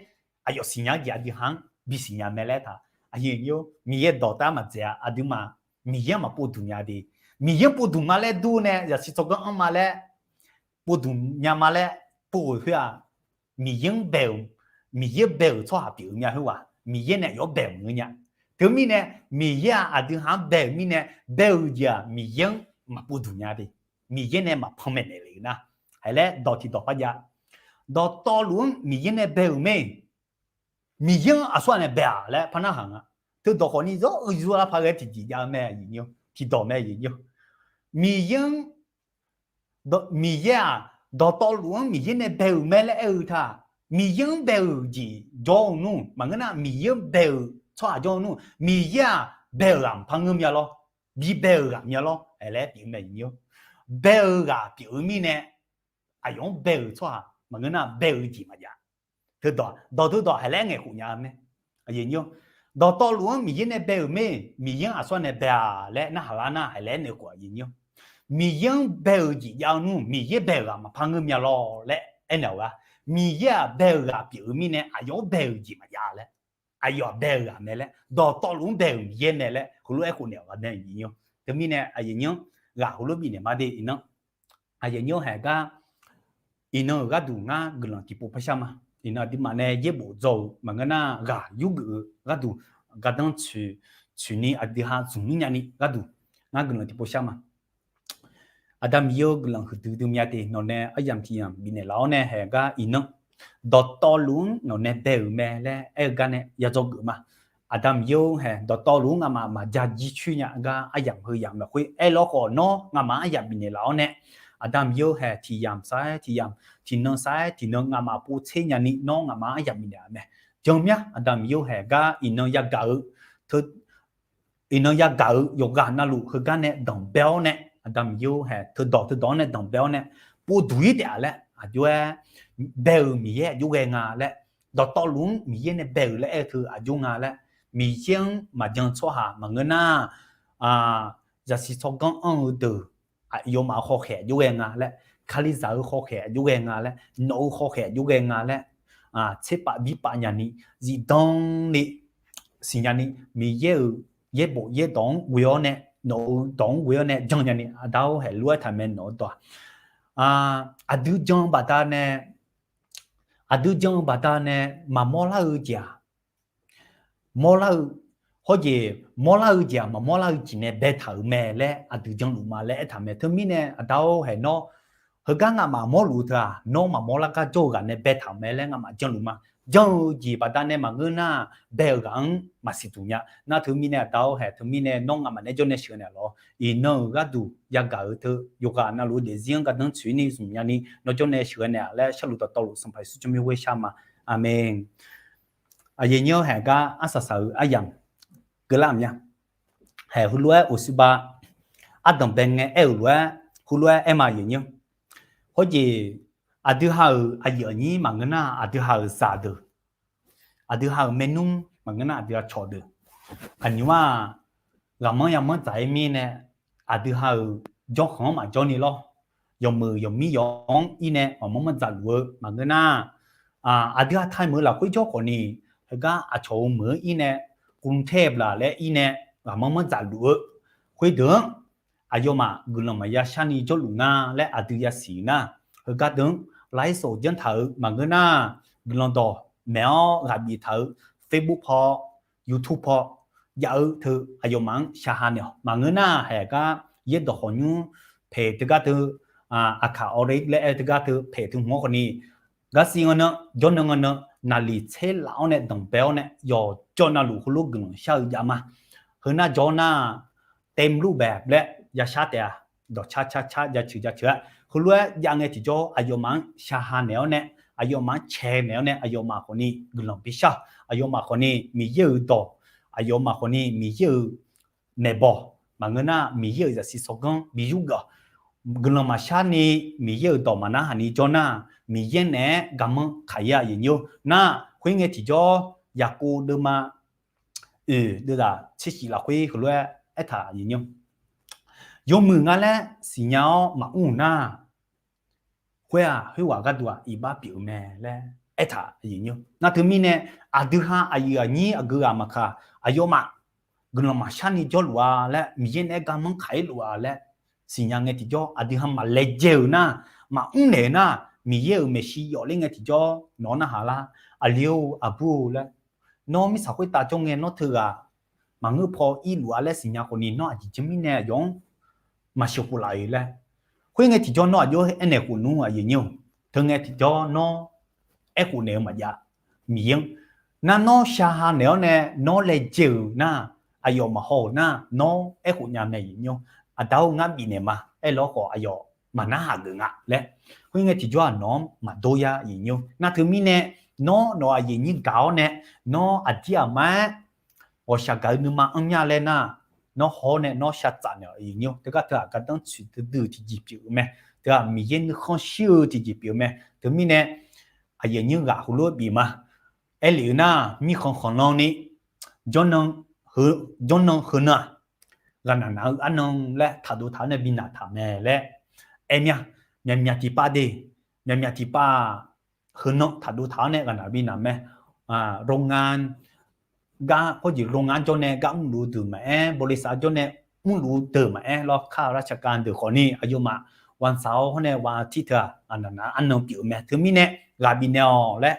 aqyawf siqnya-eu jeq aqdui ha-anr bisiqnya mae laer taq. Aqyuif aqnyir-or, Miqyaer dawq tar maqdzaeq-a. Aqduimaf Miqyaer-anr maqpov duq nya de. Miqyaer-anr pov duq ma laer dur nae zaqsiq tsawrganr anr ma laer pov duq nya ma laer pov-euq khoer-aq, Miqyaer-anr bae-euq, Miqyaer bae-euq tsawrhaq pyeuf-eu mya khoerghaq Miqyaer nae aqyawf-anr bae-euq maqngeur nya. Teumirnae, Miqyaer-aq aqdui ha-anr bae-euq mirnae, bae-euq jeq-aq Miqyaer-anr maqpov duq nya de. Miqyaer nae maqpan maeqnaeq le-eu nar, haiq laer dawq tiqdawq par jav. Dawqtawvluf-anr Miqyaer nae bae-euq mae. Miqyaer-anr aqsur ghaq nae bae-aq laer par narhaq nga. Teudawq khawfni zawr-eu yur lar paq ghae tiqjeq jav-eu mae, tiqdawq mae. Miqyaer-anr, Miqyaer-aq, dawqtawvluf-anr Miqyaer nae bae-euq mae laer aer-eu taq, Miqyaer-anr bae-euq jeq jawr-eu nmr, maqngeur nar Miqyaer-anr bae-euq tsawrhaq jawr-eu nmr, Miqyaer-aq bae-euq ghaq maqpar ngeur mya lawr, bi bae-euq ghaq mya lawr, aer laer pyeuf-eu mae. Bae-eu ghaq pyeuf-eu mirnae, aqyawf-anr bae-euq tsawrhaq maqngeur nar bae-eu jeq maqjav. Teudawq, dawq teudawq haiq laer ngaeqkhof nya-eu mae. Dawqtawvluf-anr Miqyaer nae bae-euq mae, Miqyaer-anr aqsur ghaq nae bae-aq laer narhaq lar nar haiq laer naeq khof-a. Miqyaer-anr bae-euq jeq jav-eu nmr, Miqyaer bae-euq ghaq maqpar ngeur mya lawr laer aernaeq-awq gar, Miqyaer-aq bae-euq ghaq pyeuf-eu mirnae aqyawf-anr bae-euq jeq maqjav laer, aqyawf-aq bae-euq ghaq mae laer dawqtawvluf-anr bae-euq Miqyaer mae laer heulof-aer khofnaeq-awq gar mae. Teumirnae aqyawf nymr ghaq heulof bifnaeq ma de iqnan. Aqyawf nymr haeq gar iqnan-euq gharduq ngar guiqlanq tiqpov par shar ma. Iqnan aqduimaf nae yaerbof dzaw-euq maqngeur nar ghaq yurgeuf-eu gharduq gardanr tsoeq, tsoeqni aqdui ha zmq mr nyani gharduq ngar guiqlanq tiqpov shar ma. Aqda Miqyaer-eu guiqlanq huiqdui dui mya de nawq nae aryamq tiq yamq bifnaeq laf-awr nae haeq gar iqnan dawqtawvluf-anr nawq nae bae-euq mae laer aer-eu gar nae ya dzawgeuf ma. Aqda Miqyaer-eu haeq dawqtawvluf-anr ngamaf maqja jircoer nya gar aryamq heu yamq lafkhoer aer lawr khawf nawr ngamaf-anr aryamq bifnaeq laf-awr nae, Aqda Miqyaer-eu haeq tiq yamq sar-aer tiq yamq, tiqnan sar-aer tiqnan ngamaf pov tser nyani nawr ngamaf-anr aryamq bifnaeq-a mae. Jan mya Aqda Miqyaer-eu haeq gar iqnan yagaq-eu iqnan yagaq-eu yawqghaq navluf heugar nae danqbae-awr nae, Aqda Miqyaer-eu haeq teudawq teudawq-anr nae danqbae-awr nae, povduq-ir taef-a laer aqjox-aer bae-euq Miqyaer aqjox ghae nga laer, dawqtawvluf-anr Miqyaer nae bae-euq laer aer-eu teu aqjox nga laer, Miqyaer-anr maqjan tsawrhaq maqngeur nar, zaqsiq tsawrganr anr-eu deuq aqyawfmaf-euq khawkhaeq aqjox ghae nga laer, Kalizaq-eu khawkhaeq aqjox ghae nga laer, nawq-eu khawkhaeq aqjox ghae nga laer, tserpav birpav nyani, zifdan ni siqnya ni, Miqyaer-euq yaerbof yaerdawq-anr ghoe-awr nae, nawq-euq dawq-anr ghoe-awr nae jan nyani, Aqda-or haeq lof-aer taqmae nawq-eu dawq-aq, aqdui jan-eu baqdanae, aqdui jan-eu baqdanae maqmawr lar-eu jeq-aq, mawrlar-eu, hawjeq mawrlar-eu jeq-aq maqmawr lar-eu jeq nae baetaq-euq mae laer aqdui janluf ma laer aertaq mae. Teumirnae Aqda-or haeq nawr, heugar ngamaf mawrluf-eu teu-aq nawr maqmawr lar gar jawr-eu ghaq nae baetaq-euq mae laer ngamaf janluf ma. Jan-eu jeq baqdanae maqngeur nar, bae-eu ghaq-anr maqsiq duq nya. Nar teumirnae Aqda-or haeq teumirnae nawr ngamaf nae jawr nae sheuqghae naeq lawq. Iqnan-euq gharduq yagaq-eu teu yawqghaq navluf-eu daefzir-anr gardanr tsoeq-ir ni zmq nyani nawr jawr nae sheuqghae naeq-a laer sharluf dawqtawvluf Sanqpaq Yeqsur tsawrmyanr ghoer shar ma. Aqmeq. Aqyuif nyir-awr haeq gar arsaq saq-euq aryamq keuvlar-euq mya. Haeq heulof-aer oqsuqba ardanqbae ngae aer-euq lof-aer heulof-aer aer ma aqyuif nyir. Khoerjeq aqdui ha-euq aqyuif aqnyir maqngeur nar aqdui ha-euq zaqdeuq, aqdui ha-euq maernmr maqngeur nar aqdui ha cawqdeuq, aqnymr-aq ghaqmanr yamanr dzaq-ir mirnae, aqdui ha-euq jawrkhanq-anr maqjawr ni lawr. Yawqmeuq yawqmir yawq-anr ir nae ghaqmanr manr dzaqluf-eu maqngeur nar, aqdui ha taemeuq-eu lafkhoer jawr khawf ni, heugar aqcawq-euq meuq-anr ir nae กรุงเทพ laf laer ir nae ghaqmanr manr dzaqluf-eu khoerdeuq-anr aqyawfmaf guiqlanq maqya sharni jawrluf nga laer aqdui yasiq nar, heugar deuq-anr ไลฟ์สด janrtaq-euq maqngeur nar, guiqlanq dawq maeq-awr ghaq biftaq-euq Facebook paw, YouTube paw jav-eu teu aqyawfmaf-anr shaqha naeq-awq. Maqngeur nar haeq gar yaerdawq khawqnymr paeq teugar teu, aqkaq awq laer aer-eu teugar teu paeq teu hmq-awr khawf ni, garsiv nga nan jawrnan nga nan naqliq tser laf-awr nae danqbae-awr nae yawqjawr navluf heulof guiqlanq shar-eu jav ma. Heu nar jawr nar, เต็มรูปแบบ laer yashar taef-a. Dawqcar car car jaceuq jaceuq-aer heulof-aer jav ngae tiqjawr aqyawfmaf-anr shaqha naeq-awr nae, aqyawfmaf-anr caenaeq-awr nae aqyawfmaf khawf ni guiqlanq bishar-awq. Aqyawfmaf khawf ni Miqyaer-euq dawq, aqyawfmaf khawf ni Miqyaer-euq maeqbawq maqngeur nar Miqyaer-euq zaqsiq tsawrganr bi yurgeuf-awq. Guiqlanq maqshar ni Miqyaer-euq dawq maqnarhaq ni jawr nar, Miqyaer naeq-aer garmanr kaq-ir-a aqyuif nyir-or. Nar khoerngae tiqjawr Yaqkov deuvma oeq deuvzaq tser shif lafkhoer heulof-aer aertaq aqyuif nyir-or, yawmuiq nga laer siqnya-awr maqmr-euq nar, khoer-aq khoerghaq gharduq-aq iqbax pyeuf-eu mae laer aertaq aqyuif nyir-or. Nar teumirnae aqdui ha aqyuif aqnyir aqgeu ghaq maqkaq, aqyawfmaf guiqlanq maqshar ni jawrluf-a laer, Miqyaer naeq-aer garmanr kaq-ir luf-a laer siqnya ngae tiqjawr aqdui ha maqlaejae-euq nar, maqmr naeq-eu nar, Miqyaer-euq maeqshi yawf ler ngae tiqjawr nawq-anr narhaq lar, aqli-or aqbur-or laer, nawr mirtsaq khoertav jawr ngae nawr teughaq maqngeur paw irluf-a laer siqnya khawfni, nawr aqjeq janr mirnae aqyawf-anr maqsheuqkhof laf-euq laer. Khoerngae tiqjawr nawr aqjox aernaeq khof nmr aqyuif aqnyir-or, teungae tiqjawr nawr aerkhof naeq-eu maqjav. Miqyaer-anr nar nawr shaqha naeq-awr nae nawr laejae-euq nar, aqyawf maqhaw-euq nar nawr aerkhof nya mae aqyuif aqnyir-or. Aqda-or, ngar bifnaeq ma aerlawr khawf aqyawf maqnarhaq geuf nga laer. Khoerngae tiqjawr-aq nawq-anr maqdor ya aqyuif aqnyir-or. Nar teumirnae nawr nawq-euq aqyuif aqnyir gaq-awr nae, nawr aqdir aqmar-aer ghawqshaq gaq-eu nuima anr mya laer nar, nawr haw-awr nae nawr shartsaf naeq-awq aqyuif aqnyir-or. Teugar teu-aq gardanr tsoeq duidui-eu tiqjeq pyeuf-eu mae. Teu-aq Miqyaer nuikhanr shir-eu tiqjeq pyeuf-eu mae. Teumirnae aqyuif aqnyir ghaq heulof-aer bif ma. Aerlef-eu nar, mirkhanq khanqlan ni jawrnan heu, jawrnan heunan-aq, ghaqnaq naq-eu arnan laer taqdov taq-awr nae bi naq taq mae laer aer mya. Myaqmyaq tiqpav de, myaqmyaq tiqpav heunan taqdov taq-awr nae ghaqnaq bi naq mae. โรงงาน gar hawrjeq โรงงาน jawr nae gar mrluf-eu deuq maqaer, บริษัท jawr nae mrluf-eu deuq maqaer lawr, ข้าราชการ deuq khawfni aqyawfmaf วันเสาร์ hawr nae วันอาทิตย์ teu-aq, aqnaq naq arnan pyeuf-eu mae. Teumirnae ghaq bifnaeq-awq laer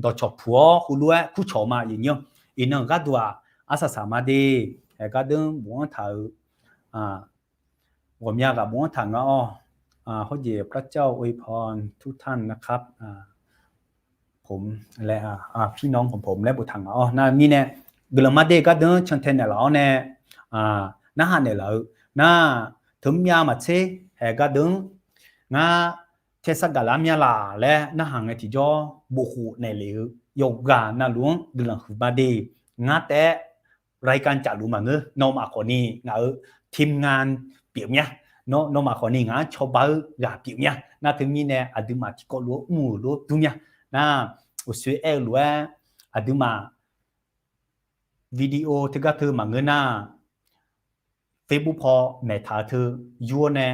dawqcawq puq-awr heulof-aer kurcawq ma aqyuif aqnyir-or. Iqnan-euq gharduq-aq, arsaq saq ma de, haeq gardanr bofanr taq-eu ghawqmya ghaq bofanr taq nga-awr, hawrjeq พระเจ้าอวยพรทุกท่านนะครับ ผม laer, พี่น้องของผม laer boftaq nga-awr. Nar mirnae guiqlanq mar de gardanr cantae naeqlaf-awr nae narhaq naeqlaf-eu nar, teumyav maqtser haeq gardanr ngar tae sar gaqlar mya laq laer narhaq ngae tiqjawr bofkhof naeqlef-eu yawqghaq navluf-anr guiqlanq huiq ma de. Ngar taef-aer รายการ cafluf maqngeur, nawmaf khawfni ngaq-euq ทีมงาน pyeuf mya. Nawmaf khawfni ngaq-anr cawba-eu ghaq pyeuf mya. Nar teumirnae aqduimaf tiqkawv lof-aer mr-euq lof dur mya. Nar uqshoe aer-eu lof-aer aqduimaf video teugar teu maqngeur nar, Facebook paw maeqtaq-eu teu yur-awr nae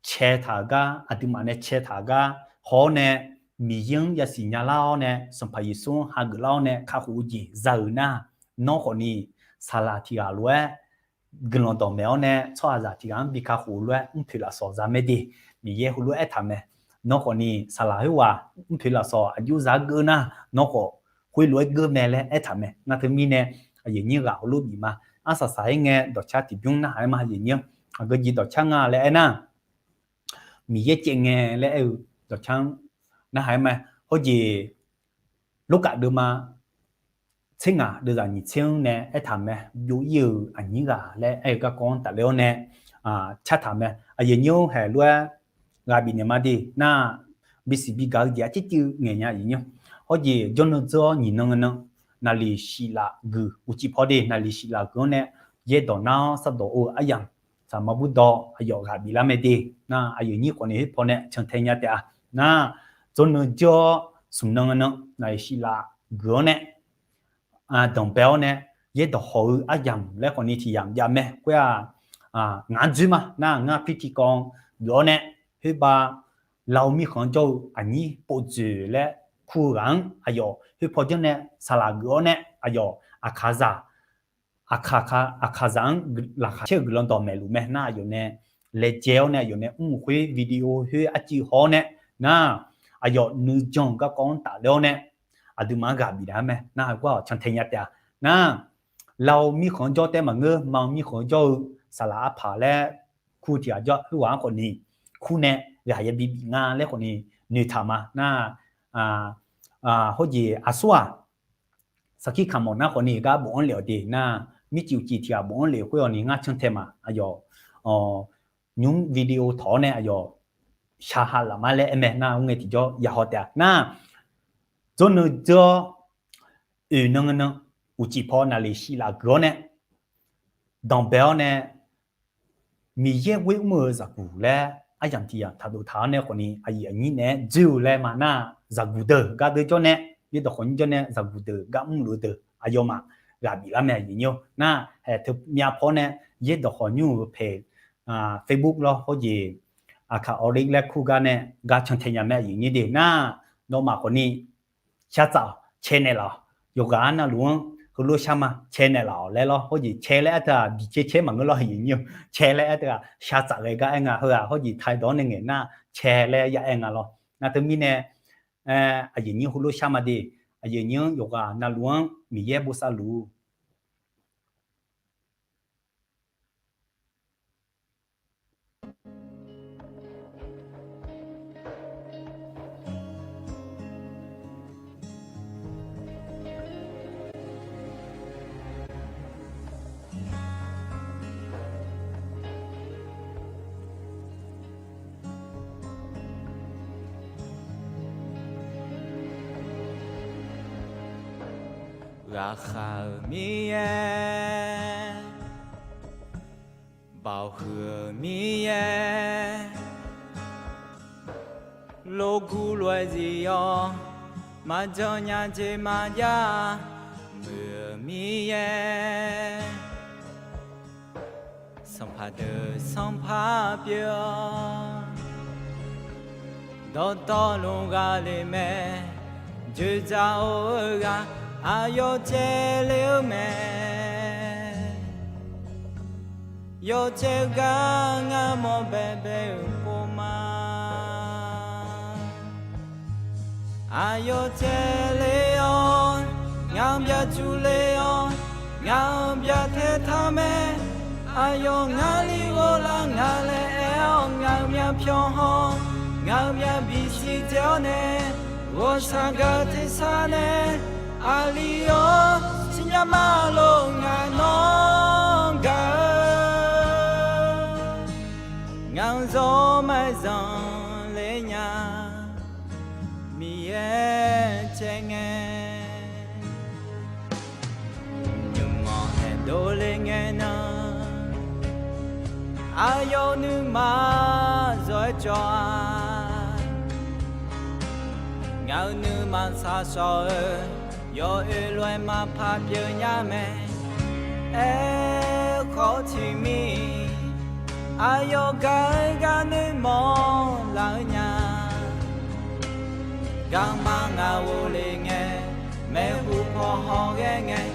caetaq-euq gar, aqduimaf nae caetaq-euq gar haw-awr nae, Miqyaer-anr yasiq nyalar-awr nae, Sanqpaq Yeqsur-anr hageuf lar-awr nae kakhof-eu jeq za-euq nar, nawr khawfni saqlaq tiq ghaq lof-aer guiqlanq dawqmaeq-awr nae tsawrhaqzaq tiq ghaq-anr bi kakhof-eu lof-aer mrpoeq lafsawq za mae de. Miqyaer heulof-aer aertaq mae. Nawr khawfni saqlaq khoerghaq mrpoeq lafsawq aqjox za-aer geur nar, nawr khawf khoerlof-aer geur mae laer aertaq mae. Nar teumirnae aqyuif aqnyir ghaq heulof bif ma. Arsaq saq-aer ngae dawqcar tiqbymr narhaq-aer ma aqyuif aqnyir-anr. Aqgeu jeq dawqcar nga laer aernar, Miqyaer caev ngae laer aer-eu dawqcar-anr narhaq-aer ma. Hawrjeq Lorkaf deuvma tser ngaq deuvzaq nyiq tser-anr nae aertaq mae. Byov-ir-euq aqnyir ghaq laer aer-eu garkawv-anr tafler-awr nae cartaq mae. Aqyuif aqnyir-or, haeq lof-aer ghaq bifnaeq ma de nar, bisiq bigaq-eu jeq arcir cuiv ngaeq nya aqyuif aqnyir-or. Hawrjeq jawrnan dzeur-awr nyiq nan nan naqliq shif laf guiq uqcif paw de, naqliq shif laf guiq-anr nae yaerdawq nar-awr sardawq or-eu aryamq saqma burdawr aqyawf ghaq biflar mae de. Nar aqyuif aqnyir khawfni khoer paw nae cantae nya taef-a. Nar jawrnan dzeur-awr smq nan nan naqliq shif laf guiq-awr nae danqbae-awr nae yaerdawq hawq-eu aryamq laer khawfni tiq yamq jav mae. Khoer-aq, ngaq-anr dzoer ma. Nar ngar pirtiqkawv geuf-awr nae, khoerbav Lao mirkhanq-anr jawr-eu aqnyir povdzoeq laer kur-eu ghaq-anr aqyawf khoer paw janr nae saqlaq geuf-awr nae aqyawf aqkaqzaq, aqkaqzaq-anr laqkhaq caer-eu guiqlanq dawqmaeq luf mae. Nar aqyawf nae laejae-awr nae aqyawf nae mr-euq khoer video khoer arcuiv haw-awr nae nar, aqyawf nuijan-euq garkawv-anr tafler-awr nae aqduimaf-anr ghaq bifnaeq-aer mae. Nar heugar-awq cantae nya taef-a. Nar Lao mirkhanq-anr jawr taef maqngeur, Ma mirkhanq-anr jawr-eu saqlaq arpaq laer kur tiq ghaq jawr khoerghaq-anr khawfni kur nae ghaq yabi bif nga laer khawfni noeqtaq ma. Nar hawrjeq aqsur-aq, sarkir kamq mawf nar khawfni gar bofanr lef-awq de. Nar mircif uqcif tiq ghaq bofanr lef khoer-awq ni ngar cantae ma. Aqyawf nymr video tawq-awr nae aqyawf shaqha laf ma laer aer mae. Nar mr ngae tiqjawr yahaw taef-a. Nar jawrnan dzeur-awr oeq nan nan uqcif paw naqliq shif laf guiq-awr nae danqbae-awr nae Miqyaer ghoer mr-eu zaqguq laer aryamq tiq yamq taqdov taq-awr nae khawfni aqyuif aqnyir naeq-aer dzoer-eu laer ma. Nar zaqguq deuq gar deur jawr nae, yaerdawq khawf nyir jawr nae zaqguq deuq gar mrluf-eu deuq aqyawfmaf ghaq biflar mae aqyuif aqnyir-or. Nar haeq teu myav paw-awr nae yaerdawq khawf nyir-euq paeq Facebook lawr hawrjeq aqkaq awqli laer kur gar nae gar cantae nya mae aqyuif aqnyir de. Nar nawmaf khawfni shar tsaf-awq, cae naeqlaf-awq. Yawqghaq-anr navluf-anr heulof shar ma, cae naeqlaf-awq laer lawr. Hawrjeq cae laer aer teu-aq, biqcae caer maqngeur lawr aqyuif aqnyir-or. Cae laer aer teu-aq, shar tsaf ghae gar aer nga. Heu-aq hawrjeq taedawq-anr nae ngaeq nar cae laer ya aer nga lawr. Nar teumirnae aqyuif aqnyir heulof shar ma de. Aqyuif aqnyir-anr yawqghaq navluf-anr Miqyaer bosav luf-eu Ghaqkhav-euq Miqyaer, baoq huiq-euq Miqyaer, lof guv lof-aer zif-awr, maqjan nya jeq maqjav muiq-euq Miqyaer, sanqpaq deuq sanqpaq pyeuf-awr, dawqtawvluf ghaq le mae. Dzoeqdzaq-eu ghaq aqyawf caevle-eu mae. Yawcaev gar ngar mawr baebae-euq pov ma. Aqyawf caevle-awr, ngaq-anr byaqcuq le-awr, ngaq-anr byaqtae taq mae. Aqyawf ngar li ghoflar nga laer aer-awr, ngaq-euq myavpyawq haw, ngaq-euq myavbif siqdzae-awr nae, ghawqshaq gaq-eu tersar nae, aqli-awr, siqnya ma lof ngaq nawr gaq-eu, ngaq-euq zawr maqzanq le nya, Miqyaer caev ngae. Nymq-anr haeqdov le ngae nan, aqyawf-euq nuima zawr-aer cawv-a. Ngaq-euq nuima shaqshawq-eu, yawoer lof-aer maqpar pyeuf nya mae. Aerkhawf tiqmir, aqyawf gaq-eu gar noeqmawf laf-eu nya. Garma ngaq ghofle ngae, maeqhu paw hawghae ngae,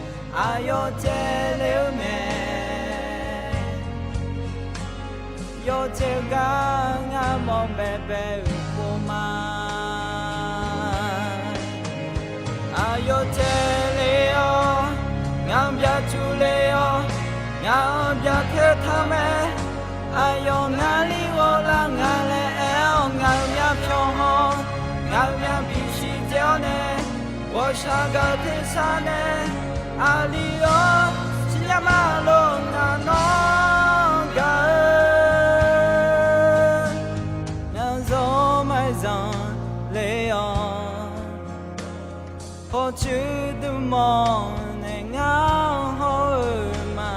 aqyawf caevle-eu mae. Yawcaev gar ngar mawr baebae-euq pov ma. Aqyawf caevle-awr, ngaq-anr byaqcuq le-awr, ngaq-anr byaqtae taq mae. Aqyawf ngar li ghoflar nga laer aer-awr, ngaq-euq myavpyawq haw, ngaq-euq myavbif siqdzae-awr nae, ghawqshaq gaq-eu tersar nae, aqli-awr, siqnya ma lof ngaq nawr gaq-eu, ngaq-euq zawr maqzanq le-awr, pawqtsuif dmq-awr nae ngar hawr-eu ma.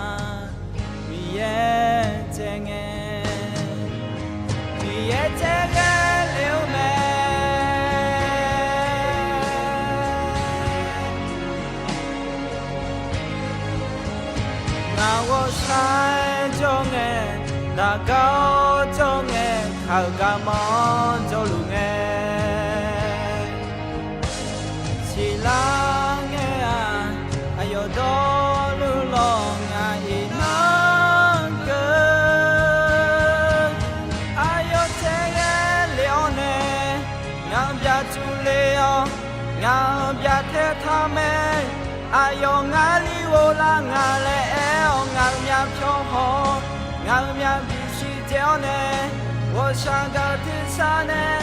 Miqyaer caev ngae, Miqyaer caev ghae le-eu mae. Ngaq ghawqshaq-aer jawr ngae, daqgar-awr jawr ngae, kaq-euq garma-anr jawrluf ngae, siqlar ngae-aq, aqyawf dawrluf lawq ngaq iqnan keuv. Aqyawf caev ghae le-awr nae, ngaq-anr byaqcuq le-awr, ngaq-anr byaqtae taq mae. Aqyawf ngar li ghoflar nga laer aer-awr, ngaq-euq myavpyawq haw, ngaq-euq myavbif siqdzae-awr nae, ghawqshaq gaq-eu tersar nae,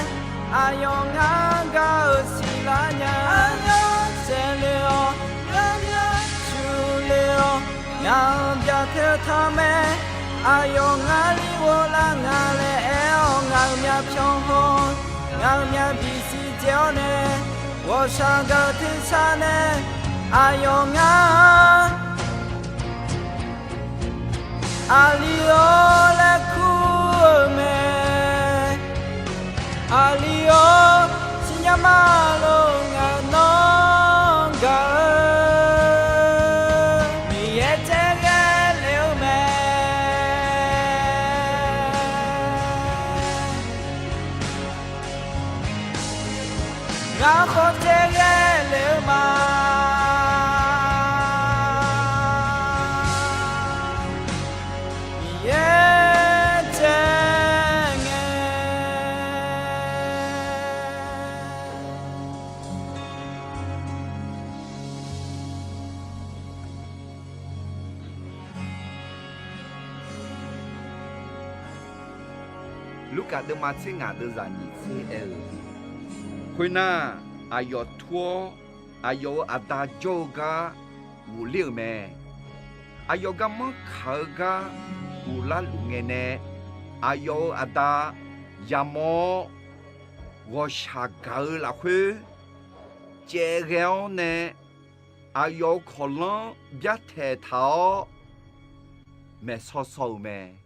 aqyawf ngar gaq-eu siqlar nya. Aqyawf caev le-awr, ngaq-anr byaqcuq le-awr, ngaq-anr byaqtae taq mae. Aqyawf ngar li ghoflar nga laer aer-awr, ngaq-euq myavpyawq haw, ngaq-euq myavbif siqdzae-awr nae, ghawqshaq gaq-eu tersar nae, aqyawf ngar aqli-awr laer kur-eu mae. Aqli-awr, siqnya ma lof ngaq nawr gaq-eu, Miqyaer caev ghae le-eu mae. Ngar khawf caev ghae le-eu ma. Miqyaer caev ngae. Lurkaf deuvma tser ngaq deuvzaq nyiq tser aer-eu, khoernar, aqyawf tur-awr, aqyawf-euq aqda jawr-eu gar ghofler-euq mae. Aqyawf garmanr kaq-eu gar ghoflar luf ngae nae, aqyawf-euq aqda yamawr-awr, ghawqshaq gaq-eu lafkhoer caev ghae-awr nae, aqyawf-euq kawqlanr byartaeq taq-awr maeqsaw saw-euq mae.